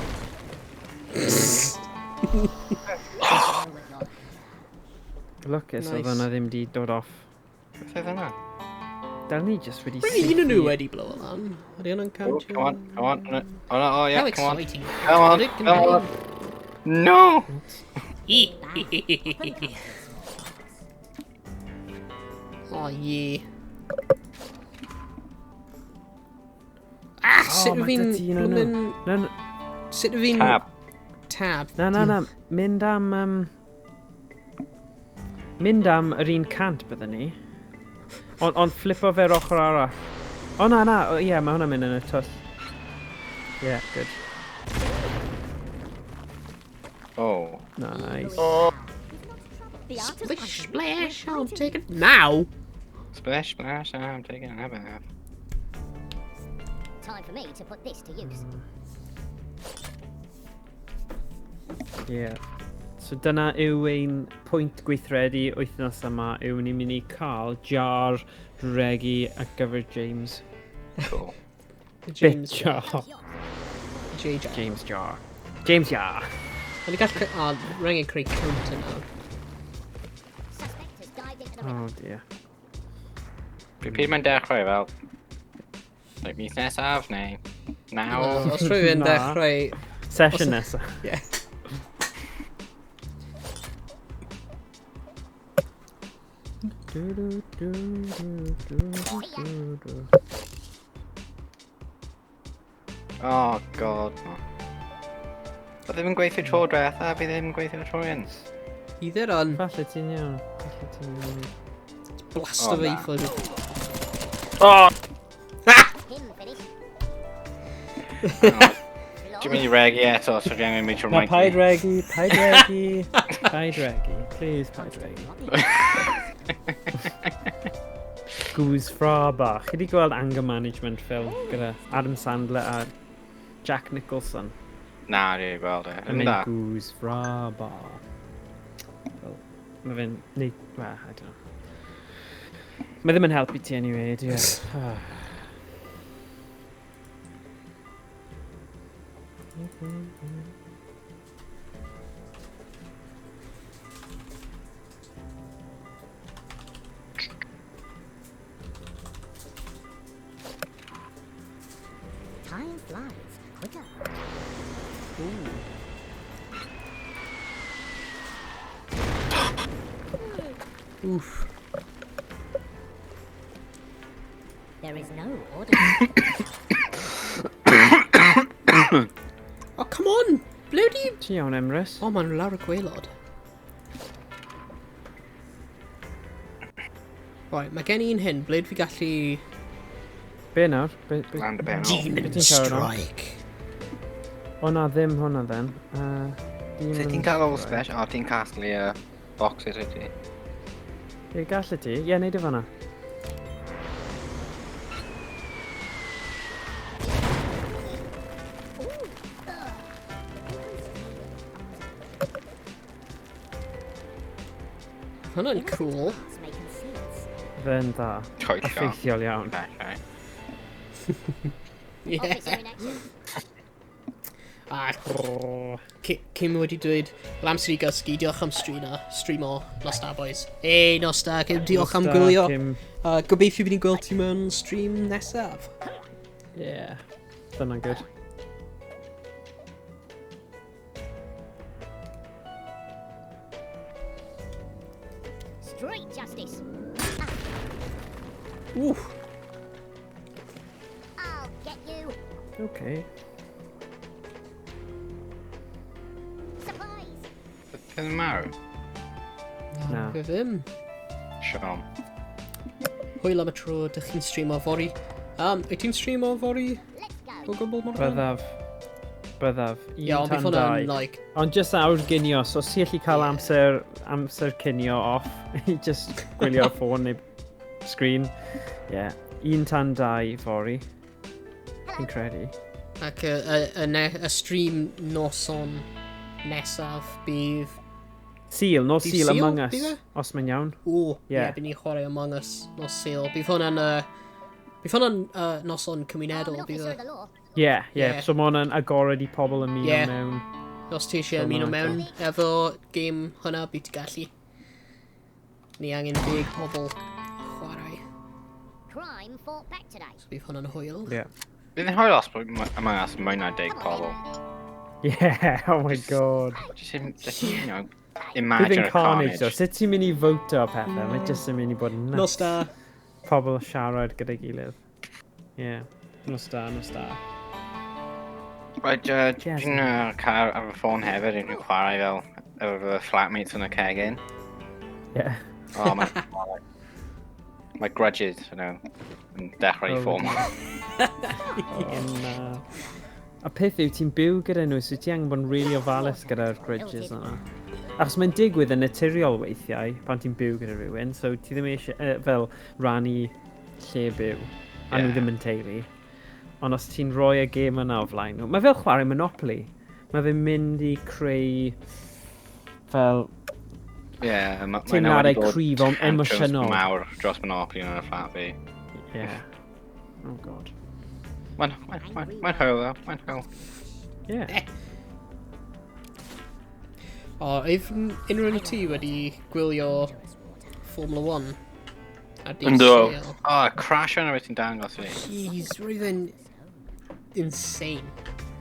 Speaker 5: Go with your
Speaker 2: Lwcus
Speaker 1: Nice.
Speaker 2: oedd hwnna ddim di dod off.
Speaker 4: Beth oedd hwnna?
Speaker 2: Dyl ni just wedi
Speaker 1: Rwy'n un o'n nhw wedi blow lan. Ydy hwnna'n
Speaker 4: Oh,
Speaker 1: count?
Speaker 4: come on, come on. Oh, no, oh, yeah,
Speaker 1: How
Speaker 4: come on.
Speaker 1: exciting.
Speaker 4: Come on,
Speaker 1: It can
Speaker 4: come on. No!
Speaker 1: be.
Speaker 5: bang. Often comes with small cups.
Speaker 1: Oh, yeah. Ah, sut
Speaker 2: mae
Speaker 1: fi'n...
Speaker 2: 'da ti un o'n nhw.
Speaker 1: blwmin-
Speaker 2: Na, na,
Speaker 1: Sut fi'n...
Speaker 4: Tab.
Speaker 1: Tab.
Speaker 2: na, na, na. Mynd am... Mynd am yr un cant bydden ni. Ond on flipo fe'r ochr arall. O na, na, o, ie, mae hwnna'n mynd yn y twll. Yeah, good.
Speaker 4: Oh.
Speaker 2: Nice.
Speaker 3: O,
Speaker 5: The art of
Speaker 1: Splish,
Speaker 5: fighting
Speaker 1: splash,
Speaker 5: will
Speaker 1: I'll
Speaker 5: heighten
Speaker 1: take it now.
Speaker 4: Splash, splash, I'm taking a bath.
Speaker 5: Time for me to put this to use.
Speaker 2: Yeah. So dyna yw ein pwynt gweithredu wythnos yma yw ni'n mynd i cael jar regi ar gyfer James.
Speaker 4: Cool.
Speaker 1: James
Speaker 2: Bit jar.
Speaker 1: J jar.
Speaker 2: James jar. James jar.
Speaker 1: O'n i gallu... O, rwy'n angen creu counter nawr.
Speaker 5: Suspect has dived into the river.
Speaker 2: Oh dear.
Speaker 4: Pryd pryd mae'n dechrau fel? Like, mis nesaf, neu... Nawr?
Speaker 1: Wel, Os rwy'n fi'n
Speaker 2: Na.
Speaker 1: dechrau...
Speaker 2: Session nesa.
Speaker 1: Yeah.
Speaker 2: Du, du, du, du, du, du, du.
Speaker 4: Oh, god. no. Oedd ddim yn gweithio tro diwetha, fi ddim yn gweithio tro hyn.
Speaker 1: Either on
Speaker 2: Falle ti'n iawn. Falle ti'n iawn.
Speaker 1: blast
Speaker 4: O,
Speaker 1: o fe
Speaker 4: na.
Speaker 1: i ffwrdd.
Speaker 3: o,
Speaker 5: Him finish.
Speaker 4: Dwi'n mynd i regi eto, so dwi angen mynd trwy'r
Speaker 2: Na,
Speaker 4: mic.
Speaker 2: paid regi, paid regi, paid regi, please, paid regi. Goose Fra bach. Chi wedi gweld Anger Management film gyda Adam Sandler a Jack Nicholson?
Speaker 4: Na, dwi wedi gweld e.
Speaker 2: Yn
Speaker 4: Yn
Speaker 2: mynd
Speaker 4: da.
Speaker 2: Goose Fra bach. Fel, mae fe'n... Neu, well, I don't know. Mae ddim yn helpu ti anyway, di e? Ah.
Speaker 1: Oof.
Speaker 5: There is no order.
Speaker 1: Oh, come on! Ble wedi...
Speaker 2: Ti iawn, Emrys?
Speaker 1: O, oh, ma'n lawr y gwaelod. Right, mae gen i un hyn. Ble fi gallu...
Speaker 2: Be nawr? Be,
Speaker 4: Land y pen ôl.
Speaker 1: Demon
Speaker 2: Be ti'n siarad am?
Speaker 1: Strike.
Speaker 2: O na, ddim hwnna then.
Speaker 4: Sut ti'n cael all special? O, ti'n casglu y boxes wyt ti?
Speaker 2: Ie, gallu ti. Ie, neud e fan'na.
Speaker 1: Hwnna'n cool.
Speaker 2: Fe'n dda.
Speaker 4: Toillio.
Speaker 2: Effeithiol iawn.
Speaker 4: Okay.
Speaker 1: Yeah.
Speaker 5: Officer in action.
Speaker 1: Ah, Kim wedi dweud, wel amser i gysgu, diolch am streamo, nos da boys. Hey, nos da, Kim, diolch am
Speaker 2: Nos da,
Speaker 1: gwylio.
Speaker 2: Kim.
Speaker 1: Gobeithio bydd ni'n gweld ti mewn stream nesaf.
Speaker 2: Yeah. Dyna'n good.
Speaker 5: Street justice.
Speaker 1: Ww,
Speaker 5: I'll get you.
Speaker 2: Okay.
Speaker 5: Surprise.
Speaker 4: Ddim marw.
Speaker 2: Na.
Speaker 1: Fe ddim.
Speaker 4: Siom.
Speaker 1: Hwyl am y tro, dych chi'n streamo fory. Wyt ti'n streamo fory
Speaker 5: Let's go.
Speaker 1: o gwbl, Morgan?
Speaker 2: Byddaf. Byddaf. Un
Speaker 1: Ie, ond bydd
Speaker 2: tan
Speaker 1: hwnna'n,
Speaker 2: dau.
Speaker 1: like,
Speaker 2: Ond just awr ginio, so os ti allu cael
Speaker 1: Ie.
Speaker 2: amser cinio off, i just gwylio ffôn neu screen. Yeah. 1 tan 2 fory. Fi'n credu.
Speaker 1: Ac y stream noson nesaf bydd...
Speaker 2: Sul, nos
Speaker 1: Dydd
Speaker 2: Sul
Speaker 1: Sul,
Speaker 2: Among Us,
Speaker 1: bydd e?
Speaker 2: os mae'n iawn.
Speaker 1: O, ie,
Speaker 2: Ie.
Speaker 1: yeah, bydd ni'n chwarae Among Us nos Sul. Bydd hwnna'n... Bydd hwnna'n noson cymunedol,
Speaker 5: I'm an
Speaker 1: bydd
Speaker 5: officer
Speaker 1: e.
Speaker 5: of the law.
Speaker 2: Ie, ie.
Speaker 1: Ie.
Speaker 2: So mae hwnna'n agored i pobl ymuno
Speaker 1: Ie.
Speaker 2: mewn.
Speaker 1: Os ti eisiau
Speaker 2: So
Speaker 1: ymuno
Speaker 2: ma'n
Speaker 1: mewn efo game hwnna, bydd ti gallu. Ni angen 10 pobl chwarae.
Speaker 5: Crime fought back today.
Speaker 1: So bydd hwnna'n hwyl.
Speaker 2: Ie.
Speaker 4: Bydd yn hwyl os bod Among Us mwy na 10 pobl.
Speaker 2: Yeah, oh my god.
Speaker 4: Just, you know,
Speaker 2: Bydd
Speaker 4: imagine
Speaker 2: yn
Speaker 4: a
Speaker 2: carnage
Speaker 4: carnage.
Speaker 2: though. Sut ti'n mynd i voto pethau? Mae jyst yn mynd i bod yn nuts.
Speaker 1: Nos da.
Speaker 2: Pobl siarad gyda'i gilydd. Ie. Yeah. Nos da, nos da.
Speaker 4: Right,
Speaker 2: Yes.
Speaker 4: dwi'n cael ar fy ffôn hefyd, dwi'n chwarae fel efo fy flatmates yn y cegin.
Speaker 2: Yeah.
Speaker 4: Oh, my, my grudges, you know, yn dechrau i
Speaker 2: Oh,
Speaker 4: fform.
Speaker 2: Oh, na. A peth yw, ti'n byw gyda nhw, so ti angen bod yn really ofalus gyda'r grudges yna. Achos mae'n digwydd yn naturiol weithiau pan ti'n byw gyda rhywun, so ti ddim eisiau, fel, rannu lle byw, a nhw
Speaker 4: Ie.
Speaker 2: ddim yn teulu. Ond os ti'n rhoi y gêm yna o flaen nhw, mae fel chwarae Monopoly. Mae fe'n mynd i creu fel
Speaker 4: Yeah, mae
Speaker 2: Teimladau cryf ond emosiynol.
Speaker 4: mawr dros Monopoly yn y fflat fi.
Speaker 2: Yeah. Oh god.
Speaker 4: Mae'n hwyl though, mae'n hwyl.
Speaker 2: Yeah.
Speaker 1: O, if unrhyw un o ti wedi gwylio Formula 1? Ar dydd
Speaker 3: Yndw.
Speaker 1: Sul?
Speaker 4: Oh, crash yna beth ti'n dangos fi.
Speaker 1: Jeez, roedd e'n insane.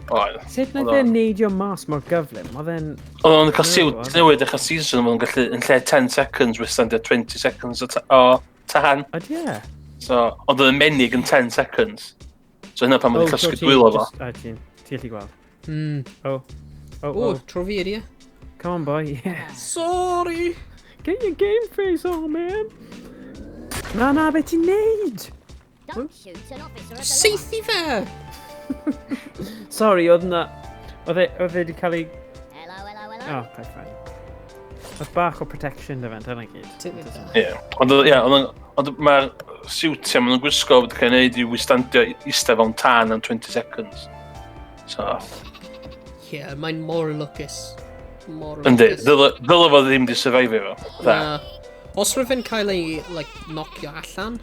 Speaker 3: Oedd.
Speaker 2: Sut
Speaker 3: Oedd
Speaker 2: naeth e
Speaker 3: o'n-
Speaker 2: neidio mas mor gyflym? Oedd e'n...
Speaker 3: Oedd o'n cael
Speaker 2: Ie,
Speaker 3: siwt
Speaker 2: wel.
Speaker 3: newydd dechrau season, oedd o'n gallu, yn lle 10 seconds, withstandio 20 seconds o tan.
Speaker 2: Ydy e?
Speaker 3: So, oedd o'n menig yn 10 seconds. So hynna pan oedd o'n
Speaker 2: so
Speaker 3: llosgu
Speaker 2: ti
Speaker 3: dwylo fo.
Speaker 2: O, ti'n gallu gweld. Oh. Oh,
Speaker 1: O,
Speaker 2: oh.
Speaker 1: tro fi ydi e.
Speaker 2: Come on, boy. Yeah.
Speaker 1: Sorry!
Speaker 2: Get your game face on, man. Na, na, beth ti'n neud?
Speaker 5: Don't shoot an officer of the law.
Speaker 1: Seithi fe!
Speaker 2: Sorry, oedd na... Oedd e wedi cael ei...
Speaker 5: Hello, hello, hello.
Speaker 2: Oh, okay, fine. Oedd bach o protection dy fe, dyna gyd.
Speaker 3: Ie. Ond oedd- ie, ond mae'r siwt maen nhw'n gwisgo wedi cael ei wneud i withstandio eistedd fewn tân am 20 seconds. So,
Speaker 1: Ie, mae'n mor lwcus. Mor
Speaker 3: yndi,
Speaker 1: lwcus.
Speaker 3: ddyle fo ddim di survivio fo. Fatha,
Speaker 1: Na. Os roedd fe'n cael ei, like, knocio allan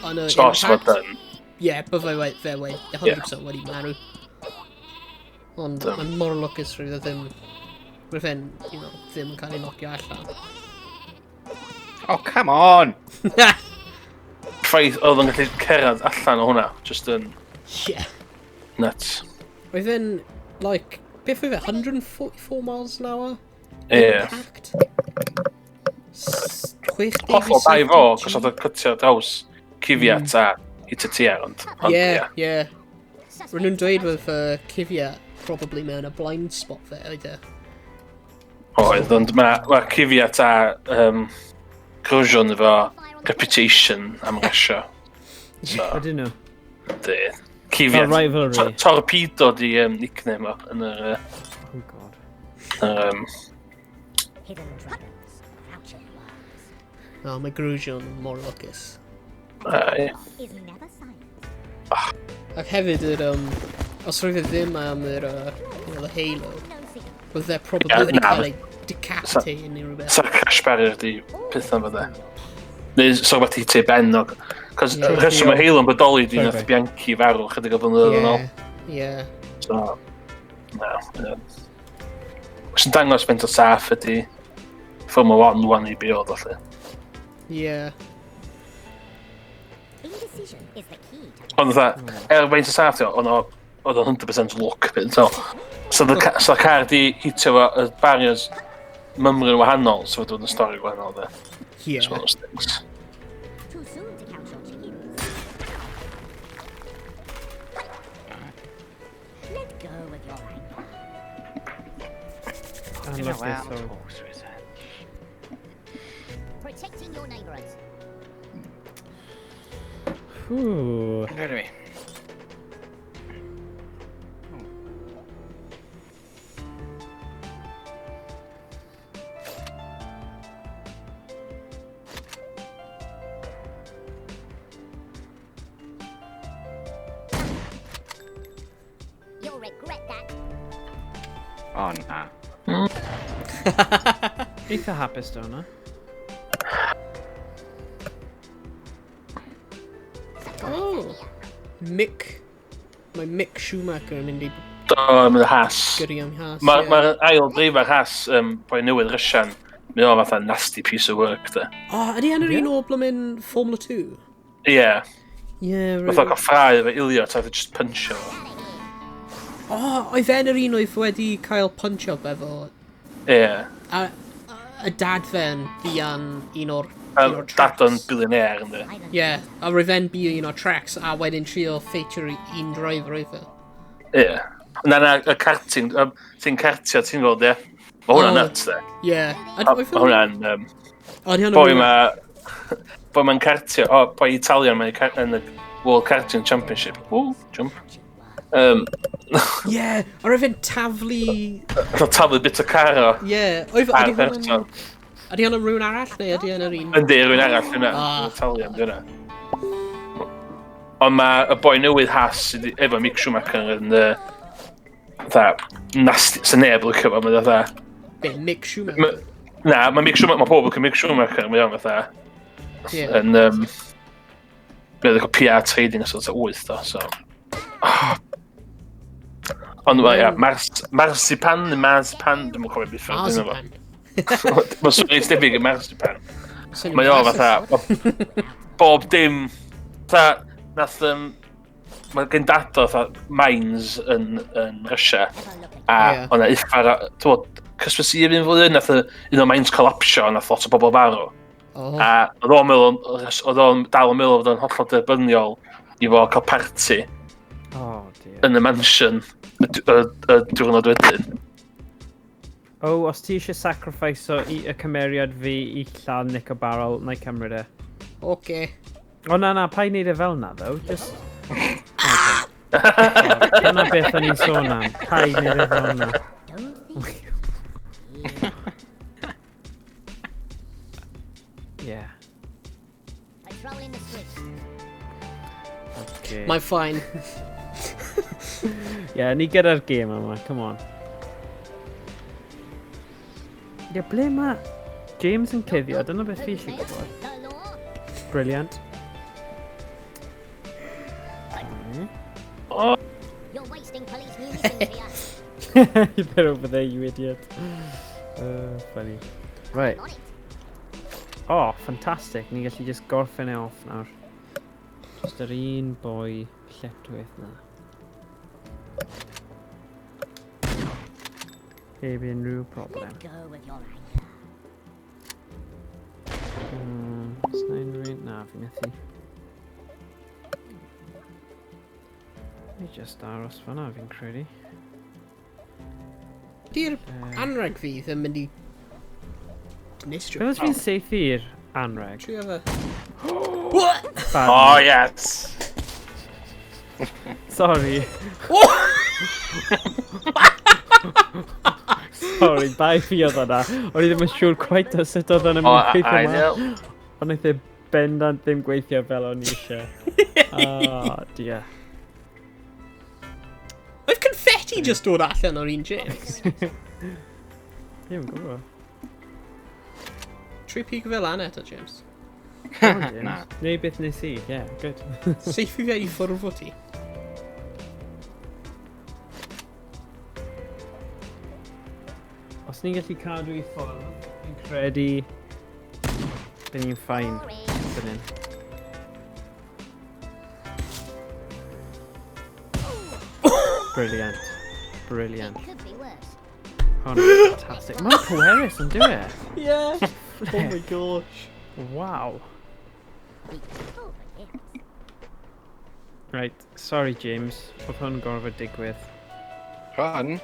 Speaker 1: yn y
Speaker 3: So, os fo
Speaker 1: impact,
Speaker 3: done.
Speaker 1: ie, bydde fe 100% wedi marw. Ond
Speaker 3: Dim.
Speaker 1: mae'n mor lwcus roedd e ddim... Roedd fe'n, ddim yn cael ei knocio allan.
Speaker 4: Oh, come on!
Speaker 3: Ffaith oedd o'n gallu cerdded allan o hwnna, just yn
Speaker 1: Yeah.
Speaker 3: nuts.
Speaker 1: Roedd fe'n, like, beth oedd fe, 144 miles an hour?
Speaker 3: Ie.
Speaker 1: Impact? 60
Speaker 3: Hollol da i fo, cos oedd o'n cytio draws Kvyat a hitio ond...
Speaker 1: Ie, ie. Rwy'n nhw'n dweud with Kvyat probably mewn a blind spot fe, oedd e?
Speaker 3: Oedd, ond mae Kvyat a Grosjean efo reputation am rasio.
Speaker 2: So, ydyn nhw?
Speaker 3: Di. Kvyat.
Speaker 2: Rivalry.
Speaker 3: Torpedo di nickname o yn yr...
Speaker 2: Oh god.
Speaker 5: Hidden dragons, crouching worms.
Speaker 1: Oh, mae Grosjean mor lwcus.
Speaker 3: Aye.
Speaker 5: Is never silent.
Speaker 1: Ac hefyd, os roedd e ddim am yr the Halo, bydd e probably wedi cael ei decapitate neu rhywbeth.
Speaker 3: Sa'r crash barrier di pethau fydde. Neu sa rhywbeth i te ben o. Cos rheswm mae Halo yn bodoli di nath Bianchi farw chydig o flynyddoedd yn ôl.
Speaker 1: Ie.
Speaker 3: So, na. Os yn dangos faint o saff ydi Formula 1 1 i be oedd allu.
Speaker 1: Ie.
Speaker 3: Ond fatha, er faint o saff di o, oedd o'n 100% luck bit, so. So the car di hitio fo, y barriers mymryn wahanol, so fod yn stori gwahanol, de.
Speaker 1: Yeah.
Speaker 3: It's one of those things.
Speaker 5: Too soon to count your chickens. Let go of your anger.
Speaker 2: Unlucky, so.
Speaker 5: Protecting your neighborhoods.
Speaker 2: Ooh.
Speaker 4: Where do we?
Speaker 5: You'll regret that.
Speaker 4: Oh, na.
Speaker 2: Eitha hapus do hwnna.
Speaker 1: Oh! Mick. Mae Mick Schumacher yn mynd i
Speaker 3: Do, mynd y Haas.
Speaker 1: gyrru am Haas.
Speaker 3: Mae'r ail dreifar Haas, boi newydd Russian, mae o fatha nasty piece of work, de.
Speaker 1: Oh, ydy yn yr un o blymyn Formula 2?
Speaker 3: Ie.
Speaker 1: Yeah, right.
Speaker 3: Fatha cael ffrae efo Ilio, ta just punch-o.
Speaker 1: Oh, oedd e'n yr un oedd wedi cael punch-up efo...
Speaker 3: Ie.
Speaker 1: A dad fe'n buan un o'r tracks.
Speaker 3: Dad o'n billionaire, ynddi.
Speaker 1: Ie, a roedd e'n bu un o'r tracks, a wedyn trio ffeitio'r un driver oedd e.
Speaker 3: Ie. Na, y karting, ti'n kartio, ti'n gweld, ie? Mae hwnna'n nuts, de.
Speaker 1: Ie.
Speaker 3: Mae hwnna'n... Boi ma... Boi ma'n kartio, o, boi Italian mae'n yn y World Karting Championship. Ww, jump.
Speaker 1: Ie, a roedd e'n taflu...
Speaker 3: Taflu bit o car o.
Speaker 1: Ie.
Speaker 3: Ar person.
Speaker 1: Ydy hwnna'n rhywun arall, neu ydy hwnna'n un?
Speaker 3: Yndi, rhywun arall, yna. Italian, dyna. Ond mae y boi newydd Haas, efo Mick Schumacher yn... Fatha, nasty, sy'n neb licio fo, mae'n fatha...
Speaker 1: Be, Mick Schumacher?
Speaker 3: Na, mae Mick Schumacher, mae pob licio Mick Schumacher, mae o'n fatha... Yn... Mae'n licio PR trading os oedd 8, do, so... Ond, ia, marzipan, marzipan, dwi'n cofio beth ffyrdd.
Speaker 1: Marzipan.
Speaker 3: Mae'n swnio'n debyg i marzipan. Mae o fatha, bob dim, fatha, nath, mae gen dad o fatha mines yn Russia, a o'na uffar, ti'n bod, Christmas Eve un flwyddyn, nath un o'r mines collapsio, nath lot o bobl farw. A oedd o'n meddwl, oedd o'n dal yn meddwl fod o'n hollol derbyniol i fo cael party yn y mansion y diwrnod wedyn.
Speaker 2: Oh, os ti eisiau sacrifice o i y cymeriad fi i lladd Nick O'Barrel, na i cymryd e.
Speaker 1: Oce.
Speaker 2: O na, na, paid neud e fel na, though. Just... Dyna beth o'n i'n sôn am. Paid neud e fel na. Yeah. Okay.
Speaker 1: Mae'n fine.
Speaker 2: Yeah, ni gyda'r gêm yma, come on. Ie, ble mae James yn cuddio? Dyna beth fi eisiau gwybod. Brilliant.
Speaker 3: Oh.
Speaker 5: You're wasting police munitions here.
Speaker 2: They're over there, you idiot. Funny. Right. Oh, fantastic. Ni'n gallu just gorffen e off nawr. Just yr un boi lletchwith na. Heb unrhyw problem. fi methu. Ni just aros fan'na, fi'n credu.
Speaker 1: Di'r anreg fi ddim mynd i dinistrio.
Speaker 2: Beth os fi'n saethu'r anreg?
Speaker 1: Trio fe. What?
Speaker 2: Bad
Speaker 3: Oh,
Speaker 2: news.
Speaker 3: yes!
Speaker 2: Sorry. Sorry, bai fi oedd yna. O'n i ddim yn siŵr quite o sut oedd yna'n
Speaker 3: O,
Speaker 2: mynd i gweithio
Speaker 3: ideal.
Speaker 2: ma. Ond wnaeth e bendant ddim gweithio fel o'n i eisiau. Oh, dear.
Speaker 1: Oedd confetti just dod allan o'r un James.
Speaker 2: Ddim yn gwybod.
Speaker 1: Tri pig fel lan eto, James.
Speaker 2: Go on, James.
Speaker 4: Na.
Speaker 2: Neu beth nes i, yeah, good.
Speaker 1: Seithi fe i ffwrdd o ti.
Speaker 2: Os ni'n gallu cadw i ffwrdd, fi'n credu... Bydd ni'n ffain fan hyn. Brilliant. Brilliant.
Speaker 5: It could be worse.
Speaker 2: Hwnna'n ffantastig. Mae'n pwerus yn dyw e?
Speaker 1: Yeah. Oh my gosh.
Speaker 2: Wow.
Speaker 5: Be careful for gifts.
Speaker 2: Right, sorry James. Oedd hwn gorfod digwydd.
Speaker 4: Hwn?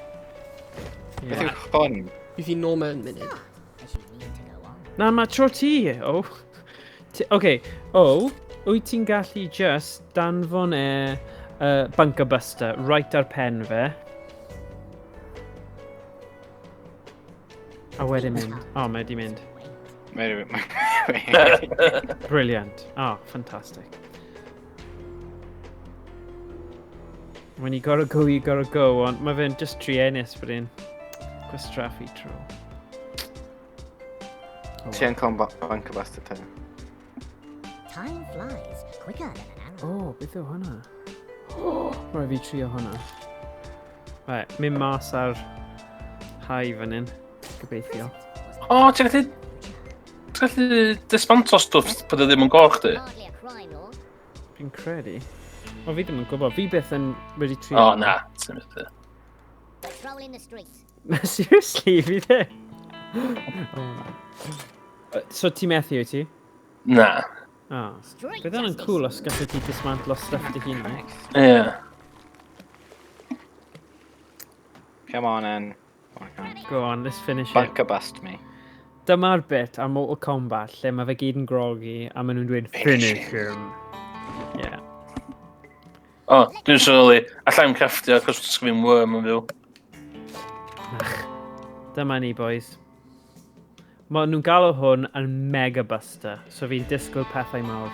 Speaker 4: Beth
Speaker 2: Yeah.
Speaker 4: yw hwn?
Speaker 1: Fi fi nôl mewn munud.
Speaker 5: As you need to go on.
Speaker 2: Na, mae tro ti, o. Oce, o, wyt ti'n gallu just danfon e bunker buster right ar pen fe. A wedyn mynd. O, mae di mynd.
Speaker 5: Wait.
Speaker 4: Mae
Speaker 2: Brilliant. Oh, fantastic. When you gotta go, you gotta go. Ond mae fe'n just truenus bod e'n gwastraffu tro. Oh,
Speaker 4: Ti yn cael bunker buster te.
Speaker 5: Time flies quicker than an arrow.
Speaker 2: Oh, beth yw hwnna? Oh, rhaid fi trio hwnna. Right, mynd mas ar high fan hyn. Gobeithio.
Speaker 3: O, ti'n gallu... Ti'n gallu dismanto stwff bod e ddim yn goch di?
Speaker 5: Hardly a crime lord.
Speaker 2: Fi'n credu. O, fi ddim yn gwybod. Fi byth yn wedi trio.
Speaker 3: O, na. Ti'n methu.
Speaker 5: Patrolling the streets.
Speaker 2: Seriously, fi ddim. Oh, na. So ti methu wyt ti?
Speaker 3: Na.
Speaker 2: Oh.
Speaker 5: Street
Speaker 2: Bydd hwnna'n
Speaker 5: justice.
Speaker 2: cool os gallu ti dismantlo stuff dy hun.
Speaker 3: Ie.
Speaker 4: Come on in. Oh, I can't.
Speaker 2: Go on, let's finish it.
Speaker 4: Bunker bust me.
Speaker 2: Dyma'r bit ar Mortal Kombat lle mae fe gyd yn grogi a maen nhw'n dweud finish him. Yeah.
Speaker 3: O, dwi'n sylwi. Allai'm crafftio, achos sgwyn worm yn fyw.
Speaker 2: Dyma ni, boys. Mae nhw'n galw hwn yn Mega Buster, so fi'n disgwyl pethau mawr.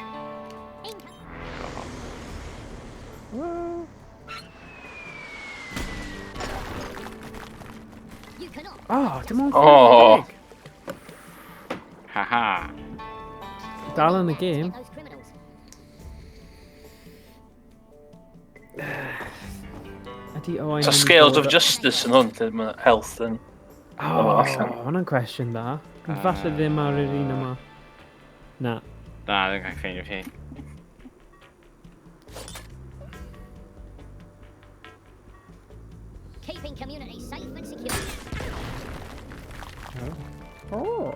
Speaker 5: You cannot.
Speaker 2: Oh, dim ond
Speaker 3: Oh.
Speaker 2: 50.
Speaker 4: Ha ha.
Speaker 2: Dal yn y
Speaker 5: Get
Speaker 2: game.
Speaker 5: those criminals.
Speaker 2: Ydy Owain
Speaker 3: So
Speaker 2: yn
Speaker 3: Scales
Speaker 2: dod
Speaker 3: of Justice yn hwn, lle mae health yn...
Speaker 2: Oh,
Speaker 3: allan.
Speaker 2: hwnna'n cwestiwn dda. Falle ddim ar yr un yma. Na.
Speaker 4: Na, ddim cael ffeindio fi.
Speaker 5: Keeping communities safe and secure.
Speaker 2: Oh.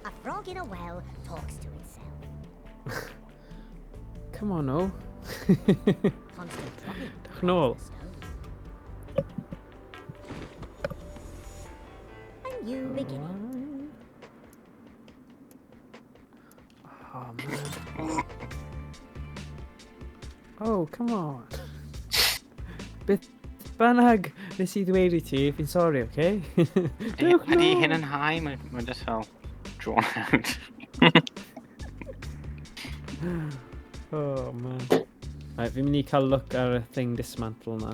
Speaker 5: A frog in a well talks to itself.
Speaker 2: Come on, o.
Speaker 5: Constant dropping.
Speaker 2: Dewch nôl.
Speaker 5: Stone. A new beginning.
Speaker 2: Oh, man. Oh, come on. Beth bynnag nes i ddweud i ti, fi'n sori, oce? Dewch
Speaker 4: Ydy
Speaker 2: nôl.
Speaker 4: hyn yn high? Mae'n just fel drawn out.
Speaker 2: Oh, man. Right, fi'n mynd i cael look ar y thing dismantle na.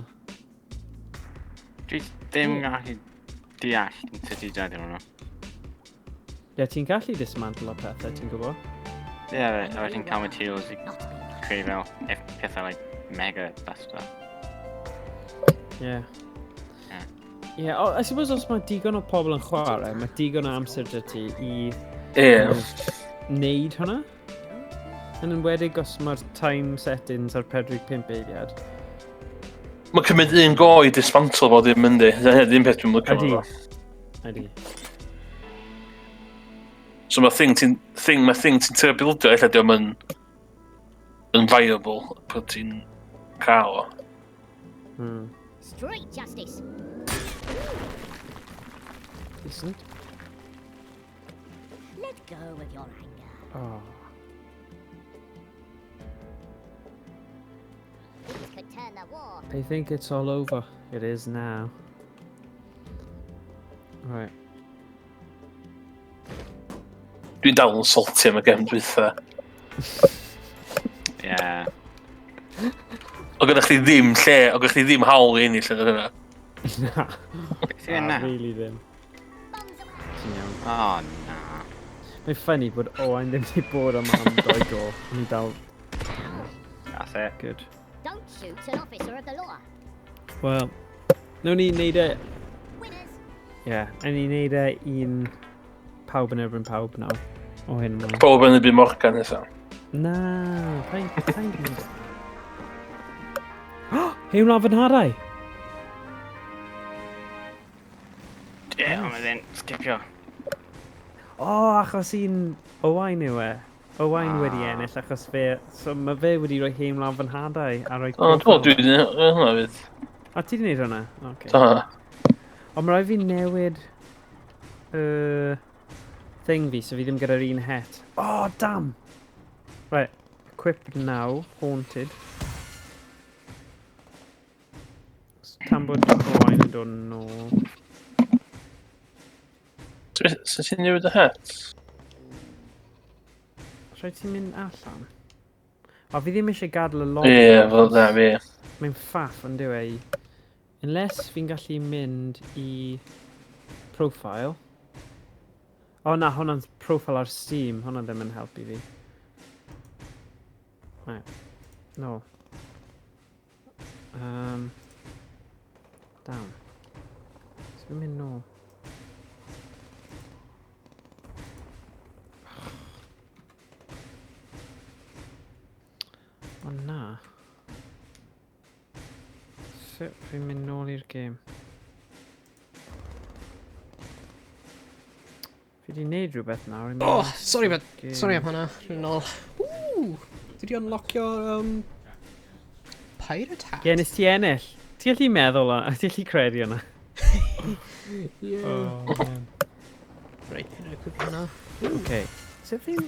Speaker 4: Dwi ddim gallu deall sut i defnyddio hwnna.
Speaker 2: Ie, ti'n gallu dismantle o pethau, ti'n gwybod?
Speaker 4: Ie, a wedyn cael materials i
Speaker 5: Not be
Speaker 4: creu fel pethau like mega buster.
Speaker 2: Ie.
Speaker 4: Ie.
Speaker 2: Ie, o, I suppose os mae digon o pobl yn chwarae, mae digon o amser dy ti i
Speaker 3: Ie.
Speaker 2: wneud hwnna. Yn enwedig os mae'r time settings ar 45 eiliad.
Speaker 3: Mae'n cymryd un go i dismantle fo ddim yndi. Dyna ddim peth dwi'n licio
Speaker 2: Ydi.
Speaker 3: fo.
Speaker 2: Ydy.
Speaker 3: So mae thing ti'n thing, mae thing ti'n trio bildio, ella diolch yn yn viable pan ti'n cael o.
Speaker 5: Street justice.
Speaker 2: Decent.
Speaker 5: Let go of your anger.
Speaker 2: Oh.
Speaker 5: These could turn the war.
Speaker 2: They think it's all over. It is now. Right.
Speaker 3: Dwi'n dal yn salty am y gem dwytha.
Speaker 4: Yeah.
Speaker 3: O gyda chdi ddim lle, o gyda chdi ddim hawl i ennill yn yna.
Speaker 2: Na.
Speaker 4: Beth yw yna?
Speaker 2: Really ddim.
Speaker 5: Bombs away.
Speaker 2: Ti'n iawn.
Speaker 4: Oh, na.
Speaker 2: Mae'n funny bod Owain ddim wedi bod yma am doi go. Ni dal
Speaker 4: That's it.
Speaker 2: good.
Speaker 5: Don't shoot an officer of the law.
Speaker 2: Wel, nawn ni neud e...
Speaker 5: Winners.
Speaker 2: Ie, yeah, nawn ni neud e un pawb yn erbyn pawb nawr. O hyn ymlaen.
Speaker 3: Pob yn y byd Morgan nesa.
Speaker 2: Na, paid, paid mynd. Hew wna fy nhadau!
Speaker 4: Ie, yeah, ond wedyn, skipio.
Speaker 2: O, achos un Owain yw e. Owain wedi ennill achos fe... So mae fe wedi rhoi hen wlad fy nhadau a rhoi...
Speaker 3: O, dwi'n meddwl dwi wedi gwneud hwnna fyd.
Speaker 2: O, ti wedi gwneud hwnna? Oce.
Speaker 3: Do.
Speaker 2: Ond mae rhaid fi newid y thing fi, so fi ddim gyda'r un het. Oh, damn! Right, equipped now, haunted. Tan bod Owain yn dod nôl.
Speaker 3: Sut ti'n newid y het?
Speaker 2: Rhaid ti'n mynd allan? O, fi ddim eisiau gadael y lobby.
Speaker 3: Ie, fel na fi.
Speaker 2: Mae'n ffaff yn dyw e. Unless fi'n gallu mynd i profile. O na, hwnna'n profile ar Steam. Hwnna ddim yn helpu fi. Right. No. Down. So fi'n mynd nôl. O na. Sut fi'n mynd nôl i'r gêm? Fi di wneud rhywbeth nawr. i mynd
Speaker 1: Oh,
Speaker 2: i'r
Speaker 1: sorry, but,
Speaker 2: gêm.
Speaker 1: sorry am hwnna. Dwi'n nôl. Ww! Dwi di unlockio, Pirate Hat.
Speaker 2: Ie, nes ti ennill. Ti gallu meddwl o, ti gallu credu hwnna.
Speaker 1: Yeah.
Speaker 2: Oh, man.
Speaker 1: Right, fi'n equip hwnna.
Speaker 2: Okay. Sut fi'n...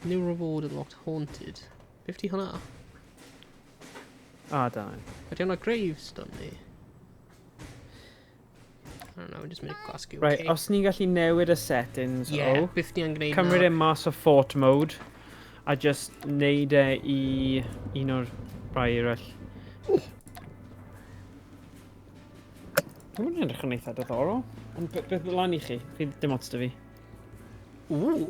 Speaker 1: New reward unlocked haunted. Beth di hwnna?
Speaker 2: Ah, da.
Speaker 1: Ydy hwnna gravestone ni? I don't know, just mynd i gwasgu
Speaker 2: Right,
Speaker 1: okay.
Speaker 2: os ni'n gallu newid y settings,
Speaker 1: Yeah,
Speaker 2: o,
Speaker 1: beth ni yn gwneud
Speaker 2: cymryd e
Speaker 1: nawr?
Speaker 2: mas o fort mode, a just neud e i un o'r rai eraill. Mae'n edrych yn eitha diddorol. Ond beth lan i chi? Fi dim ots da fi.
Speaker 1: Ww!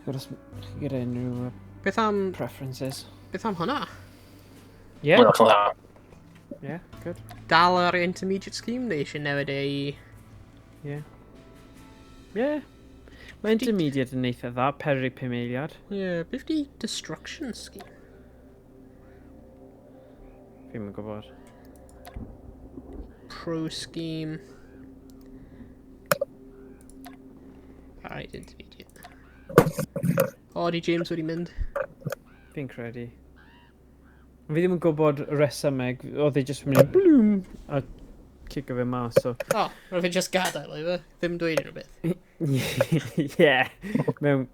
Speaker 2: Gwyd os chi gyda unrhyw
Speaker 1: Beth am...
Speaker 2: preferences.
Speaker 1: Beth am hwnna?
Speaker 2: Yeah,
Speaker 3: Mae'n dda.
Speaker 2: yeah, good.
Speaker 1: Dal ar intermediate scheme neu eisiau newid e i...
Speaker 2: Yeah. Yeah. Mae intermediate yn eitha dda, 45 eiliad.
Speaker 1: Yeah, beth di destruction scheme?
Speaker 2: Fi'n yn gwybod.
Speaker 1: Pro scheme. Alright, intermediate. O, di James wedi mynd.
Speaker 2: Fi'n credu. Fi ddim yn gwybod y resymeg, oedd e jyst yn mynd bloom a cicio fe mas, so...
Speaker 1: O, oh, roedd fe just gadael ei fe. Ddim dweud unrhyw beth.
Speaker 2: yeah. Mewn...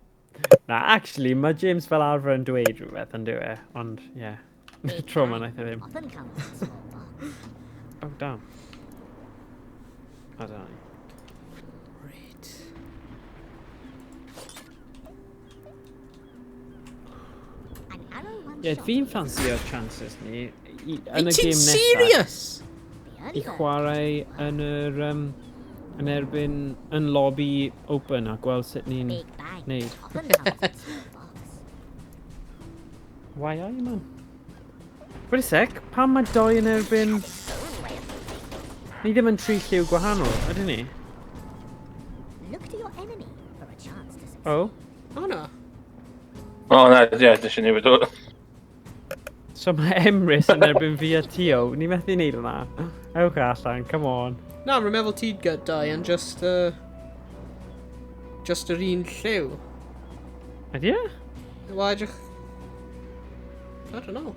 Speaker 2: Na, actually, mae James fel arfer yn dweud rhywbeth yn dyw e, ond, yeah.
Speaker 5: Big
Speaker 2: Tro ma
Speaker 5: bang
Speaker 2: naeth e ddim.
Speaker 5: Often comes in small box.
Speaker 2: Oh, damn. I don't know.
Speaker 1: Right.
Speaker 5: An arrow one
Speaker 2: Yeah,
Speaker 5: shot
Speaker 2: fi'n
Speaker 5: is
Speaker 2: ffansio chances ni. Yn y
Speaker 1: Wyt ti'n
Speaker 2: gêm nesaf,
Speaker 1: serious?
Speaker 5: the early
Speaker 2: i
Speaker 5: bird.
Speaker 2: chwarae yn yr... yn erbyn, yn lobby open a gweld sut ni'n
Speaker 5: Big bang
Speaker 2: neud.
Speaker 5: often comes in small box.
Speaker 2: Why are you, man? Wait a sec, pam mae doi yn erbyn...
Speaker 5: Own way of moving.
Speaker 2: Ni ddim yn tri lliw gwahanol, ydyn ni?
Speaker 5: Look to your enemy for a chance to succeed.
Speaker 2: Oh.
Speaker 1: O na.
Speaker 3: O, na, ie, nes i newid o.
Speaker 2: So mae Emrys yn erbyn fi a Tio. Ni methu wneud hwnna. Ewch allan, come on.
Speaker 1: Na, rwy'n meddwl ti'n get dau yn just... Just yr un lliw.
Speaker 2: Ydy e?
Speaker 1: Wel, edrych... I don't know.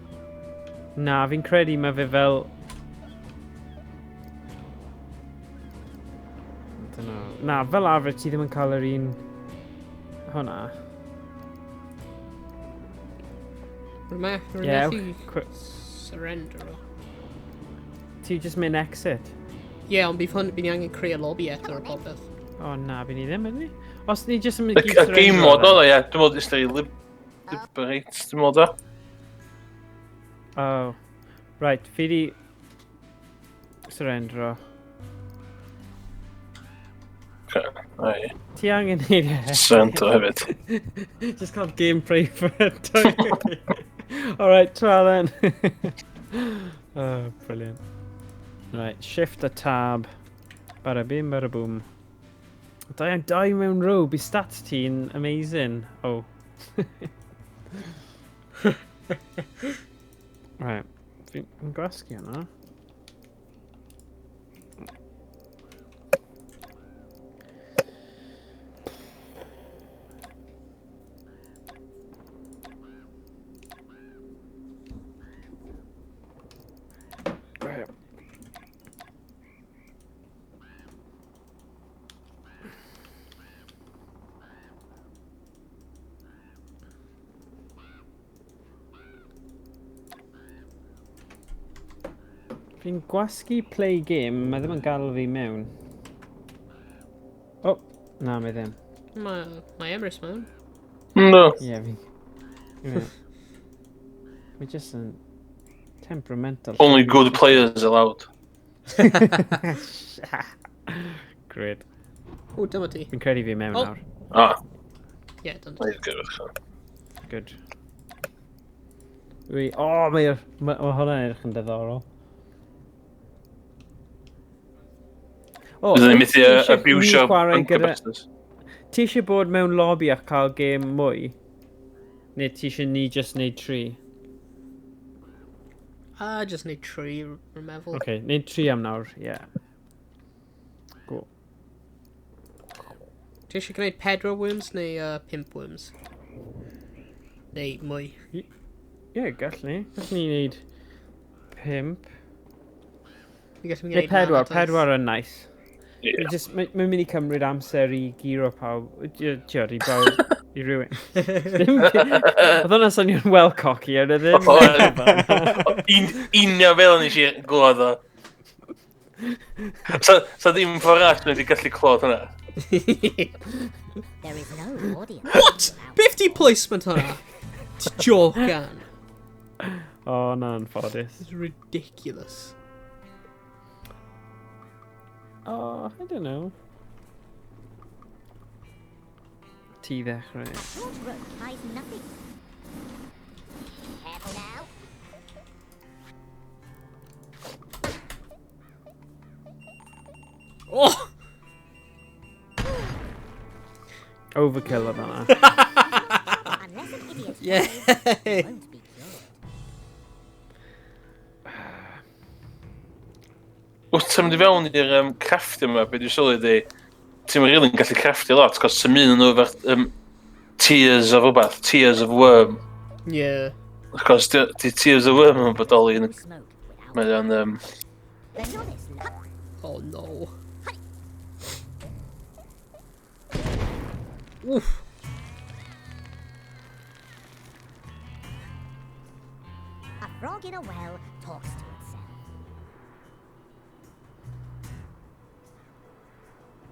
Speaker 2: Na, fi'n credu mae fe fel... I don't know. Na, fel arfer ti ddim yn cael yr un hwnna.
Speaker 1: Rwy'n
Speaker 2: Ie,
Speaker 1: methu surrender o.
Speaker 2: Ti just mynd exit.
Speaker 1: Ie, ond bydd hwn, bydd ni angen creu lobby eto ar popeth.
Speaker 2: O na, bydd ni ddim, ydyn ni? Os ni just yn mynd
Speaker 3: Y game mode oedd o, ie. Dwi'n meddwl jyst ei liberate, dwi'n meddwl o.
Speaker 2: Oh. Right, fi di surrendero.
Speaker 3: Ai,
Speaker 2: Ti angen neud e?
Speaker 3: surrender hefyd.
Speaker 2: Just cael gameplay for it. Alright, try then. Oh, brilliant. Right, shift a tab. Bada bim, bada boom. Da iawn, dau mewn row. Bydd stats ti'n amazing. Oh. Right, fi'n gwasgu hwnna. Right. Fi'n gwasgu play game, mae ddim yn gadw fi mewn. Oh, na, mae ddim.
Speaker 1: Mae Emrys mewn.
Speaker 3: No.
Speaker 2: Ie, yeah, fi... Yeah. Mae just yn temperamental.
Speaker 3: Only good players allowed.
Speaker 2: Great.
Speaker 1: O, dyma ti.
Speaker 2: Fi'n credu fi mewn
Speaker 1: Oh.
Speaker 2: nawr.
Speaker 3: Ah,
Speaker 1: Ie, dyna
Speaker 3: mae'n
Speaker 1: ti.
Speaker 3: good.
Speaker 2: Good. Wi... O, oh, mae ma hwnna'n edrych yn diddorol. O,
Speaker 3: Byddwn ni'n methu
Speaker 2: ti isie ni
Speaker 3: abusio
Speaker 2: chwarae
Speaker 3: bunker
Speaker 2: gyda-
Speaker 3: busters.
Speaker 2: Ti eisiau bod mewn lobby a cael gêm mwy? Neu ti eisiau ni just neud tri?
Speaker 1: Ah, just neud tri, rwy'n meddwl.
Speaker 2: Ok, neud tri am nawr, ie. Yeah. Go.
Speaker 1: Ti eisiau gwneud 4 worms neu 5 worms? Neu mwy.
Speaker 2: Ie, yeah, gall ni. Gall ni neud 5.
Speaker 1: Ni gallu
Speaker 2: Neu
Speaker 1: gwneud
Speaker 2: 4, 4 yn nice.
Speaker 3: Ie.
Speaker 2: Mae just, mae'n mynd i cymryd amser i guro pawb, tiod, i bawb, i rhywun. Ddim, oedd hwnna'n swnio'n well cocky, oedd e ddim.
Speaker 3: Union fel nes i glwad o. So ddim ffordd arall wedi gallu clywed hwnna.
Speaker 5: There is no audience.
Speaker 1: What? Beth di placement hwnna? Ti jocan.
Speaker 2: O, na, anffodus.
Speaker 1: It's ridiculous.
Speaker 2: Oh, I don't know. Ti ddechrau.
Speaker 5: A short rope ties nothing. Careful now.
Speaker 1: Oh!
Speaker 2: Overkill oedd hwnna.
Speaker 5: Unless an idiot
Speaker 1: Yeah.
Speaker 5: dies, he won't be cured.
Speaker 3: Wrth ti'n mynd i fewn i'r crafftio yma, be dwi'n sylwi ydi, ti'n rili'n gallu crafftio lot, cos ti'n mynd nhw efo'r tears of rhywbeth, tears of worm.
Speaker 1: Yeah.
Speaker 3: Cos di tears of worm yn bodoli yn...
Speaker 5: Smoke without
Speaker 3: Mae o'n...
Speaker 5: the novice.
Speaker 1: Oh no. Oof.
Speaker 5: A frog in a well talks to itself.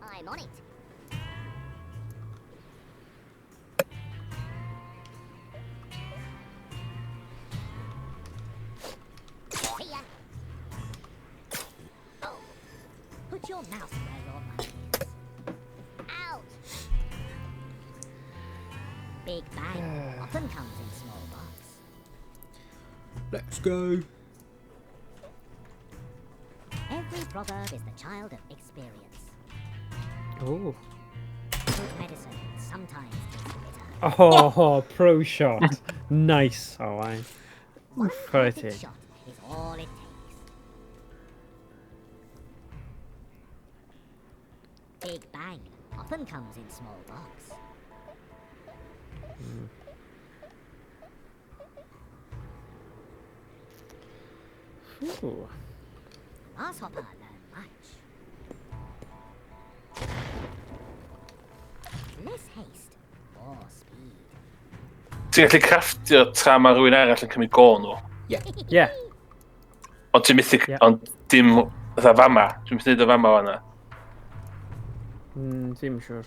Speaker 5: I'm on it. See ya. Oh. Put your mouth where your money is. Out. Big bang often comes in small box.
Speaker 1: Let's go.
Speaker 5: Every proverb is the child of experience.
Speaker 2: Oh.
Speaker 5: Good medicine sometimes tastes bitter.
Speaker 2: Oh, pro shot. Nice, Owain.
Speaker 5: One
Speaker 2: Chwarae
Speaker 5: perfect
Speaker 2: ti.
Speaker 5: shot is all it takes. Big bang often comes in small box.
Speaker 2: Ooh.
Speaker 5: Grasshopper learn much. Less haste, more speed.
Speaker 3: Ti'n gallu crafftio tra mae rhywun arall yn cymryd go nhw.
Speaker 2: Yeah.
Speaker 3: Ond ti'n methu...
Speaker 2: Ie.
Speaker 3: Ond dim fatha fama. Dwi'n methu neud o fama fanna.
Speaker 2: Ddim siŵr.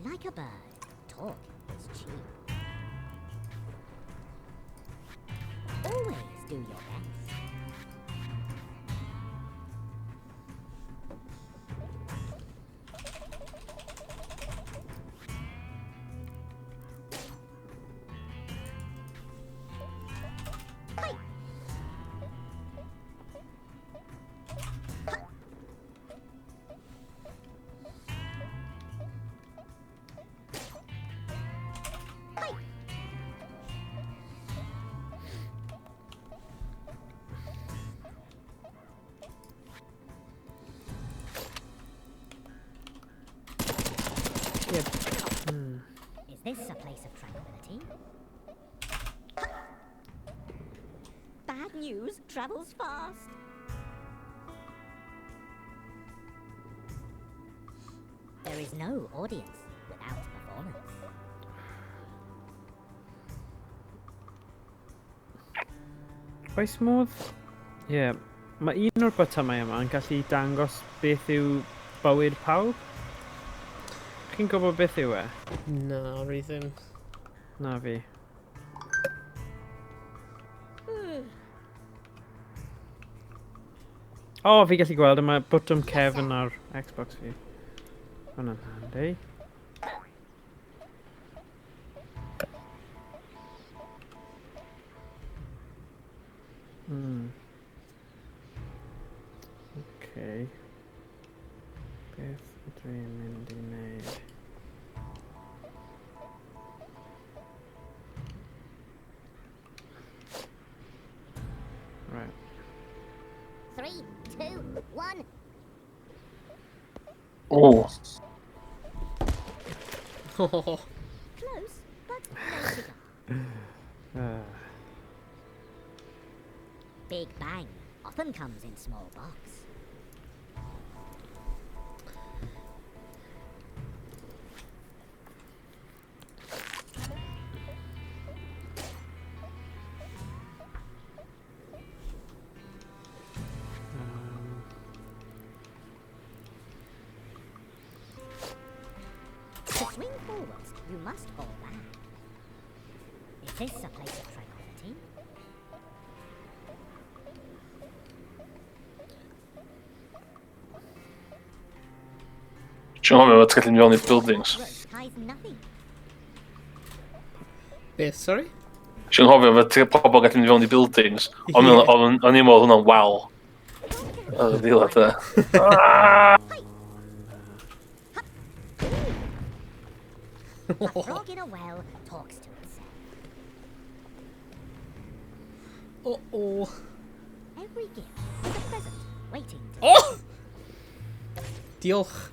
Speaker 5: Like a bird, talk is cheap. Always do your best. Is this a place of tranquility? Bad news travels fast. There is no audience without performance.
Speaker 2: Oes modd? Ie. Yeah. Mae un o'r botymau yma yn gallu dangos beth yw bywyd pawb. Chi'n gwybod beth yw e?
Speaker 1: Na, rwy ddim.
Speaker 2: Na fi. O, fi gallu gweld yma botwm cefn ar Xbox fi. Hwna'n handi. Okay. Beth ydw i'n mynd i wneud? Right.
Speaker 5: 3, 2, 1.
Speaker 3: O.
Speaker 5: Close, but no cigar. Big bang often comes in small box. To swing forwards, you must fall back. Is this a place of tranquility?
Speaker 3: Ti'n gofio fod ti'n gallu mynd fewn i'r buildings.
Speaker 5: Rope ties nothing.
Speaker 1: Beth, sorry?
Speaker 3: Ti'n gofio fod ti'n pobl gallu mynd fewn i buildings. Ond o'n i'n meddwl hwnna'n wal. Oedd y ddilad yna.
Speaker 5: A frog in a well talks to itself.
Speaker 1: Oh-oh.
Speaker 5: Every gift is a present waiting to...
Speaker 1: Oh! Diolch,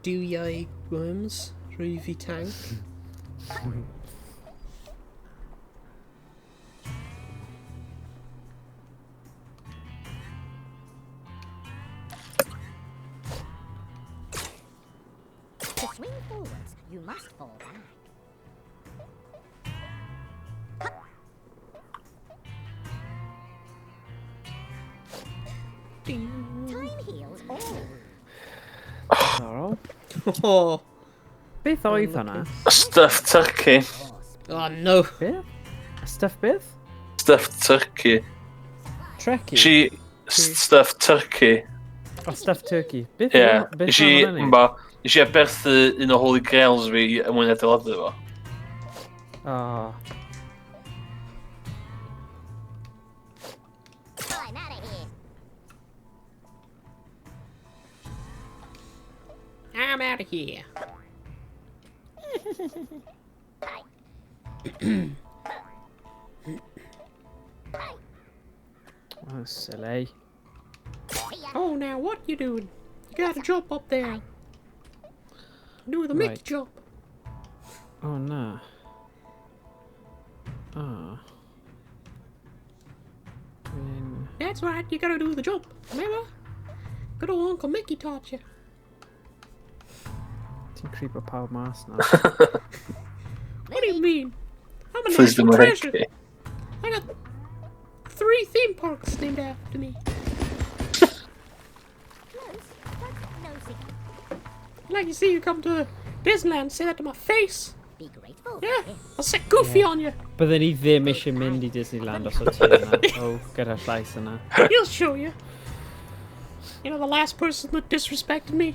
Speaker 1: Duwiau Worms, rwy fi tank.
Speaker 5: To swing forwards, you must fall back. Time heals all wounds.
Speaker 2: Diddorol.
Speaker 1: Oh.
Speaker 2: Beth oedd hwnna?
Speaker 3: Stuffed turkey.
Speaker 1: Oh no.
Speaker 2: Beth? Stuffed beth?
Speaker 3: Stuffed turkey.
Speaker 2: Trekkie?
Speaker 3: She stuffed turkey.
Speaker 2: Oh, stuffed turkey. Beth
Speaker 3: Ie.
Speaker 2: beth
Speaker 3: Nes i,
Speaker 2: oedd hwnna?
Speaker 3: mba, nes i aberthu un o Holy Grails fi er mwyn adeiladu fo.
Speaker 2: Oh.
Speaker 1: I'm out of here.
Speaker 2: Oh, silly.
Speaker 1: Oh, now what you doing? You gotta jump up there. Do the Mickey jump.
Speaker 2: Oh, no. Oh.
Speaker 1: That's right, you gotta do the jump, remember? Good old Uncle Mickey taught you.
Speaker 2: Ti'n creepo pawb mas now.
Speaker 1: What do you mean? I'm a national treasure. I got 3 theme parks named after me. Like you see you come to Disneyland, say that to my face.
Speaker 5: Be grateful.
Speaker 1: Yeah, I'll set Goofy on you.
Speaker 2: Byddwn ni ddim eisiau mynd i Disneyland os o ti yna. Oh, gyda'r llais yna.
Speaker 1: He'll show you. You know, the last person that disrespected me,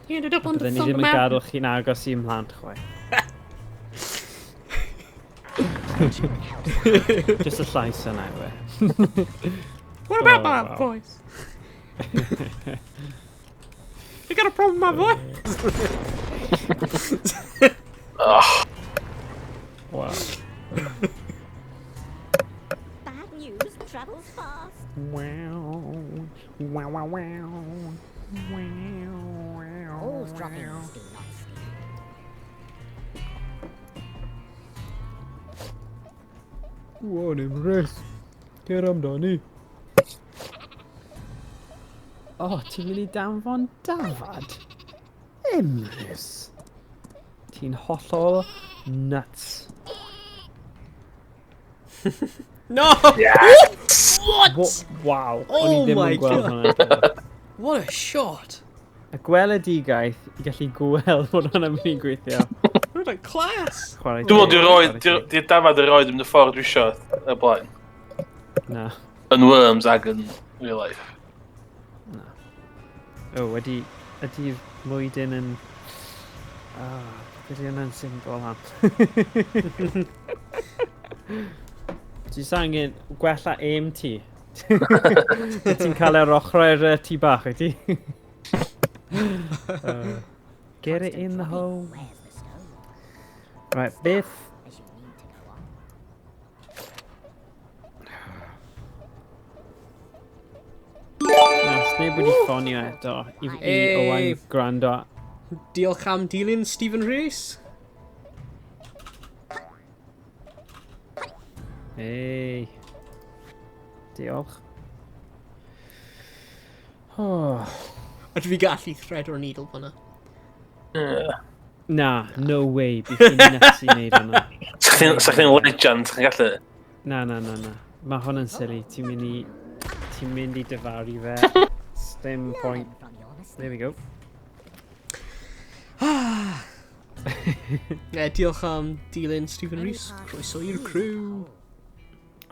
Speaker 1: he ended up under
Speaker 2: Byddwn ni
Speaker 1: Thunder
Speaker 2: ddim yn
Speaker 1: Mountain.
Speaker 2: gadael chi'n agos i mhlant chwaith. Just y llais yna yw e.
Speaker 1: What about
Speaker 2: Oh,
Speaker 1: my
Speaker 2: wow.
Speaker 1: voice? You got a problem with my voice?
Speaker 3: Oh.
Speaker 2: Wow.
Speaker 5: Bad news travels fast.
Speaker 2: Wow. Wow, wow, wow. Wow,
Speaker 5: Old droppings do not stink.
Speaker 2: Go on, Emrys. Cer amdani. Oh, ti'n mynd i danfon dafad? Emrys. Ti'n hollol nuts.
Speaker 1: No!
Speaker 3: Yes!
Speaker 1: What?
Speaker 2: What? Wow.
Speaker 1: Oh
Speaker 2: O'n i ddim
Speaker 1: my
Speaker 2: yn gweld
Speaker 1: God.
Speaker 2: hwnna.
Speaker 1: What a shot.
Speaker 2: Y gweledigaeth i gallu gweld bod hwnna'n mynd i gweithio.
Speaker 1: What a class.
Speaker 2: Chwarae
Speaker 3: Dwi'n meddwl
Speaker 2: teg,
Speaker 3: di'r oed,
Speaker 2: chwarae teg.
Speaker 3: di'r dafad yr oed yn y ffordd dwi isio y blaen.
Speaker 2: Na.
Speaker 3: Yn Worms ag yn real life.
Speaker 2: O, ydy'r mwydyn yn... Ah, beth ydy hwnna'n symbol am? Ti'n angen gwella aim ti. Ti'n cael yr ochrau'r tŷ bach, wyt ti? Get it in the hole.
Speaker 5: Where's the stone?
Speaker 2: Right, beth...
Speaker 5: As you need to go on.
Speaker 2: Na, sneb wedi ffonio eto i
Speaker 1: Hey.
Speaker 2: Owain gwrando.
Speaker 1: Diolch am dilyn Stephen Rhys.
Speaker 2: Hey. Diolch. Oh.
Speaker 1: Ydw fi gallu thread o'r needle fyna.
Speaker 3: Yeah.
Speaker 2: Na, no way. Bydd chi'n nuts i wneud hwnna.
Speaker 3: Sa chdi'n legend, sa chdi'n gallu?
Speaker 2: Na, na, na, na. Mae hwn yn silly. Ti'n mynd i dyfaru fe. Sdim point.
Speaker 5: Learn from your mistakes.
Speaker 2: There we go.
Speaker 1: Yeah, diolch am dilyn Stephen Rhys. Croeso i'r crew.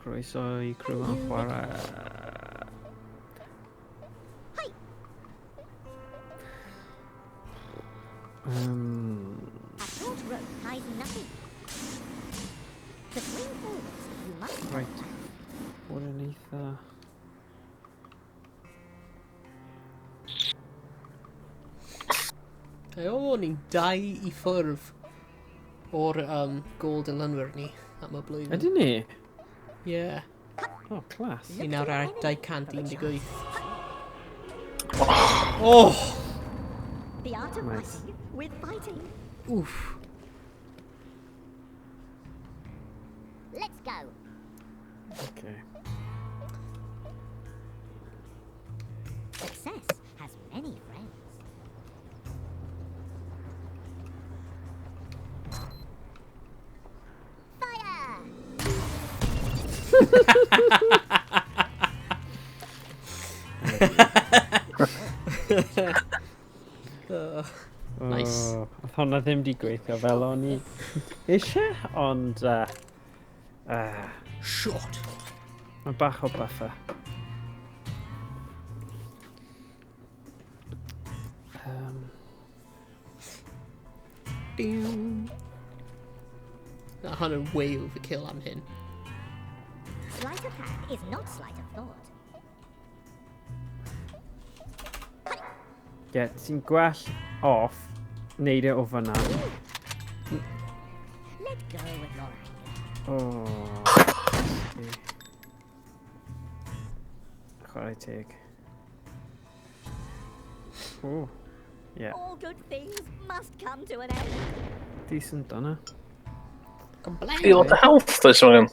Speaker 2: Croeso i crew am chwarae.
Speaker 5: A short rope ties nothing. To swing forwards, you must
Speaker 2: Right. Bod yn eitha...
Speaker 1: O, ni'n 2 i ffwrdd o'r Golden Lynwyr ni am y blwyddyn.
Speaker 2: Ydyn ni?
Speaker 1: Yeah.
Speaker 2: Oh, class.
Speaker 1: Ni nawr ar 218. Oh!
Speaker 5: The art of
Speaker 2: Nice.
Speaker 5: fighting with fighting.
Speaker 1: Oof.
Speaker 5: Let's go.
Speaker 2: Okay.
Speaker 5: Success has many friends. Fire!
Speaker 1: Nice.
Speaker 2: Oh, oedd hwnna ddim di gweithio fel o'n i eisiau, ond...
Speaker 1: Shot.
Speaker 2: Mae bach o buffer.
Speaker 1: Down. Na, hwn yn way overkill am hyn.
Speaker 5: Sleight of hand is not sleight of thought.
Speaker 2: Ie, yeah, ti'n gwell off neud e o fyna.
Speaker 5: Let go of your anger.
Speaker 2: Oh. Chwarae teg. Oh. Yeah.
Speaker 5: All good things must come to an end.
Speaker 2: Decent dyna.
Speaker 3: Ti lot o health, does Morgan?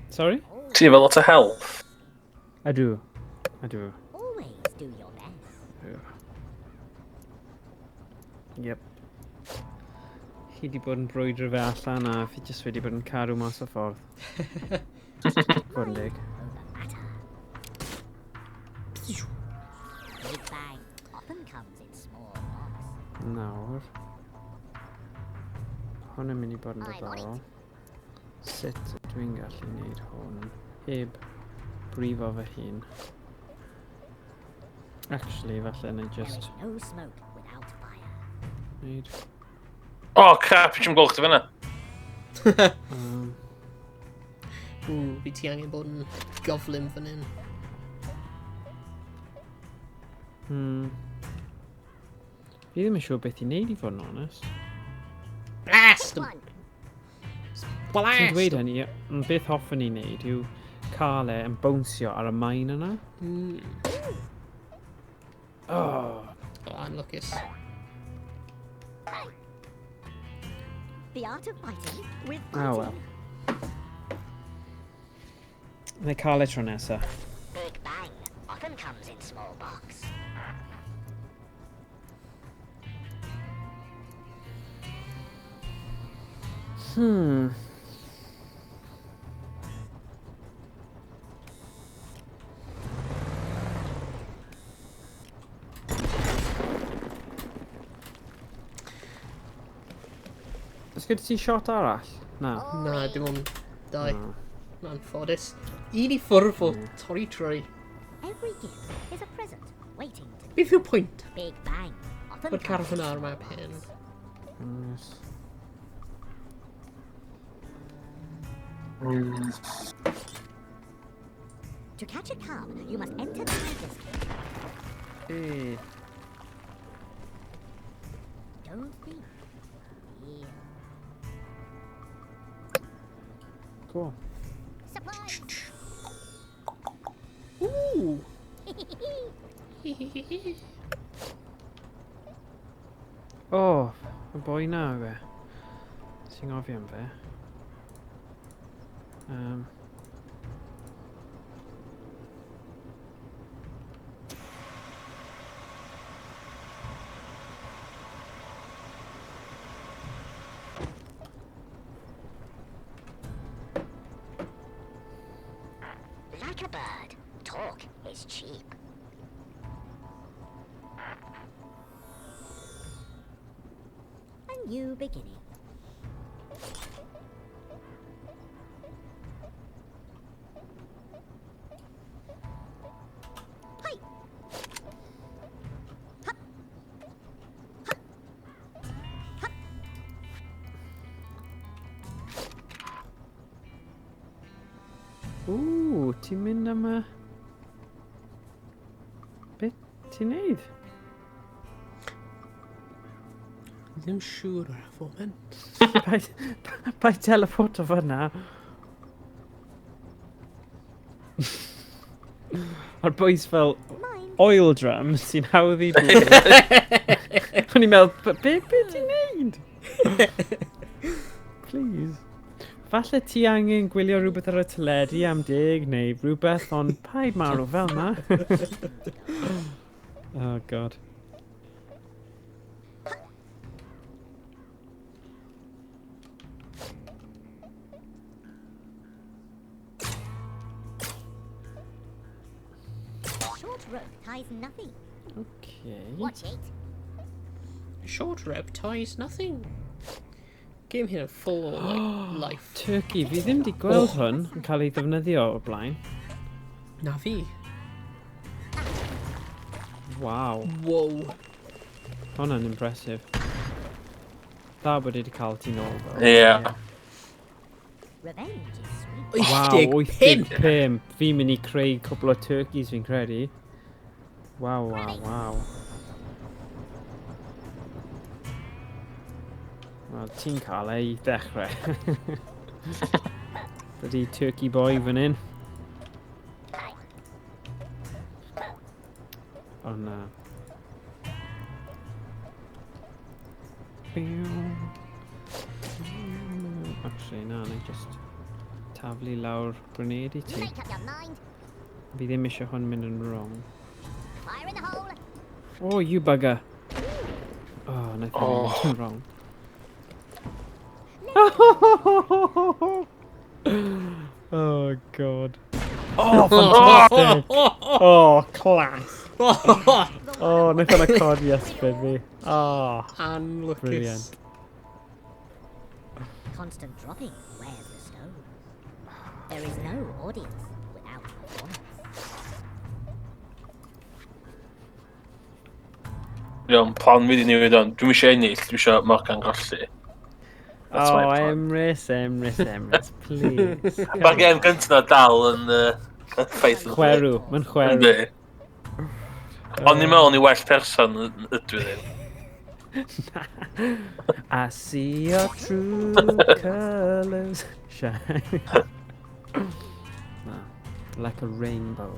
Speaker 2: Sorry?
Speaker 3: Ti efo lot o health?
Speaker 2: Ydw. Ydw.
Speaker 5: Always do your best.
Speaker 2: Yep. Chi di bod yn brwydro fe allan a fi jyst wedi bod yn cadw mas o ffordd. Fod yn deg.
Speaker 5: Over matter. Big bang often comes in small box.
Speaker 2: Nawr. Hwn yn mynd i bod yn
Speaker 5: I'm on
Speaker 2: diddorol. Sut dwi'n gallu gwneud hwn heb brifo fy hun? Actually, falle na i
Speaker 5: There is
Speaker 2: just
Speaker 5: no smoke without fire.
Speaker 2: wneud...
Speaker 3: Oh, crap, ti'n gweld chdi fyna.
Speaker 1: Ww, fi ti angen bod yn gyflym fan hyn.
Speaker 2: Fi ddim yn siŵr beth i wneud i fod yn onest.
Speaker 1: Blast 'em!
Speaker 5: One.
Speaker 2: Ti'n
Speaker 1: Blast
Speaker 2: dweud
Speaker 1: 'em!
Speaker 2: hynny, ond beth hoffwn i wneud yw cael e yn bownsio ar y maen yna. Oh.
Speaker 1: Oh, anlwcus.
Speaker 5: The art of fighting with
Speaker 2: Oh
Speaker 5: fighting.
Speaker 2: well. Na i cael e tro nesa.
Speaker 5: Big bang often comes in small box.
Speaker 2: Oes gyda ti shot arall? Na.
Speaker 1: Na, dim ond dau.
Speaker 2: Na.
Speaker 1: Ma'n ffodus. Un i ffwrdd o torri trwy.
Speaker 5: Every gift is a present waiting to be.
Speaker 1: Beth yw'r pwynt?
Speaker 5: Big bang often
Speaker 1: Bod
Speaker 5: comes
Speaker 1: car
Speaker 5: in
Speaker 1: hwnna ar
Speaker 5: small
Speaker 1: map hyn.
Speaker 5: box.
Speaker 2: Yes.
Speaker 5: To catch a cub, you must enter the tiger's cage.
Speaker 2: Hey.
Speaker 5: Don't think. Feel.
Speaker 2: Cool.
Speaker 5: Surprise!
Speaker 1: Ww!
Speaker 2: Oh, y boi na yw e. Ti'n gofio am fe?
Speaker 5: Like a bird, talk is cheap. A new beginning. Hi! Hup! Hup! Hup!
Speaker 2: Ww, ti'n mynd am y... Be ti'n neud?
Speaker 1: Ddim siŵr ar y foment.
Speaker 2: Paid teleporto fyna. A'r boys fel
Speaker 5: Mine.
Speaker 2: oil drum sy'n hawdd i bwyd. O'n i'n meddwl, be ti'n neud? Please. Falle ti angen gwylio rhywbeth ar y teledu am 10 neu rhywbeth, ond paid marw fel na. Oh god.
Speaker 5: Short rope ties nothing.
Speaker 2: Okay.
Speaker 5: Watch it.
Speaker 1: Short rope ties nothing. Game hyn yn full o like, life.
Speaker 2: Turkey, fi ddim di gweld hwn yn cael ei ddefnyddio o'r blaen.
Speaker 1: Na fi.
Speaker 2: Waw,
Speaker 1: Wow.
Speaker 2: hwnna'n impressive. Dda bod wedi cael ti nôl, though.
Speaker 3: Ie.
Speaker 5: Revenge is sweet.
Speaker 2: Waw,
Speaker 1: 85!
Speaker 2: 85. Fi'n mynd i creu cwpl o turkeys fi'n credu. Waw, waw, waw. Wel, ti'n cael ei ddechrau. Dydy Turkey Boy fan hyn. O na. Actually, na, na i just taflu lawr grenade i ti. Fi ddim eisiau hwn mynd yn wrong. Oh, you bugger. Oh, naeth oh. Mynd yn wrong. Oh, God. Oh, fantastic. Oh, class. Oh, naeth hwnna codi ysbryd fi. Oh,
Speaker 1: Anlwcus.
Speaker 2: Brilliant.
Speaker 5: Constant dropping wears the stone. There is no audience without performance.
Speaker 3: Iawn, plan fi di newid on. Dwi'n eisiau ennill, dwi eisiau Morgan golli. That's my
Speaker 2: Oh,
Speaker 3: plan.
Speaker 2: Emrys, Emrys, Emrys, please.
Speaker 3: Mae'r gêm gyntaf na dal yn ffaith.
Speaker 2: Chwerw, mae'n chwerw.
Speaker 3: Yndi. Ond ni'n meddwl ni well person ydw i ddim.
Speaker 2: I see your true colours shine. Na, like a rainbow.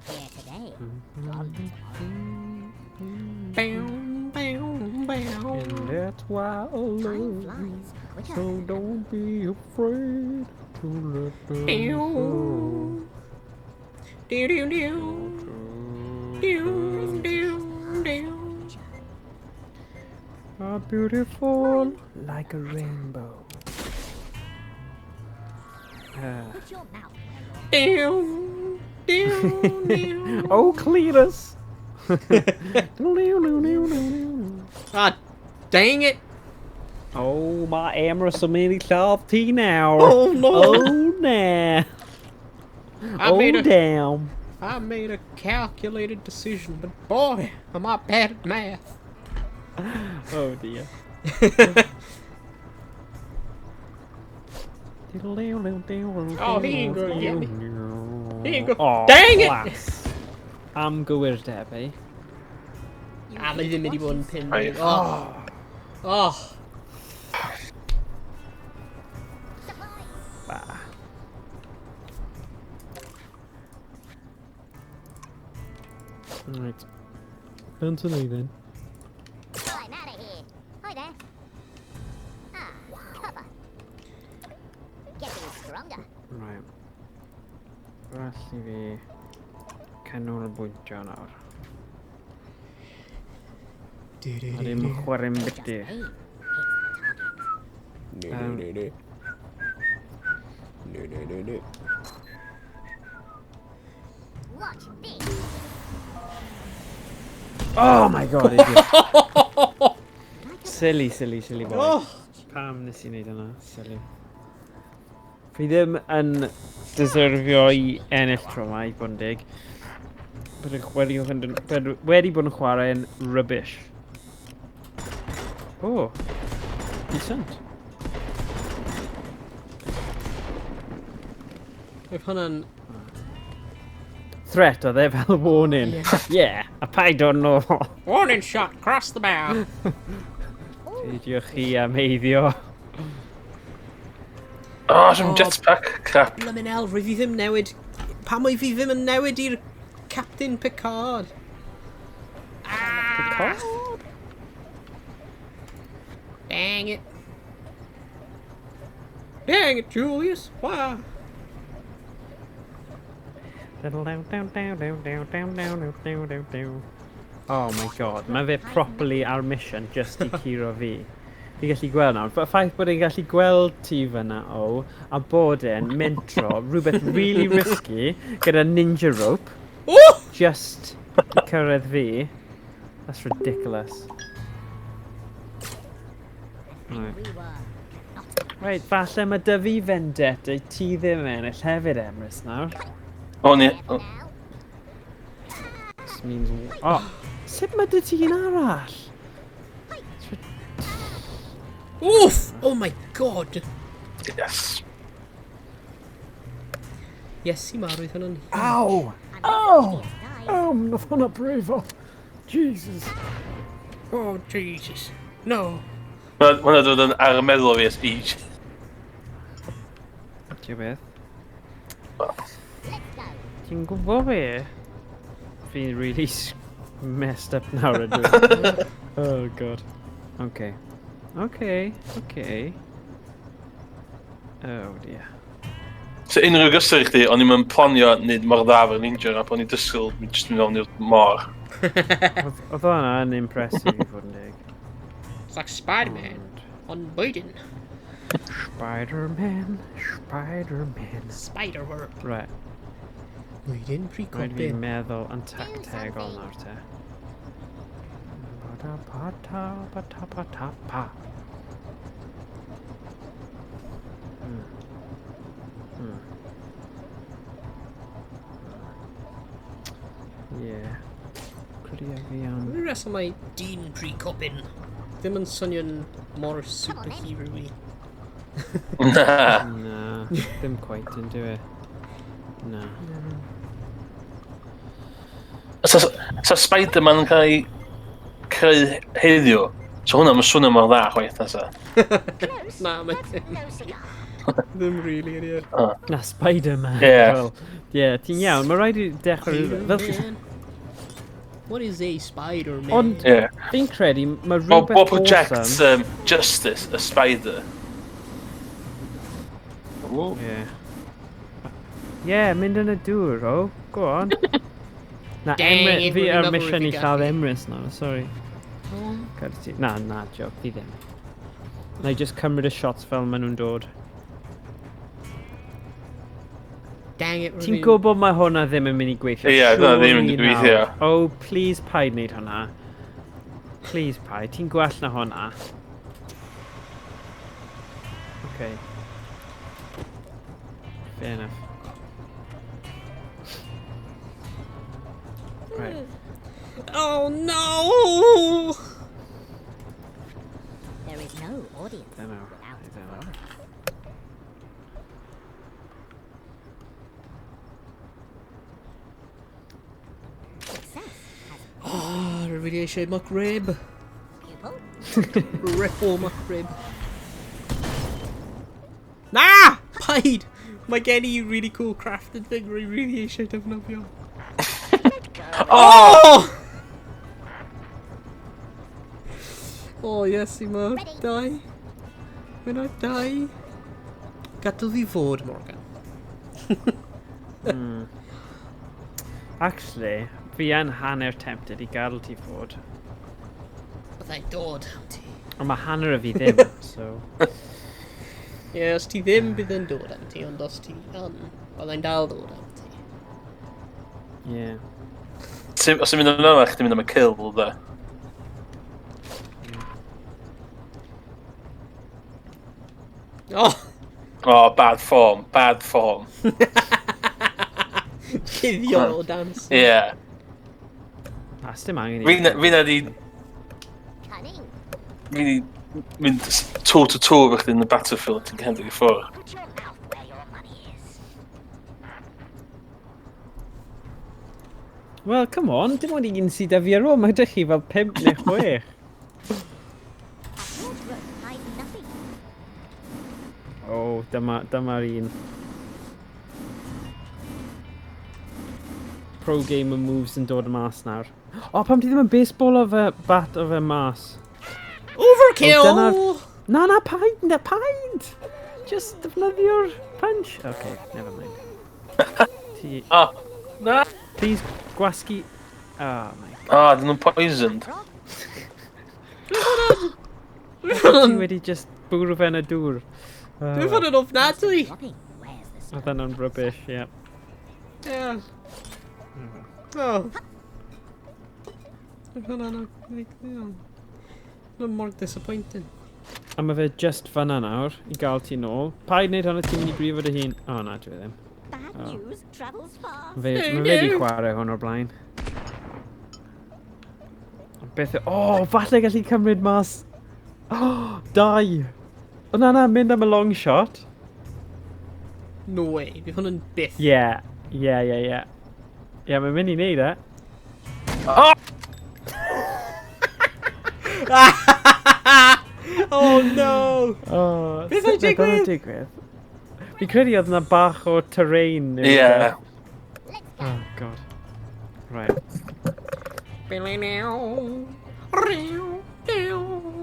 Speaker 5: Here today, gone tomorrow.
Speaker 1: Bow, bow, bow.
Speaker 2: And that's why I
Speaker 5: Time
Speaker 2: love you.
Speaker 5: flies quicker.
Speaker 2: So don't be afraid to let them
Speaker 1: Bow. Do do do. Do do do.
Speaker 2: Are beautiful like a rainbow.
Speaker 5: Put your mouth where your
Speaker 1: Do do do.
Speaker 2: Oh, Cletus!
Speaker 1: Ah, dang it!
Speaker 2: Oh, mae Emrys yn mynd i lladd ti nawr.
Speaker 1: Oh, no.
Speaker 2: Oh, na.
Speaker 1: I
Speaker 2: Oh,
Speaker 1: made a
Speaker 2: damn.
Speaker 1: I made a calculated decision, but boy, am I bad at math.
Speaker 2: Oh, dear.
Speaker 1: Oh, he ain't gonna get me. He ain't gonna-
Speaker 2: Oh,
Speaker 1: Dang it!
Speaker 2: class. Am gywirdeb, eh?
Speaker 1: Ah, mae ddim wedi bod yn pin.
Speaker 3: Right.
Speaker 1: Oh. Oh.
Speaker 5: surprise.
Speaker 2: Bah. Right. Bant â ni then.
Speaker 5: I'm out of here. Hi there. Ah, cover. Getting stronger.
Speaker 2: Right. Well i fi canolbwyntio nawr. A ddim chwarae'n
Speaker 5: Just
Speaker 2: byty.
Speaker 5: aim hits the target. Watch this.
Speaker 2: Oh my god, idiot. Silly, silly, silly boy.
Speaker 1: Oh.
Speaker 2: Pam nes i wneud yna? Silly. Fi ddim yn deserfio i ennill tro yma, i bod yn dig. Bod wedi bod yn chwarae'n rubbish. Oh, decent.
Speaker 1: Oedd hwnna'n...
Speaker 2: Threat oedd e fel warning. Yeah, a paid o'n nôl.
Speaker 1: Warning shot across the bow.
Speaker 2: Peidiwch chi am heiddio.
Speaker 3: Oh, some
Speaker 1: Oh.
Speaker 3: jetpack. Crap.
Speaker 1: Blymin el, rwy fi ddim newid... Pam oedd fi ddim yn newid i'r Captain Picard?
Speaker 2: Picard?
Speaker 1: Dang it. Dang it, Julius. Why?
Speaker 2: Oh my god, mae fe properly ar mission just i curo fi. Fi gallu gweld nawr. Y ffaith bod e'n gallu gweld ti fyna, o, a bod e'n mentro rhywbeth really risky gyda ninja rope,
Speaker 1: Ooh!
Speaker 2: just i cyrraedd fi. That's ridiculous. Right.
Speaker 5: We were not
Speaker 2: Right, falle mae dy fi vendetta i ti ddim ennill hefyd, Emrys, nawr.
Speaker 3: O, ni...
Speaker 5: careful now.
Speaker 2: This means... Oh, sut mae dy ti un arall?
Speaker 1: Oof! Oh my god!
Speaker 3: Yes.
Speaker 1: Iesu mawr, oedd hwnna'n...
Speaker 2: Ow!
Speaker 5: Unless an idiot dies.
Speaker 2: Oh, nath hwnna brifo. Jesus.
Speaker 1: Oh, Jesus. No.
Speaker 3: Mae hwnna dod yn ar y meddwl fi ers age.
Speaker 2: Ti'n beth? Ti'n gwybod be? Fi'n really messed up nawr ydw i. Oh god. Okay. Okay, okay. Oh dear.
Speaker 3: So unrhyw gysur i chdi, o'n i'm yn planio wneud mor dda fo'r ninja rap, o'n i'n disgwyl jyst mynd fewn i'r môr.
Speaker 2: Oedd hwnna yn impressive i fod yn deg.
Speaker 1: It's like Spider-Man on Biden.
Speaker 2: Spider-Man, Spider-Man.
Speaker 1: Spider-World.
Speaker 2: Right,
Speaker 1: Biden
Speaker 2: rhaid fi
Speaker 1: pre-copy.
Speaker 2: meddwl yn tactegol nawr te. Ba-da-ba-ta, ba-ta-ba-ta-pa. Yeah. Credu fi am...
Speaker 1: Rwy'n reswm mae dyn pre-copyn. Ddim yn swnio'n mor superhero-y.
Speaker 3: Na.
Speaker 2: Na, ddim quite yn dyw e. Na.
Speaker 3: Sa Spider-Man yn cael ei creu heddiw, so hwnna'n swnio mor dda chwaith na sa.
Speaker 1: Na, mae ddim. Ddim really, ydy e.
Speaker 2: Na, Spider-Man.
Speaker 3: Ie.
Speaker 2: Wel, ie, ti'n iawn. Mae rhaid i dechrau rhywbeth. Fel,
Speaker 1: Spider-Man. What is a Spider-Man?
Speaker 2: Ond-
Speaker 3: Ie.
Speaker 2: fi'n credu, mae
Speaker 3: Bo,
Speaker 2: rhywbeth
Speaker 3: bo project
Speaker 2: awesome.
Speaker 3: Justice, y Spider. Ooh.
Speaker 2: Ie. Ie, mynd yn y dŵr, o. Go on. Na,
Speaker 1: Dang
Speaker 2: Emrys,
Speaker 1: it,
Speaker 2: fi
Speaker 1: rwy'n
Speaker 2: ar
Speaker 1: meddwl
Speaker 2: mission
Speaker 1: fi
Speaker 2: i lladd
Speaker 1: gallu.
Speaker 2: Emrys nawr, sorry.
Speaker 1: Oh.
Speaker 2: Cadw ti. Na, na, joke, fi ddim. Na i just cymryd y shots fel maen nhw'n dod.
Speaker 1: Dang it,
Speaker 2: Ti'n gwybod mae hwnna ddim yn mynd i gweithio?
Speaker 3: Ie, hwnna ddim yn mynd i
Speaker 2: Surely
Speaker 3: gweithio.
Speaker 2: nawr. Oh, please paid wneud hwnna. Please paid. Ti'n gwell na hwnna. Okay. Fair enough. Right.
Speaker 1: Oh no!
Speaker 5: There is no audience
Speaker 2: Don't know.
Speaker 5: without
Speaker 2: I don't know.
Speaker 5: performance. Success has
Speaker 1: Oh, rwy wedi eisiau McRib.
Speaker 5: pupil.
Speaker 1: Rip o McRib. Na! Paid! Mae gen i really cool crafted thing rwy really eisiau defnyddio. Oh! Oh, yes, i mae dau. Mae'n dau. Gadael fi fod, Morgan.
Speaker 2: Actually, fi yn hanner tempted i gadael ti fod.
Speaker 1: Byddai'n dod am ti.
Speaker 2: Ond mae hanner o fi ddim, so...
Speaker 1: Ie, yeah, os ti ddim bydd yn dod am ti, ond os ti yn, byddai'n dal dod am ti.
Speaker 2: Yeah.
Speaker 3: Os ti'n mynd am yma, chdi'n mynd am y kill, da.
Speaker 1: Oh!
Speaker 3: Oh, bad form, bad form.
Speaker 1: Cuddio o dan
Speaker 3: Ie. Yeah.
Speaker 2: Na, sdim angen i...
Speaker 3: Fi na di...
Speaker 5: Cunning.
Speaker 3: Fi di mynd toe to toe efo chdi yn y battlefield, ti'n cymryd i ffwrdd.
Speaker 5: Put your mouth where your money is.
Speaker 2: Wel, come on, dim ond un sydd â fi ar ôl. Mae ydych chi fel 5 neu 6.
Speaker 5: A short rope hides nothing.
Speaker 2: Oh, dyma'r un. Pro gamer moves yn dod mas nawr. O, pam ti ddim yn baseball o fe, bat o fe mas?
Speaker 1: Overkill!
Speaker 2: Oh, dyna'r- Na, na, paid, na, paid! Just defnyddio'r punch. Okay, never mind. Ti,
Speaker 3: Oh, na!
Speaker 2: please, gwasgu... Oh my god.
Speaker 3: Oh, dyn nhw'n poisoned.
Speaker 2: Ti wedi just bwrw fe yn y dŵr.
Speaker 1: Dwi'n fod yn ofnadwy!
Speaker 5: Dropping. Where's the
Speaker 2: Oedd hwnna'n rubbish, ie.
Speaker 1: Yeah. Oh. Dwi'n hwnna'n... Dwi'n mor disappointing.
Speaker 2: A mae fe just fanna nawr i gael ti nôl. Paid wneud hwnna, ti'n mynd i brifo dy hun. O na, dwi ddim.
Speaker 5: Bad news travels fast.
Speaker 2: Fe,
Speaker 1: No,
Speaker 2: mae fe wedi
Speaker 1: no.
Speaker 2: chwarae hwn o'r blaen. Ond Beth yw... O, oh, falle gallu cymryd mas... Oh, dau! O na, na, mynd am y long shot.
Speaker 1: No way. Bydd hwn yn byth.
Speaker 2: Yeah, yeah, yeah, yeah. Yeah, mae'n mynd i wneud e.
Speaker 3: Oh!
Speaker 1: Oh no!
Speaker 2: Oh,
Speaker 1: Beth
Speaker 2: sut
Speaker 1: oedd
Speaker 2: nath hwnna
Speaker 1: digwydd?
Speaker 2: digwydd? Fi'n credu oedd yna bach o terrain. neu
Speaker 3: Ie.
Speaker 2: rhywbeth. Oh, god. Right.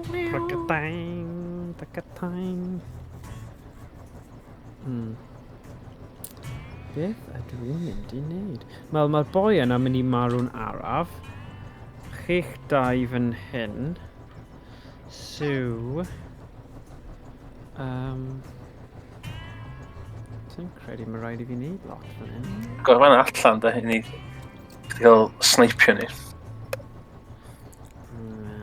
Speaker 2: Tacatang, tacatang. Beth ydw i'n mynd i wneud? Wel, mae'r boi yna mynd i marw'n araf. Chi'ch dau fan hyn. So... Dwi'n credu mae rhaid i fi wneud lot fan hyn.
Speaker 3: Gorfan allan, da, i ni gael snipio ni.
Speaker 2: Na.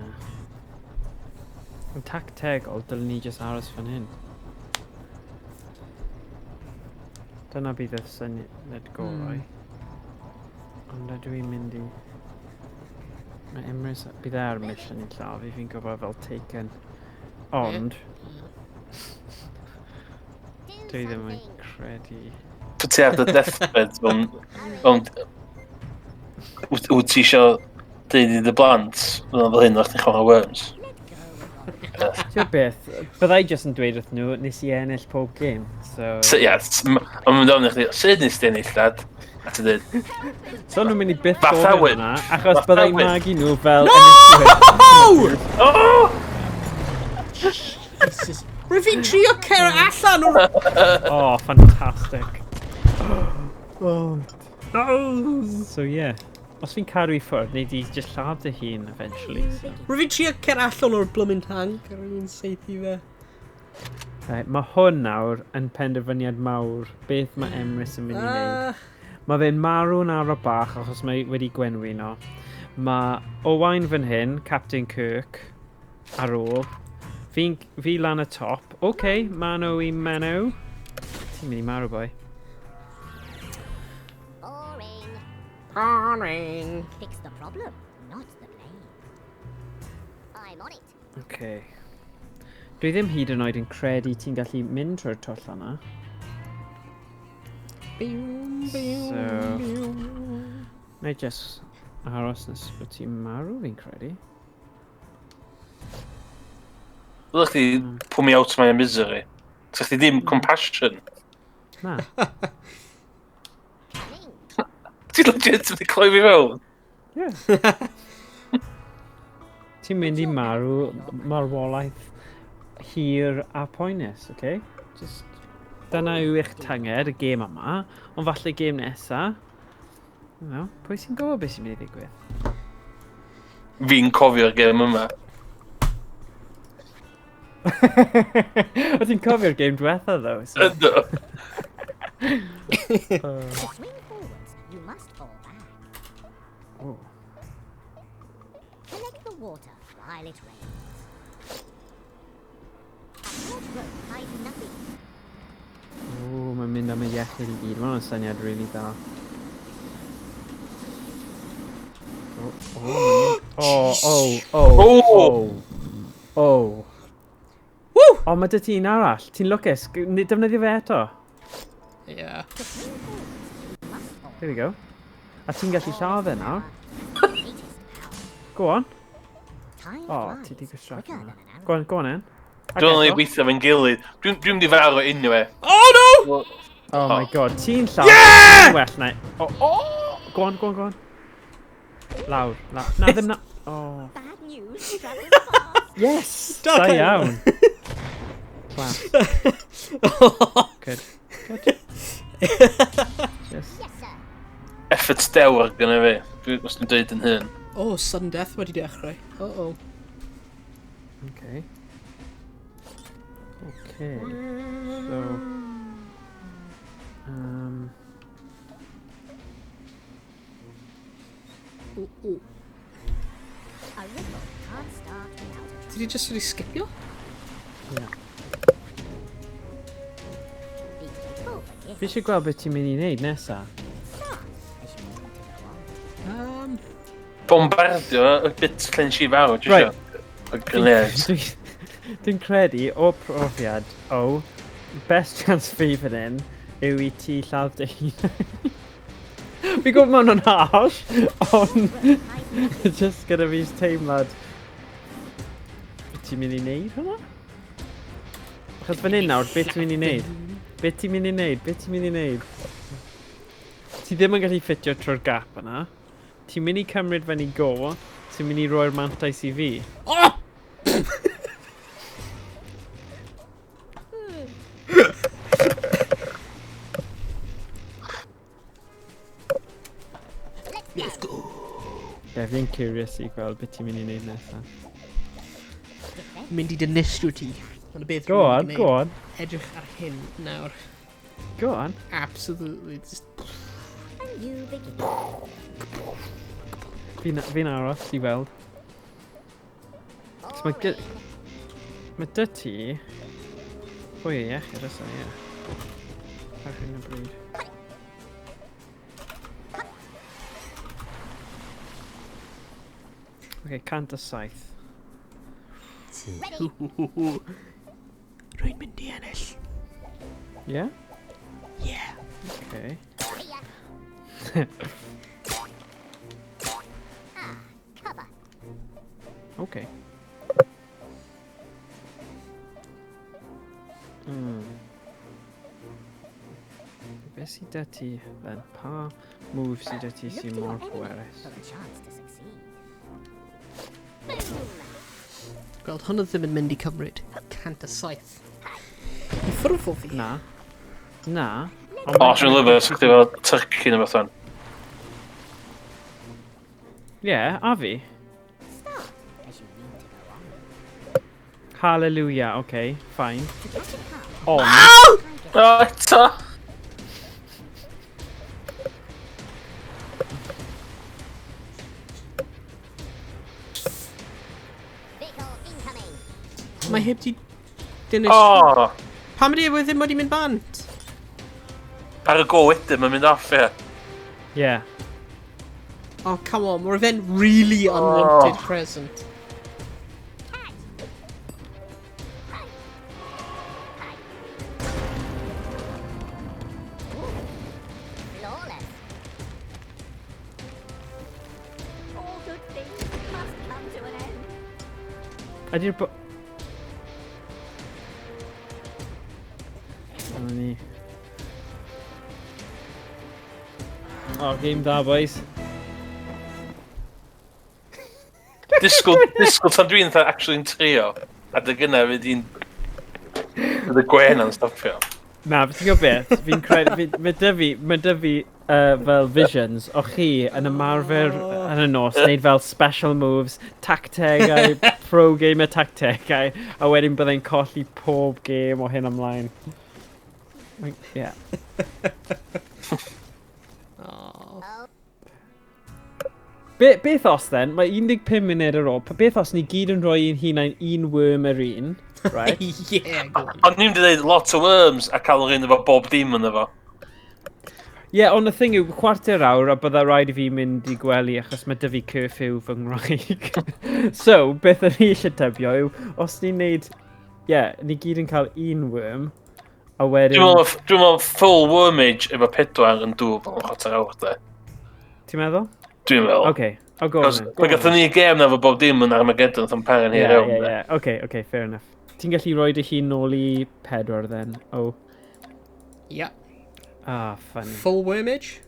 Speaker 2: Yn tactegol, dylen ni jyst aros fan hyn. Dyna bydd y syniad gorau. Ond ydw i'n mynd i... Mae Emrys... Bydd e ar mission i lladd fi, fi'n gwybod fel Taken. Ond, dwi ddim yn credu...
Speaker 3: So ti ar dy deathbed, ond wyt ti isio deud i dy blant, fel hyn, o'ch ti'n chwarae Worms?
Speaker 2: Ti'n beth, byddai jyst yn dweud wrth nhw, nes i ennill pob game, so...
Speaker 3: So, ie, ond mynd ofyn i chdi, sut nes ti ennill, dad? A ti'n dweud,
Speaker 2: So nhw'n mynd i byth
Speaker 3: Fatha
Speaker 2: gofyn
Speaker 3: win.
Speaker 2: hwnna, achos
Speaker 3: Fatha
Speaker 2: byddai
Speaker 3: win.
Speaker 2: magu nhw fel
Speaker 1: No!
Speaker 2: enillwyr.
Speaker 3: oh!
Speaker 1: Jesus. Rwy'n fi'n trio cer allan o'r...
Speaker 2: Oh, fantastic. Oh. So yeah, os fi'n cadw i ffwrdd, neu di just lladd dy hun eventually. So.
Speaker 1: Rwy'n fi'n trio cer allan o'r blymyn tank ar ôl saethu fe.
Speaker 2: Right, mae hwn nawr yn penderfyniad mawr beth mae Emrys yn mynd i wneud. Mae fe'n marw'n araf bach achos mae wedi gwenwyno. Mae Owain fan hyn, Captain Kirk, ar ôl. Fi lan y top. OK, mano i mano. Ti'n mynd i marw, boi.
Speaker 5: Boring.
Speaker 1: Boring.
Speaker 5: Fix the problem, not the blame. I'm on it.
Speaker 2: OK. Dwi ddim hyd yn oed yn credu ti'n gallu mynd trwy'r twll yna.
Speaker 1: Biw, biw,
Speaker 2: So-
Speaker 1: biw.
Speaker 2: Na i just aros nes bod ti'n marw, fi'n credu.
Speaker 3: Ddylech chdi pull me out of my misery. Sa chdi ddim compassion.
Speaker 2: Na.
Speaker 5: Cunning.
Speaker 3: Ti'n legit wedi cloi fi fewn?
Speaker 2: Yeah. Ti'n mynd i marw marwolaeth hir a poenus, oce? Just, dyna yw eich tynged, y gêm yma, ond falle gêm nesa. You know, pwy sy'n gwybod beth sy'n mynd i ddigwydd?
Speaker 3: Fi'n cofio'r gêm yma.
Speaker 2: O ti'n cofio'r gêm diwetha, though, so...
Speaker 3: Ydw.
Speaker 5: To swing forwards, you must fall back.
Speaker 2: Oh.
Speaker 5: Collect the water while it rains. A short rope hides nothing.
Speaker 2: O, mae'n mynd am y iechyd i gyd. Mae hwnna'n syniad really dda. O, oh, oh, oh,
Speaker 3: Oh!
Speaker 2: oh, oh.
Speaker 1: Woo!
Speaker 2: O, mae dy ti'n arall. Ti'n lwcus. Defnyddio fe eto.
Speaker 1: Yeah.
Speaker 5: To swing forwards, you must fall
Speaker 2: There we go. A ti'n gallu lladd e nawr.
Speaker 5: Greatest power.
Speaker 2: Go on.
Speaker 5: Time
Speaker 2: O,
Speaker 5: flies
Speaker 2: ti di gwastraffu
Speaker 5: quicker
Speaker 2: hwnna.
Speaker 5: than an arrow.
Speaker 2: Go on, go on then. Ac
Speaker 3: Dwi'n only
Speaker 2: eto.
Speaker 3: gweithio fe'n gilydd. Dwi'n mynd i farw anyway.
Speaker 1: Oh no!
Speaker 2: Oh my god, ti'n lladd.
Speaker 1: Yeah!
Speaker 2: Ti'n well na. Oh, oh! Go on, go on, go on. Lawr, lawr. Na, ddim na. Oh.
Speaker 5: Bad news travels fast.
Speaker 2: Yes!
Speaker 1: Da
Speaker 2: Da
Speaker 1: iawn.
Speaker 2: iawn. Class. Good. Good. Just...
Speaker 5: Yes, sir.
Speaker 3: Effort dewr gyda fi. Dwi'n os dwi'n dweud yn hyn.
Speaker 1: Oh, sudden death wedi dechrau. Uh-oh.
Speaker 2: Okay. Okay. So...
Speaker 1: Ooh, ooh.
Speaker 5: A ripple can't start without a
Speaker 1: Did he just really skipio?
Speaker 2: Yeah.
Speaker 5: Be grateful for
Speaker 2: Fi
Speaker 5: gifts.
Speaker 2: eisiau gweld beth ti'n mynd i wneud nesa.
Speaker 5: Start as you want to go on.
Speaker 3: Bombardio y bit lle nes i farw, ti
Speaker 2: Right.
Speaker 3: isio? Y grenades.
Speaker 2: Dwi'n credu o profiad, o, best chance fi fan hyn yw i ti lladd dy hun. Fi gwybod mae hwnna'n harsh, ond just gyda fi's teimlad. Ti'n mynd i wneud hwnna? Achos fan hyn nawr, beth ti'n mynd i wneud? Beth ti'n mynd i wneud? Beth ti'n mynd i wneud? Ti ddim yn gallu ffitio trwy'r gap yna. Ti'n mynd i cymryd fyny go, ti'n mynd i roi'r mantais i fi.
Speaker 1: Oh! Let's go!
Speaker 2: Ie, fi'n curious i gweld beth ti'n mynd i wneud nesaf.
Speaker 1: Mynd i dynistro ti. Ond y beth
Speaker 2: Go
Speaker 1: rwy'n
Speaker 2: on,
Speaker 1: gwneud.
Speaker 2: go on,
Speaker 1: Edrych ar hyn nawr.
Speaker 2: go on.
Speaker 1: Absolutely. Just...
Speaker 5: A new beginning.
Speaker 2: Fi'n fi aros i weld. So mae gy- Mae dy ti... Fwy o iechyd oes e, ie. Ar hyn o bryd. Ok, 107.
Speaker 5: Ready.
Speaker 1: Rwy'n mynd i ennill.
Speaker 2: Yeah?
Speaker 1: Yeah.
Speaker 2: Okay.
Speaker 5: See ya. Ah, cover.
Speaker 2: Okay. Beth sydd dy ti, then? Pa move sydd dy ti
Speaker 5: Look
Speaker 2: sy'n
Speaker 5: to your
Speaker 2: mor
Speaker 5: enemy
Speaker 2: pwerus?
Speaker 5: for a chance to succeed. Boom!
Speaker 1: Gweld, hwnna ddim yn mynd i cymryd 107. I ffwrdd o fi.
Speaker 2: Na. Na.
Speaker 3: O, swn i'n lyfio, swn chdi fel turkey neu beth o'n.
Speaker 2: Ie, yeah, a fi.
Speaker 5: Start as you mean to go on.
Speaker 2: Hallelujah, okay, fine.
Speaker 5: To catch a card,
Speaker 2: Ond,
Speaker 3: O, eto!
Speaker 5: vehicle incoming.
Speaker 1: Mae heb ti dinistro.
Speaker 3: O!
Speaker 1: Pam ydi e ddim wedi mynd bant?
Speaker 3: Ar y go wedyn, mae'n mynd off, ie.
Speaker 2: yeah.
Speaker 1: Oh, come on, mae'r fe'n really unwanted
Speaker 3: Oh.
Speaker 1: present.
Speaker 5: Catch. Hi. Hi. Ooh. Flawless. All good things must come to an end.
Speaker 2: Ydy'r bo... Dyna ni. Oh, game da, boys.
Speaker 3: Disgwyl, disgwyl tan dwi'n fatha actually'n trio. A dy gynna fydd hi'n... Fydd y gwen yn stopio.
Speaker 2: Na, ti'n gwybod beth? Fi'n credu... Mae dy fi, mae dy fi fel visions o chi yn ymarfer yn y nos, wneud fel special moves, tactegau, pro gamer tactegau, a wedyn byddai'n colli pob game o hyn ymlaen. Like, yeah.
Speaker 1: Oh.
Speaker 2: Beth os then, mae 15 munud ar ôl, beth os ni gyd yn rhoi ein hunain un worm yr un, right?
Speaker 1: Yeah, go on.
Speaker 3: Ond ni'n dweud lot o worms a cael yr un efo bob dim yn efo.
Speaker 2: Ie, yeah, ond y thing yw, chwarter awr a bydda rhaid i fi mynd i gwely achos mae dy fi curfew fy ngwraig. So, beth o'n i eisiau tybio yw, os ni'n neud, ie, yeah, ni gyd yn cael un worm, a wedyn...
Speaker 3: Dwi'n meddwl full wormage efo pedwar yn doable yn chwarter awr, de.
Speaker 2: Ti'n meddwl?
Speaker 3: Dwi'n meddwl.
Speaker 2: Okay, oh, go on
Speaker 3: Cos
Speaker 2: then. Go
Speaker 3: mae
Speaker 2: on
Speaker 3: gathon
Speaker 2: then.
Speaker 3: ni gêm na efo bob dim yn Armageddon, th'n paren
Speaker 2: Ie,
Speaker 3: hir iawn.
Speaker 2: ie,
Speaker 3: de.
Speaker 2: ie. Okay, okay, fair enough. Ti'n gallu rhoi dy hun nôl i pedwar then? Oh.
Speaker 1: Yeah.
Speaker 2: Ah, funny.
Speaker 1: Full wormage?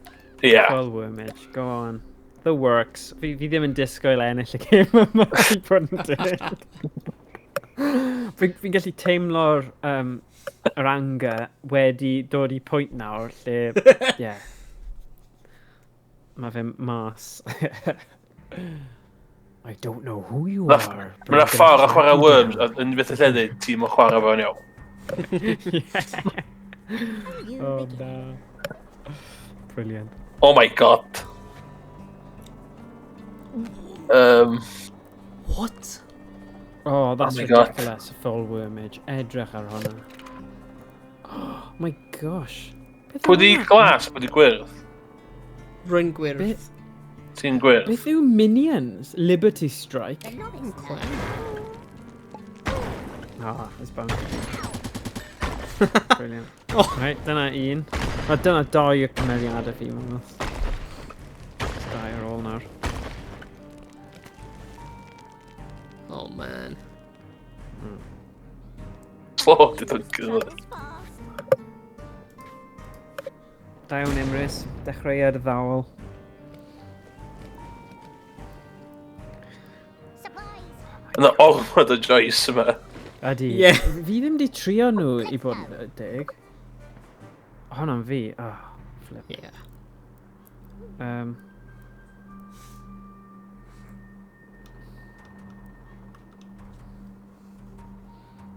Speaker 3: Ie.
Speaker 2: Full wormage, go on. The works. Fi ddim yn disgwyl ennill y gêm yma, i bod yn deg. Fi'n gallu teimlo'r yr anger wedi dod i pwynt nawr lle, yeah. Mae fe mas. I don't know who you are. but
Speaker 3: Mae yna
Speaker 2: I'm gonna
Speaker 3: ffordd o
Speaker 2: track
Speaker 3: chwarae
Speaker 2: you
Speaker 3: worms,
Speaker 2: down.
Speaker 3: a yn beth y tîm o chwarae fo'n iawn.
Speaker 2: Yeah.
Speaker 5: A new
Speaker 2: Oh
Speaker 5: beginning.
Speaker 2: no. Brilliant.
Speaker 3: Oh my god.
Speaker 1: What?
Speaker 2: Oh, that's
Speaker 3: Oh my God.
Speaker 2: ridiculous. Full wormage. Edrych ar hwnna. Oh my gosh. Beth
Speaker 3: Pwy
Speaker 2: yw
Speaker 3: di
Speaker 2: hwnna?
Speaker 3: glas, pwy di gwyrdd?
Speaker 1: Rwy'n gwyrdd.
Speaker 2: Beth,
Speaker 3: Ti'n gwyrdd?
Speaker 2: beth yw Minions? Liberty Strike?
Speaker 5: The novice
Speaker 1: Clem.
Speaker 2: Ah, it's bound. Brilliant.
Speaker 1: Oh.
Speaker 2: Right, dyna un. O, dyna dau o cymeriadau fi, mae'n meddwl.
Speaker 1: man.
Speaker 3: Slow di donkey.
Speaker 2: Da iawn, Emrys. Dechreuad ddawel.
Speaker 3: Yna ormod o Joyce yma.
Speaker 2: Ydy.
Speaker 1: Ie.
Speaker 2: Fi ddim di trio nhw i bod yn deg. Hwna'n fi. Oh, flip.
Speaker 1: Yeah.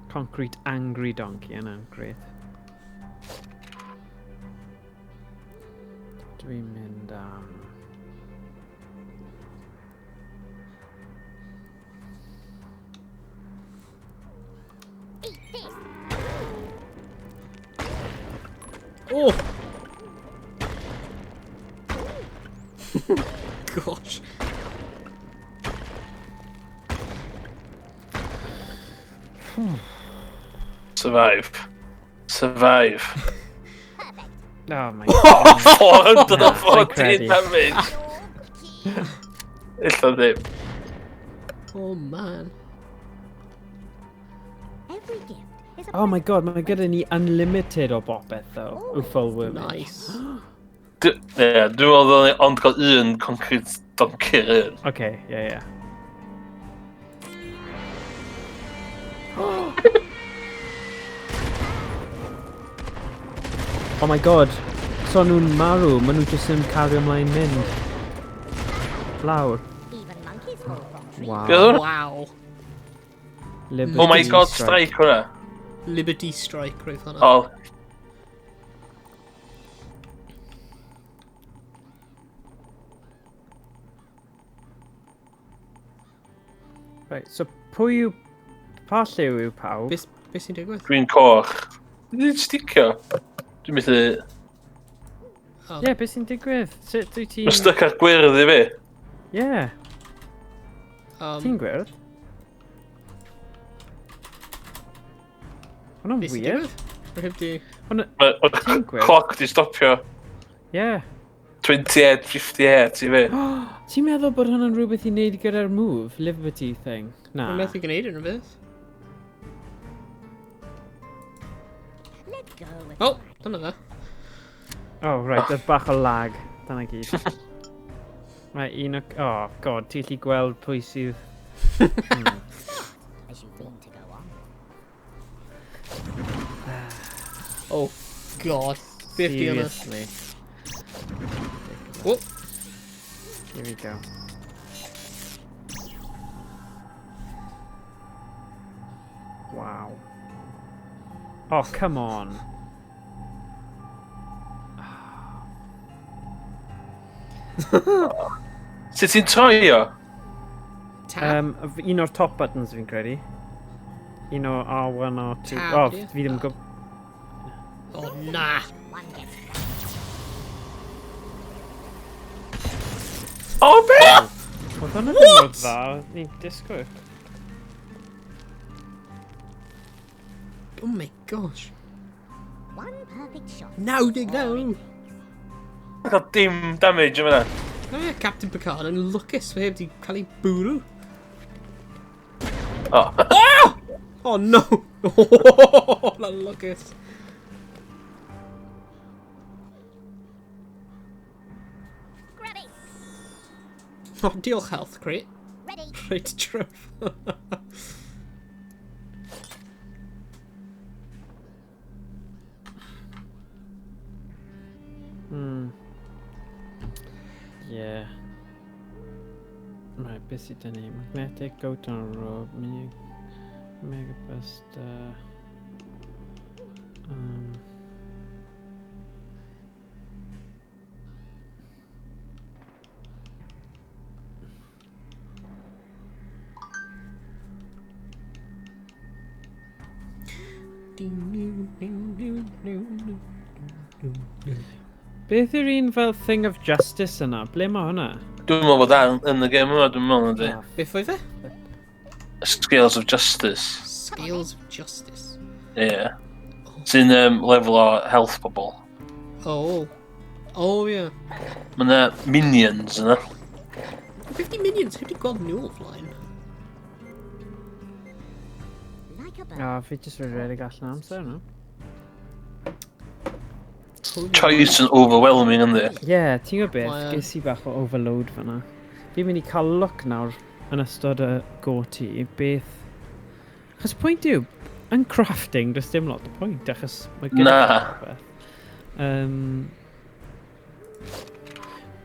Speaker 2: Concrete Angry Donkey, yna'n great. Dwi'n mynd am...
Speaker 1: Oh! Gosh.
Speaker 3: Survive. Survive.
Speaker 2: Oh my god.
Speaker 3: 414 damage. Illa ddim.
Speaker 1: Oh man.
Speaker 5: Every gift is a
Speaker 2: Oh my god, mae gyda ni unlimited o bopeth though. O full wormage.
Speaker 1: Nice.
Speaker 3: Ie, dwi'n meddwl ddylen ni ond cael un concrete donkey un.
Speaker 2: Okay, yeah. Oh my god, so nhw'n marw, maen nhw jyst yn cario ymlaen mynd. Lawr.
Speaker 5: Even monkeys fall from trees.
Speaker 2: Wow.
Speaker 3: Be oedd hwnna?
Speaker 1: Wow.
Speaker 2: Liberty
Speaker 3: Oh my god, strike hwnna.
Speaker 1: Liberty Strike roedd hwnna.
Speaker 3: O,
Speaker 2: Right, so pwy yw... Pa lliw yw pawb?
Speaker 1: Be sy'n digwydd?
Speaker 3: dwi'n coch. Dwi'n sticio. Dwi'n methu...
Speaker 1: Oh.
Speaker 2: Ie, yeah, beth sy'n digwydd? Sut dwi ti'n...
Speaker 3: Mae'n styc ar gwyrdd i fi.
Speaker 2: Ie, yeah, ti'n gwyrdd? Hwna'n
Speaker 1: Be sy'n
Speaker 2: weird.
Speaker 1: digwydd? Rwy'n di...
Speaker 2: Hwna...
Speaker 3: Mae'r
Speaker 2: Ti'n gwyrdd?
Speaker 3: cloc di stopio.
Speaker 2: Ie.
Speaker 3: 28.58 i fi.
Speaker 2: Ti'n meddwl bod hwnna'n rhywbeth i wneud gyda'r move, Liberty thing? Na.
Speaker 1: Mae'n methu gwneud unrhyw beth.
Speaker 5: Let go of
Speaker 1: Oh, dyna fe.
Speaker 2: Oh, right, there's bach o lag. Dyna gyd. Mae un o... Oh, god, ti'n gallu gweld pwy sydd...
Speaker 5: as you mean to go on.
Speaker 1: Oh, god. Beth di hwnna?
Speaker 2: Seriously.
Speaker 1: Oh,
Speaker 2: Here we go. Wow. Oh, come on.
Speaker 3: Sut ti'n troi o?
Speaker 1: tap.
Speaker 2: Un o'r top buttons fi'n credu. Un o R1, R2.
Speaker 1: Tab,
Speaker 2: Oh,
Speaker 1: ie?
Speaker 2: fi ddim yn gwybod.
Speaker 1: Oh, na.
Speaker 5: One gets
Speaker 3: O, be?
Speaker 2: Oedd hwnna ddim mor dda, ni'n disgwyl.
Speaker 1: Oh my gosh.
Speaker 5: one perfect shot.
Speaker 1: 99.
Speaker 3: Dwi'n cael dim damage yma.
Speaker 1: Oh yeah, Captain Picard yn lwcus fe heb di cael ei bwrw.
Speaker 3: O.
Speaker 1: Oh no! Oh, na lwcus.
Speaker 5: Grab it.
Speaker 1: Oh, diolch health crate.
Speaker 5: Ready.
Speaker 1: Reit trwf.
Speaker 2: Yeah. Right, beth sydd 'da ni? Magnetic, Goat on a Rope, Mini... Mega Buster... Beth yw'r un fel Thing of Justice yna? Ble mae hwnna?
Speaker 3: Dwi'n meddwl bod dan yn y game yma, dwi'n meddwl ydy.
Speaker 2: Ah,
Speaker 1: Beth oedd e?
Speaker 3: Scales of Justice.
Speaker 1: Scales of Justice.
Speaker 3: Ie. Yeah. Sy'n level o health pobl.
Speaker 1: Oh. Oh, yeah.
Speaker 3: Mae yna minions yna.
Speaker 1: 50 minions, heb di gweld nhw o'r flaen.
Speaker 2: A fi jyst wedi rhedeg allan amser nhw.
Speaker 3: Choice yn overwhelming, yndi?
Speaker 2: Ie, yeah, ti'n gwybod beth? Ges i bach o overload fyna. Fi'n mynd i cael look nawr yn ystod y go ti, beth... Achos pwynt yw, yn crafting, does dim lot o pwynt, achos mae
Speaker 3: gen Na.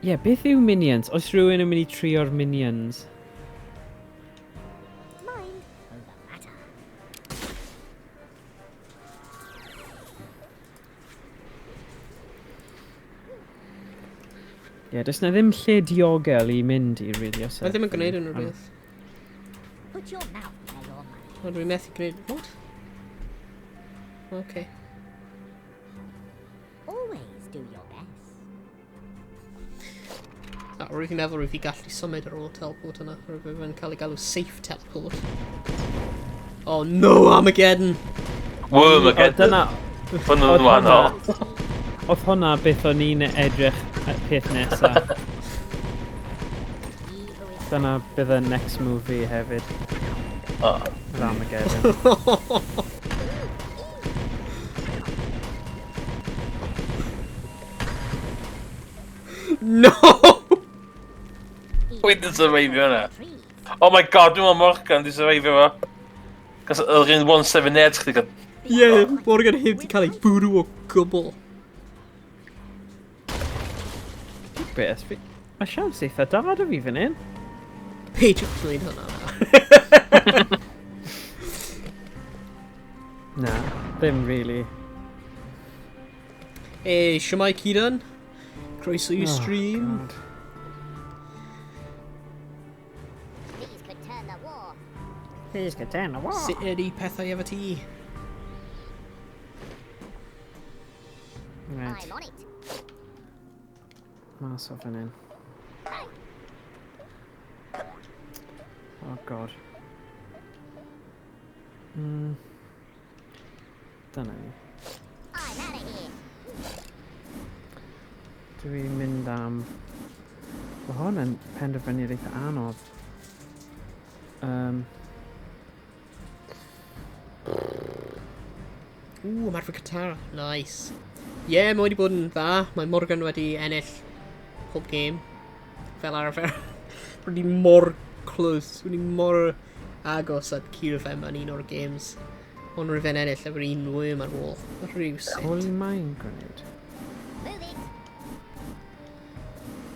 Speaker 2: Ie, yeah, beth yw minions? Oes rhywun yn mynd i trio'r minions?
Speaker 5: Mind over matter.
Speaker 2: Ie, yeah, does na ddim lle diogel i mynd i, really, os
Speaker 1: Mae ddim yn gwneud unrhyw beth.
Speaker 5: Put your mouth where your money.
Speaker 1: O, dwi'n methu gwneud... What? Okay.
Speaker 5: Always do your best.
Speaker 1: A, rwy'n fi'n meddwl rwy'n fi gallu symud ar ôl teleport yna. Rwy'n fi'n cael ei galw safe teleport. Oh no, Armageddon!
Speaker 3: Wormageddon.
Speaker 2: Dyna...
Speaker 3: Hwnnw'n wahanol.
Speaker 2: Oedd hwnna beth o'n i'n edrych at peth nesa. Dyna bydd y next movie hefyd.
Speaker 3: Oh.
Speaker 2: Armageddon.
Speaker 1: No!
Speaker 3: Dwi'n di survivio hwnna. Oh my god, dwi'n meddwl Morgan di survivio fo. Cos oedd un 178 chdi gael...
Speaker 1: Ie, yeah, Morgan heb di cael ei bwrw o gwbl.
Speaker 2: Beth? Mae siawns eitha da da fi fan hyn.
Speaker 1: Peidiwch dweud hwnna.
Speaker 2: Na, ddim really.
Speaker 1: Hey, siwmai Cidan. Croeso i stream.
Speaker 2: God.
Speaker 5: These could turn the war.
Speaker 2: These could turn the war.
Speaker 1: Sut ydi pethau efo ti?
Speaker 2: Right,
Speaker 5: I'm on it.
Speaker 2: mas o fan hyn. Oh god. Dyna ni.
Speaker 5: I'm out of here.
Speaker 2: Dwi'n mynd am... Mae hwn yn penderfyniad eitha anodd.
Speaker 1: Ww, ymarfer Katara. Nice. Ie, yeah, mae wedi bod yn dda. Mae Morgan wedi ennill pob game. Fel arfer. Wedi mor close. Wedi mor agos at curo fe mewn un o'r games. Ond rwy'n fe'n ennill efo'r un worm ar ôl. Rhywsut.
Speaker 2: Holy mine grenade.
Speaker 5: Move it.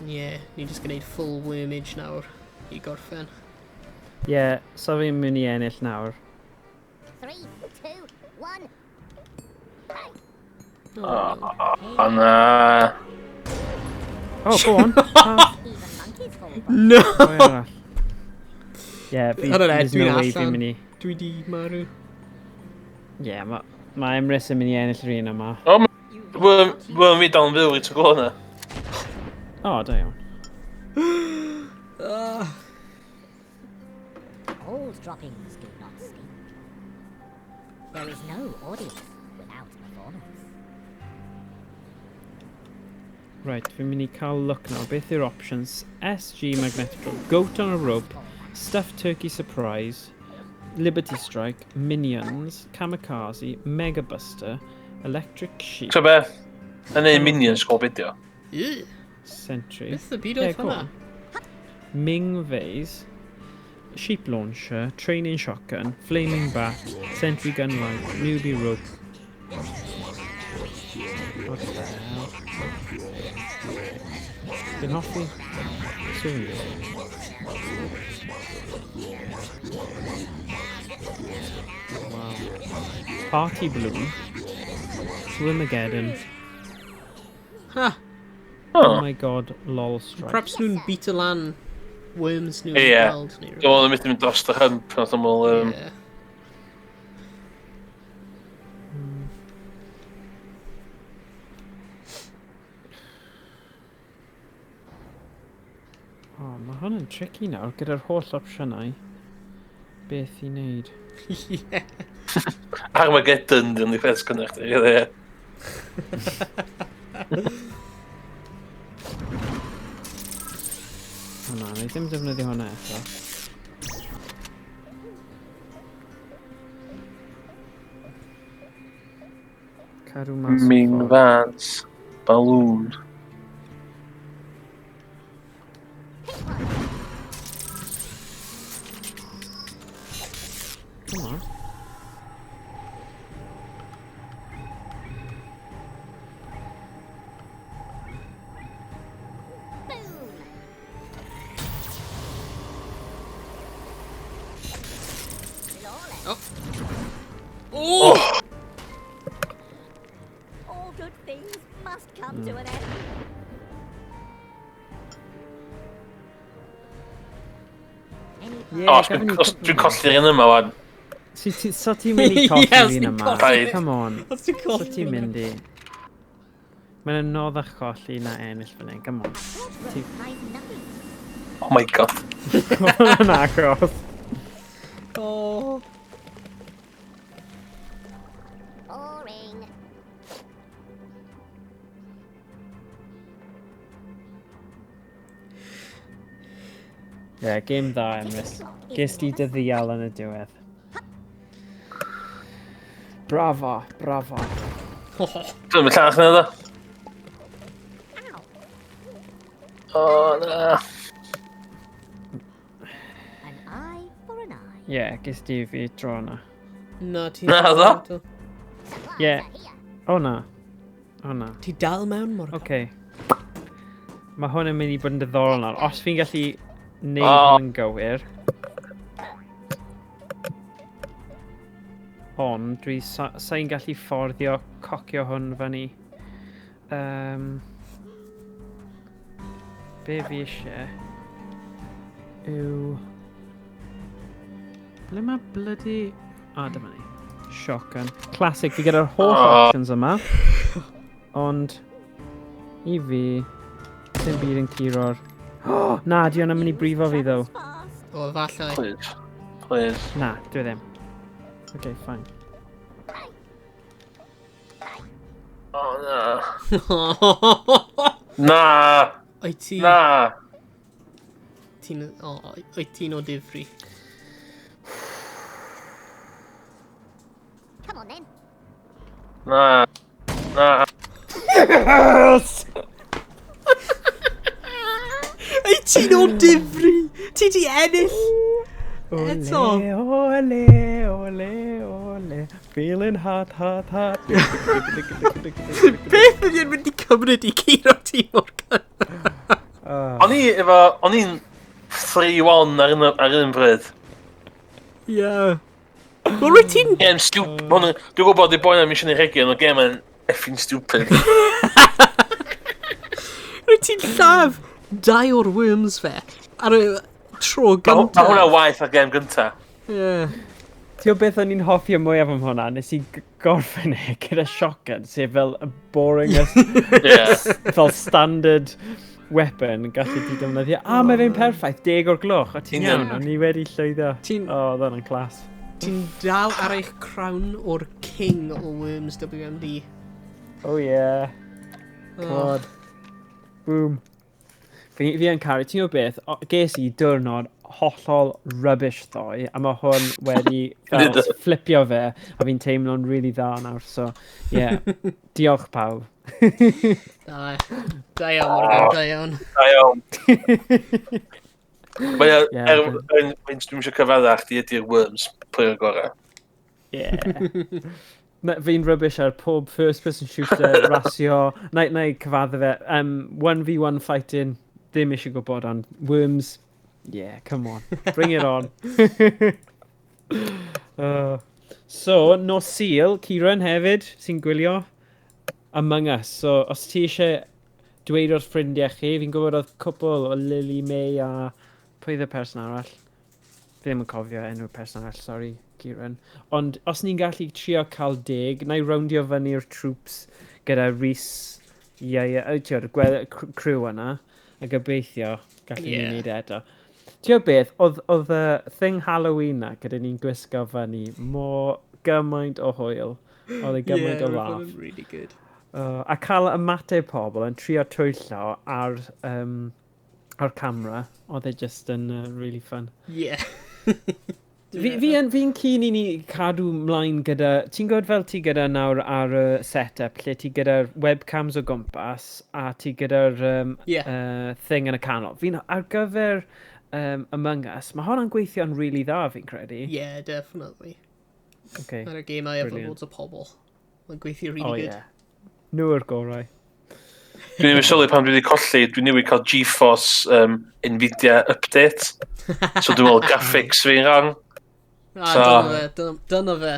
Speaker 1: Ie, yeah, ni jyst gwneud full wormage nawr i gorffen.
Speaker 2: Ie, yeah, so fi'n mynd i ennill nawr.
Speaker 5: 3, 2, 1. Bang.
Speaker 1: Oh, no.
Speaker 3: O na.
Speaker 2: Oh, go on.
Speaker 5: Even monkeys fall from.
Speaker 1: No!
Speaker 2: Pwy arall? Ie, fi,
Speaker 1: I don't know,
Speaker 2: there's no
Speaker 1: dwi'n
Speaker 2: way fi'n
Speaker 1: allan.
Speaker 2: mynd i...
Speaker 1: Dwi di marw.
Speaker 2: Ie, yeah, mae ma Emrys yn mynd i ennill yr un yma.
Speaker 3: O, worm, worm fi dal yn fyw i tro glo na.
Speaker 2: O, oh, da iawn.
Speaker 5: Old droppings do not stink. There is no audience without performance.
Speaker 2: Right, fi'n mynd i cael look nawr. Beth yw'r options? SG Magnetic Drone, Goat on a Rope, Stuffed Turkey Surprise, Liberty Strike, Minions, Kamikaze, Mega Buster, Electric Sheep,
Speaker 3: So be? Yn ei minions go beth o.
Speaker 1: Ew,
Speaker 2: Sentry,
Speaker 1: Beth y byd
Speaker 2: Ie,
Speaker 1: oedd
Speaker 2: go
Speaker 1: hwnna?
Speaker 2: on. Ming Vase, Sheep Launcher, Training Shotgun, Flaming Bat, Sentry Gun Light, Newbie Rope. What the hell? Fi'n hoffi sŵn. Wow. Party Balloon, Swimageddon,
Speaker 1: Ha!
Speaker 2: Oh
Speaker 3: Oh.
Speaker 2: my god, lol strike.
Speaker 1: Perhaps nhw'n beat lan worms nhw'n
Speaker 3: Ie.
Speaker 1: gweld neu
Speaker 3: Dwi'n meddwl mynd i mynd dros y hump, nath o'n meddwl...
Speaker 1: Ie.
Speaker 2: Oh, mae hwn yn tricky nawr, gyda'r holl opsiynau. Beth i wneud?
Speaker 1: Ie.
Speaker 3: Armageddon, di'n unig peth sgynnych chdi, ie.
Speaker 2: O na, na i ddim defnyddio hwnna eto. Cadw mas o'r
Speaker 3: Ming
Speaker 2: ffordd.
Speaker 3: Vans. Balloon.
Speaker 2: Come on.
Speaker 5: Boom! Flawless.
Speaker 1: Oh!
Speaker 5: All good things must come to an end. Any
Speaker 2: Ie,
Speaker 3: O, os
Speaker 2: gafon ni
Speaker 3: os
Speaker 2: cwpl
Speaker 3: dwi'n
Speaker 2: yma.
Speaker 3: colli'r un yma wan.
Speaker 2: So ti'n mynd i colli'r
Speaker 1: Ie, os
Speaker 2: un
Speaker 1: ti'n
Speaker 2: yma?
Speaker 1: colli-
Speaker 2: Come on.
Speaker 1: Os ti'n
Speaker 2: So
Speaker 1: colli
Speaker 2: ti'n mynd i... Mae'n anoddach colli na ennill fan hyn, come on.
Speaker 5: A short
Speaker 2: Ti-
Speaker 5: rope ties nothing.
Speaker 3: Oh my god.
Speaker 2: Hwnna'n agos.
Speaker 1: Oh.
Speaker 5: Boring.
Speaker 2: Ie, yeah, game dda, Emrys. Ges di dy ddial yn y diwedd. Bravo, bravo.
Speaker 3: Dwi'n mynd llach na ddo.
Speaker 5: Ow!
Speaker 3: O, na.
Speaker 5: An eye for an eye.
Speaker 2: Ie, yeah, ges di fi dro yna.
Speaker 1: Na, ti...
Speaker 3: Na, ddo?
Speaker 5: Supplies
Speaker 2: Yeah.
Speaker 5: are here.
Speaker 2: O na. O na.
Speaker 1: Ti dal mewn, Morgan?
Speaker 2: Oce. Okay. Mae hwn yn mynd i bod yn diddorol nawr. Os fi'n gallu neud
Speaker 3: O.
Speaker 2: hwn yn gywir. Ond dwi sa i'n gallu fforddio cocio hwn fyny. Be fi eisiau yw... Ble mae bloody... Ah, dyma ni. Shotgun. Classic, fi gyda'r holl
Speaker 3: Oh.
Speaker 2: options yma. Ond, i fi, dim byd yn curo'r... Oh, na, di hwnna'n mynd i brifo fi, ddo.
Speaker 5: Travels fast.
Speaker 1: O, falle.
Speaker 3: Please. Please.
Speaker 2: Na, dwi ddim. Okay, fine.
Speaker 3: O, na. Na.
Speaker 1: Oed ti...
Speaker 3: Na.
Speaker 1: Ti'n... O, oed ti'n o difri.
Speaker 5: Come on then.
Speaker 3: Na. Na.
Speaker 2: Yes!
Speaker 1: Oed ti'n o difri! Ti di ennill!
Speaker 2: Ole,
Speaker 1: Eto.
Speaker 2: ole, ole, ole. Feeling hot, hot, hot.
Speaker 1: Beth ydy yn mynd i cymryd i curo ti, Morgan?
Speaker 2: Ah.
Speaker 3: O'n i efo... O'n i'n 3-1 ar un bryd.
Speaker 1: Ie. Wel, rwyt ti'n...
Speaker 3: Game stupid. Dwi'n gwybod i boi na mission i regi, ond y game yn effing stupid.
Speaker 1: Rwyt ti'n lladd dau o'r worms fe ar y tro
Speaker 3: Mae
Speaker 1: gyntaf.
Speaker 3: hwnna waeth ar game gynta.
Speaker 1: Ie.
Speaker 2: Ti'n gwybod beth o'n i'n hoffi y mwyaf am hwnna? Nes i gorffen e gyda shotgun, sef fel y boringest,
Speaker 3: Yeah.
Speaker 2: fel standard weapon gallu ti defnyddio. A, mae fe'n perffaith, 10 o'r gloch, o ti'n
Speaker 3: Union.
Speaker 2: iawn, o'n i wedi llwyddo. O, oedd hwnna'n class.
Speaker 1: Ti'n dal ar eich crown o'r king o worms WMD.
Speaker 2: Oh yeah.
Speaker 1: Oh.
Speaker 2: God. Boom. Fi yn caru, ti'n gwybod beth, ges i diwrnod hollol rubbish ddoe, a mae hwn wedi fel flipio fe, a fi'n teimlo'n really dda nawr, so, yeah, diolch pawb.
Speaker 1: Da. Da iawn, Morgan, da iawn.
Speaker 3: Da iawn. Mae o,
Speaker 2: Ie,
Speaker 3: er, dwi'n eisiau cyfadda chdi ydy'r worms player gorau.
Speaker 2: Yeah. Fi'n rubbish ar pob first person shooter, rasio, na i cyfadde fe, 1v1 fighting, ddim eisiau gwybod, ond worms, yeah, come on, bring it on. So, nos Sul, Kieran hefyd, sy'n gwylio Among Us. So, os ti eisiau dweud wrth ffrindiau chi, fi'n gwybod oedd cwpl o Lily May a pwy oedd y person arall? Fi ddim yn cofio enw'r person arall, sorry, Kieran. Ond os ni'n gallu trio cael 10, na i roundio fyny'r troops gyda Rhys, ie, ti'n gweld y crew yna, a gobeithio gallu ni wneud e eto. Ti'n gwybod beth, oedd y thing Halloween na gyda ni'n gwisgo fyny mor gymaint o hwyl. Oedd e gymaint o
Speaker 1: roedd
Speaker 2: laugh.
Speaker 1: hwn yn really good.
Speaker 2: A cael ymateb pobl yn trio twyllo ar camera, oedd e just yn really fun.
Speaker 1: Yeah.
Speaker 2: Fi'n keen i ni cadw mlaen gyda. Ti'n gwybod fel ti gyda nawr ar y set-up, lle ti gyda'r webcams o gwmpas a ti gyda'r thing yn y canol. Fi'n ar gyfer Among Us, mae hwnna'n gweithio'n really dda, fi'n credu.
Speaker 1: Yeah, definitely.
Speaker 2: Okay.
Speaker 1: Mae'r gemau efo
Speaker 2: Brilliant.
Speaker 1: loads o pobl. Mae'n gweithio really
Speaker 2: Oh,
Speaker 1: good.
Speaker 2: yeah. Nhw yw'r gorau.
Speaker 3: Dwi'n newydd sylwi pan dwi wedi colli, dwi'n newydd cael GeForce Nvidia update. So dwi'n meddwl graphics fi'n wrong.
Speaker 1: Ah, dyna fe, dyna fe.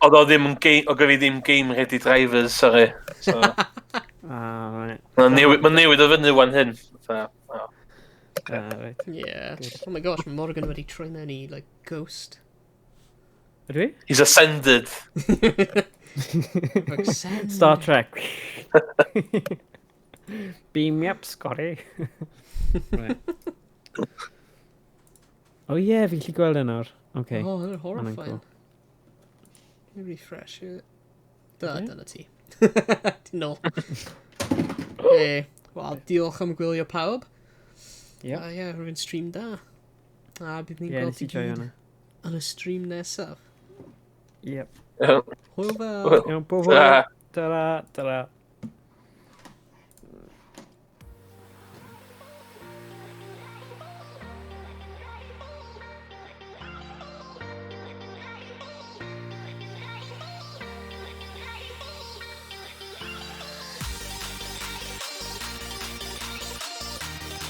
Speaker 3: Oedd o ddim yn game, oedd fi ddim game ready drivers, sorry. So,
Speaker 2: Ah, right.
Speaker 3: mae'n newid, ma newid o fyny wan hyn. Fatha, oh.
Speaker 2: Ah, right.
Speaker 1: Yeah. Oh my gosh, mae Morgan wedi troi mewn i, like, ghost.
Speaker 2: Ydw i?
Speaker 3: He's ascended.
Speaker 1: Like, send.
Speaker 2: Star Trek. Beam me up, Scotty. Right. Oh yeah, fi'n gallu gweld e nawr. Okay.
Speaker 1: Oh, they're horrifying.
Speaker 2: Cool.
Speaker 1: Let me refresh it. Dyna,
Speaker 2: Okay.
Speaker 1: dyna ti. Ti'n nôl. Hey, wel, diolch am gwylio, pawb.
Speaker 2: Yep.
Speaker 1: A ie, rwy'n stream da. A bydd ni'n
Speaker 2: Yeah,
Speaker 1: gweld
Speaker 2: nes i
Speaker 1: ti
Speaker 2: joio
Speaker 1: gyd
Speaker 2: hwnna.
Speaker 1: yn y stream nesaf.
Speaker 2: Yep.
Speaker 1: Hwyl fawr.
Speaker 2: Iawn, pob hwyl.
Speaker 3: Ta.
Speaker 2: Ta-ra, ta-ra.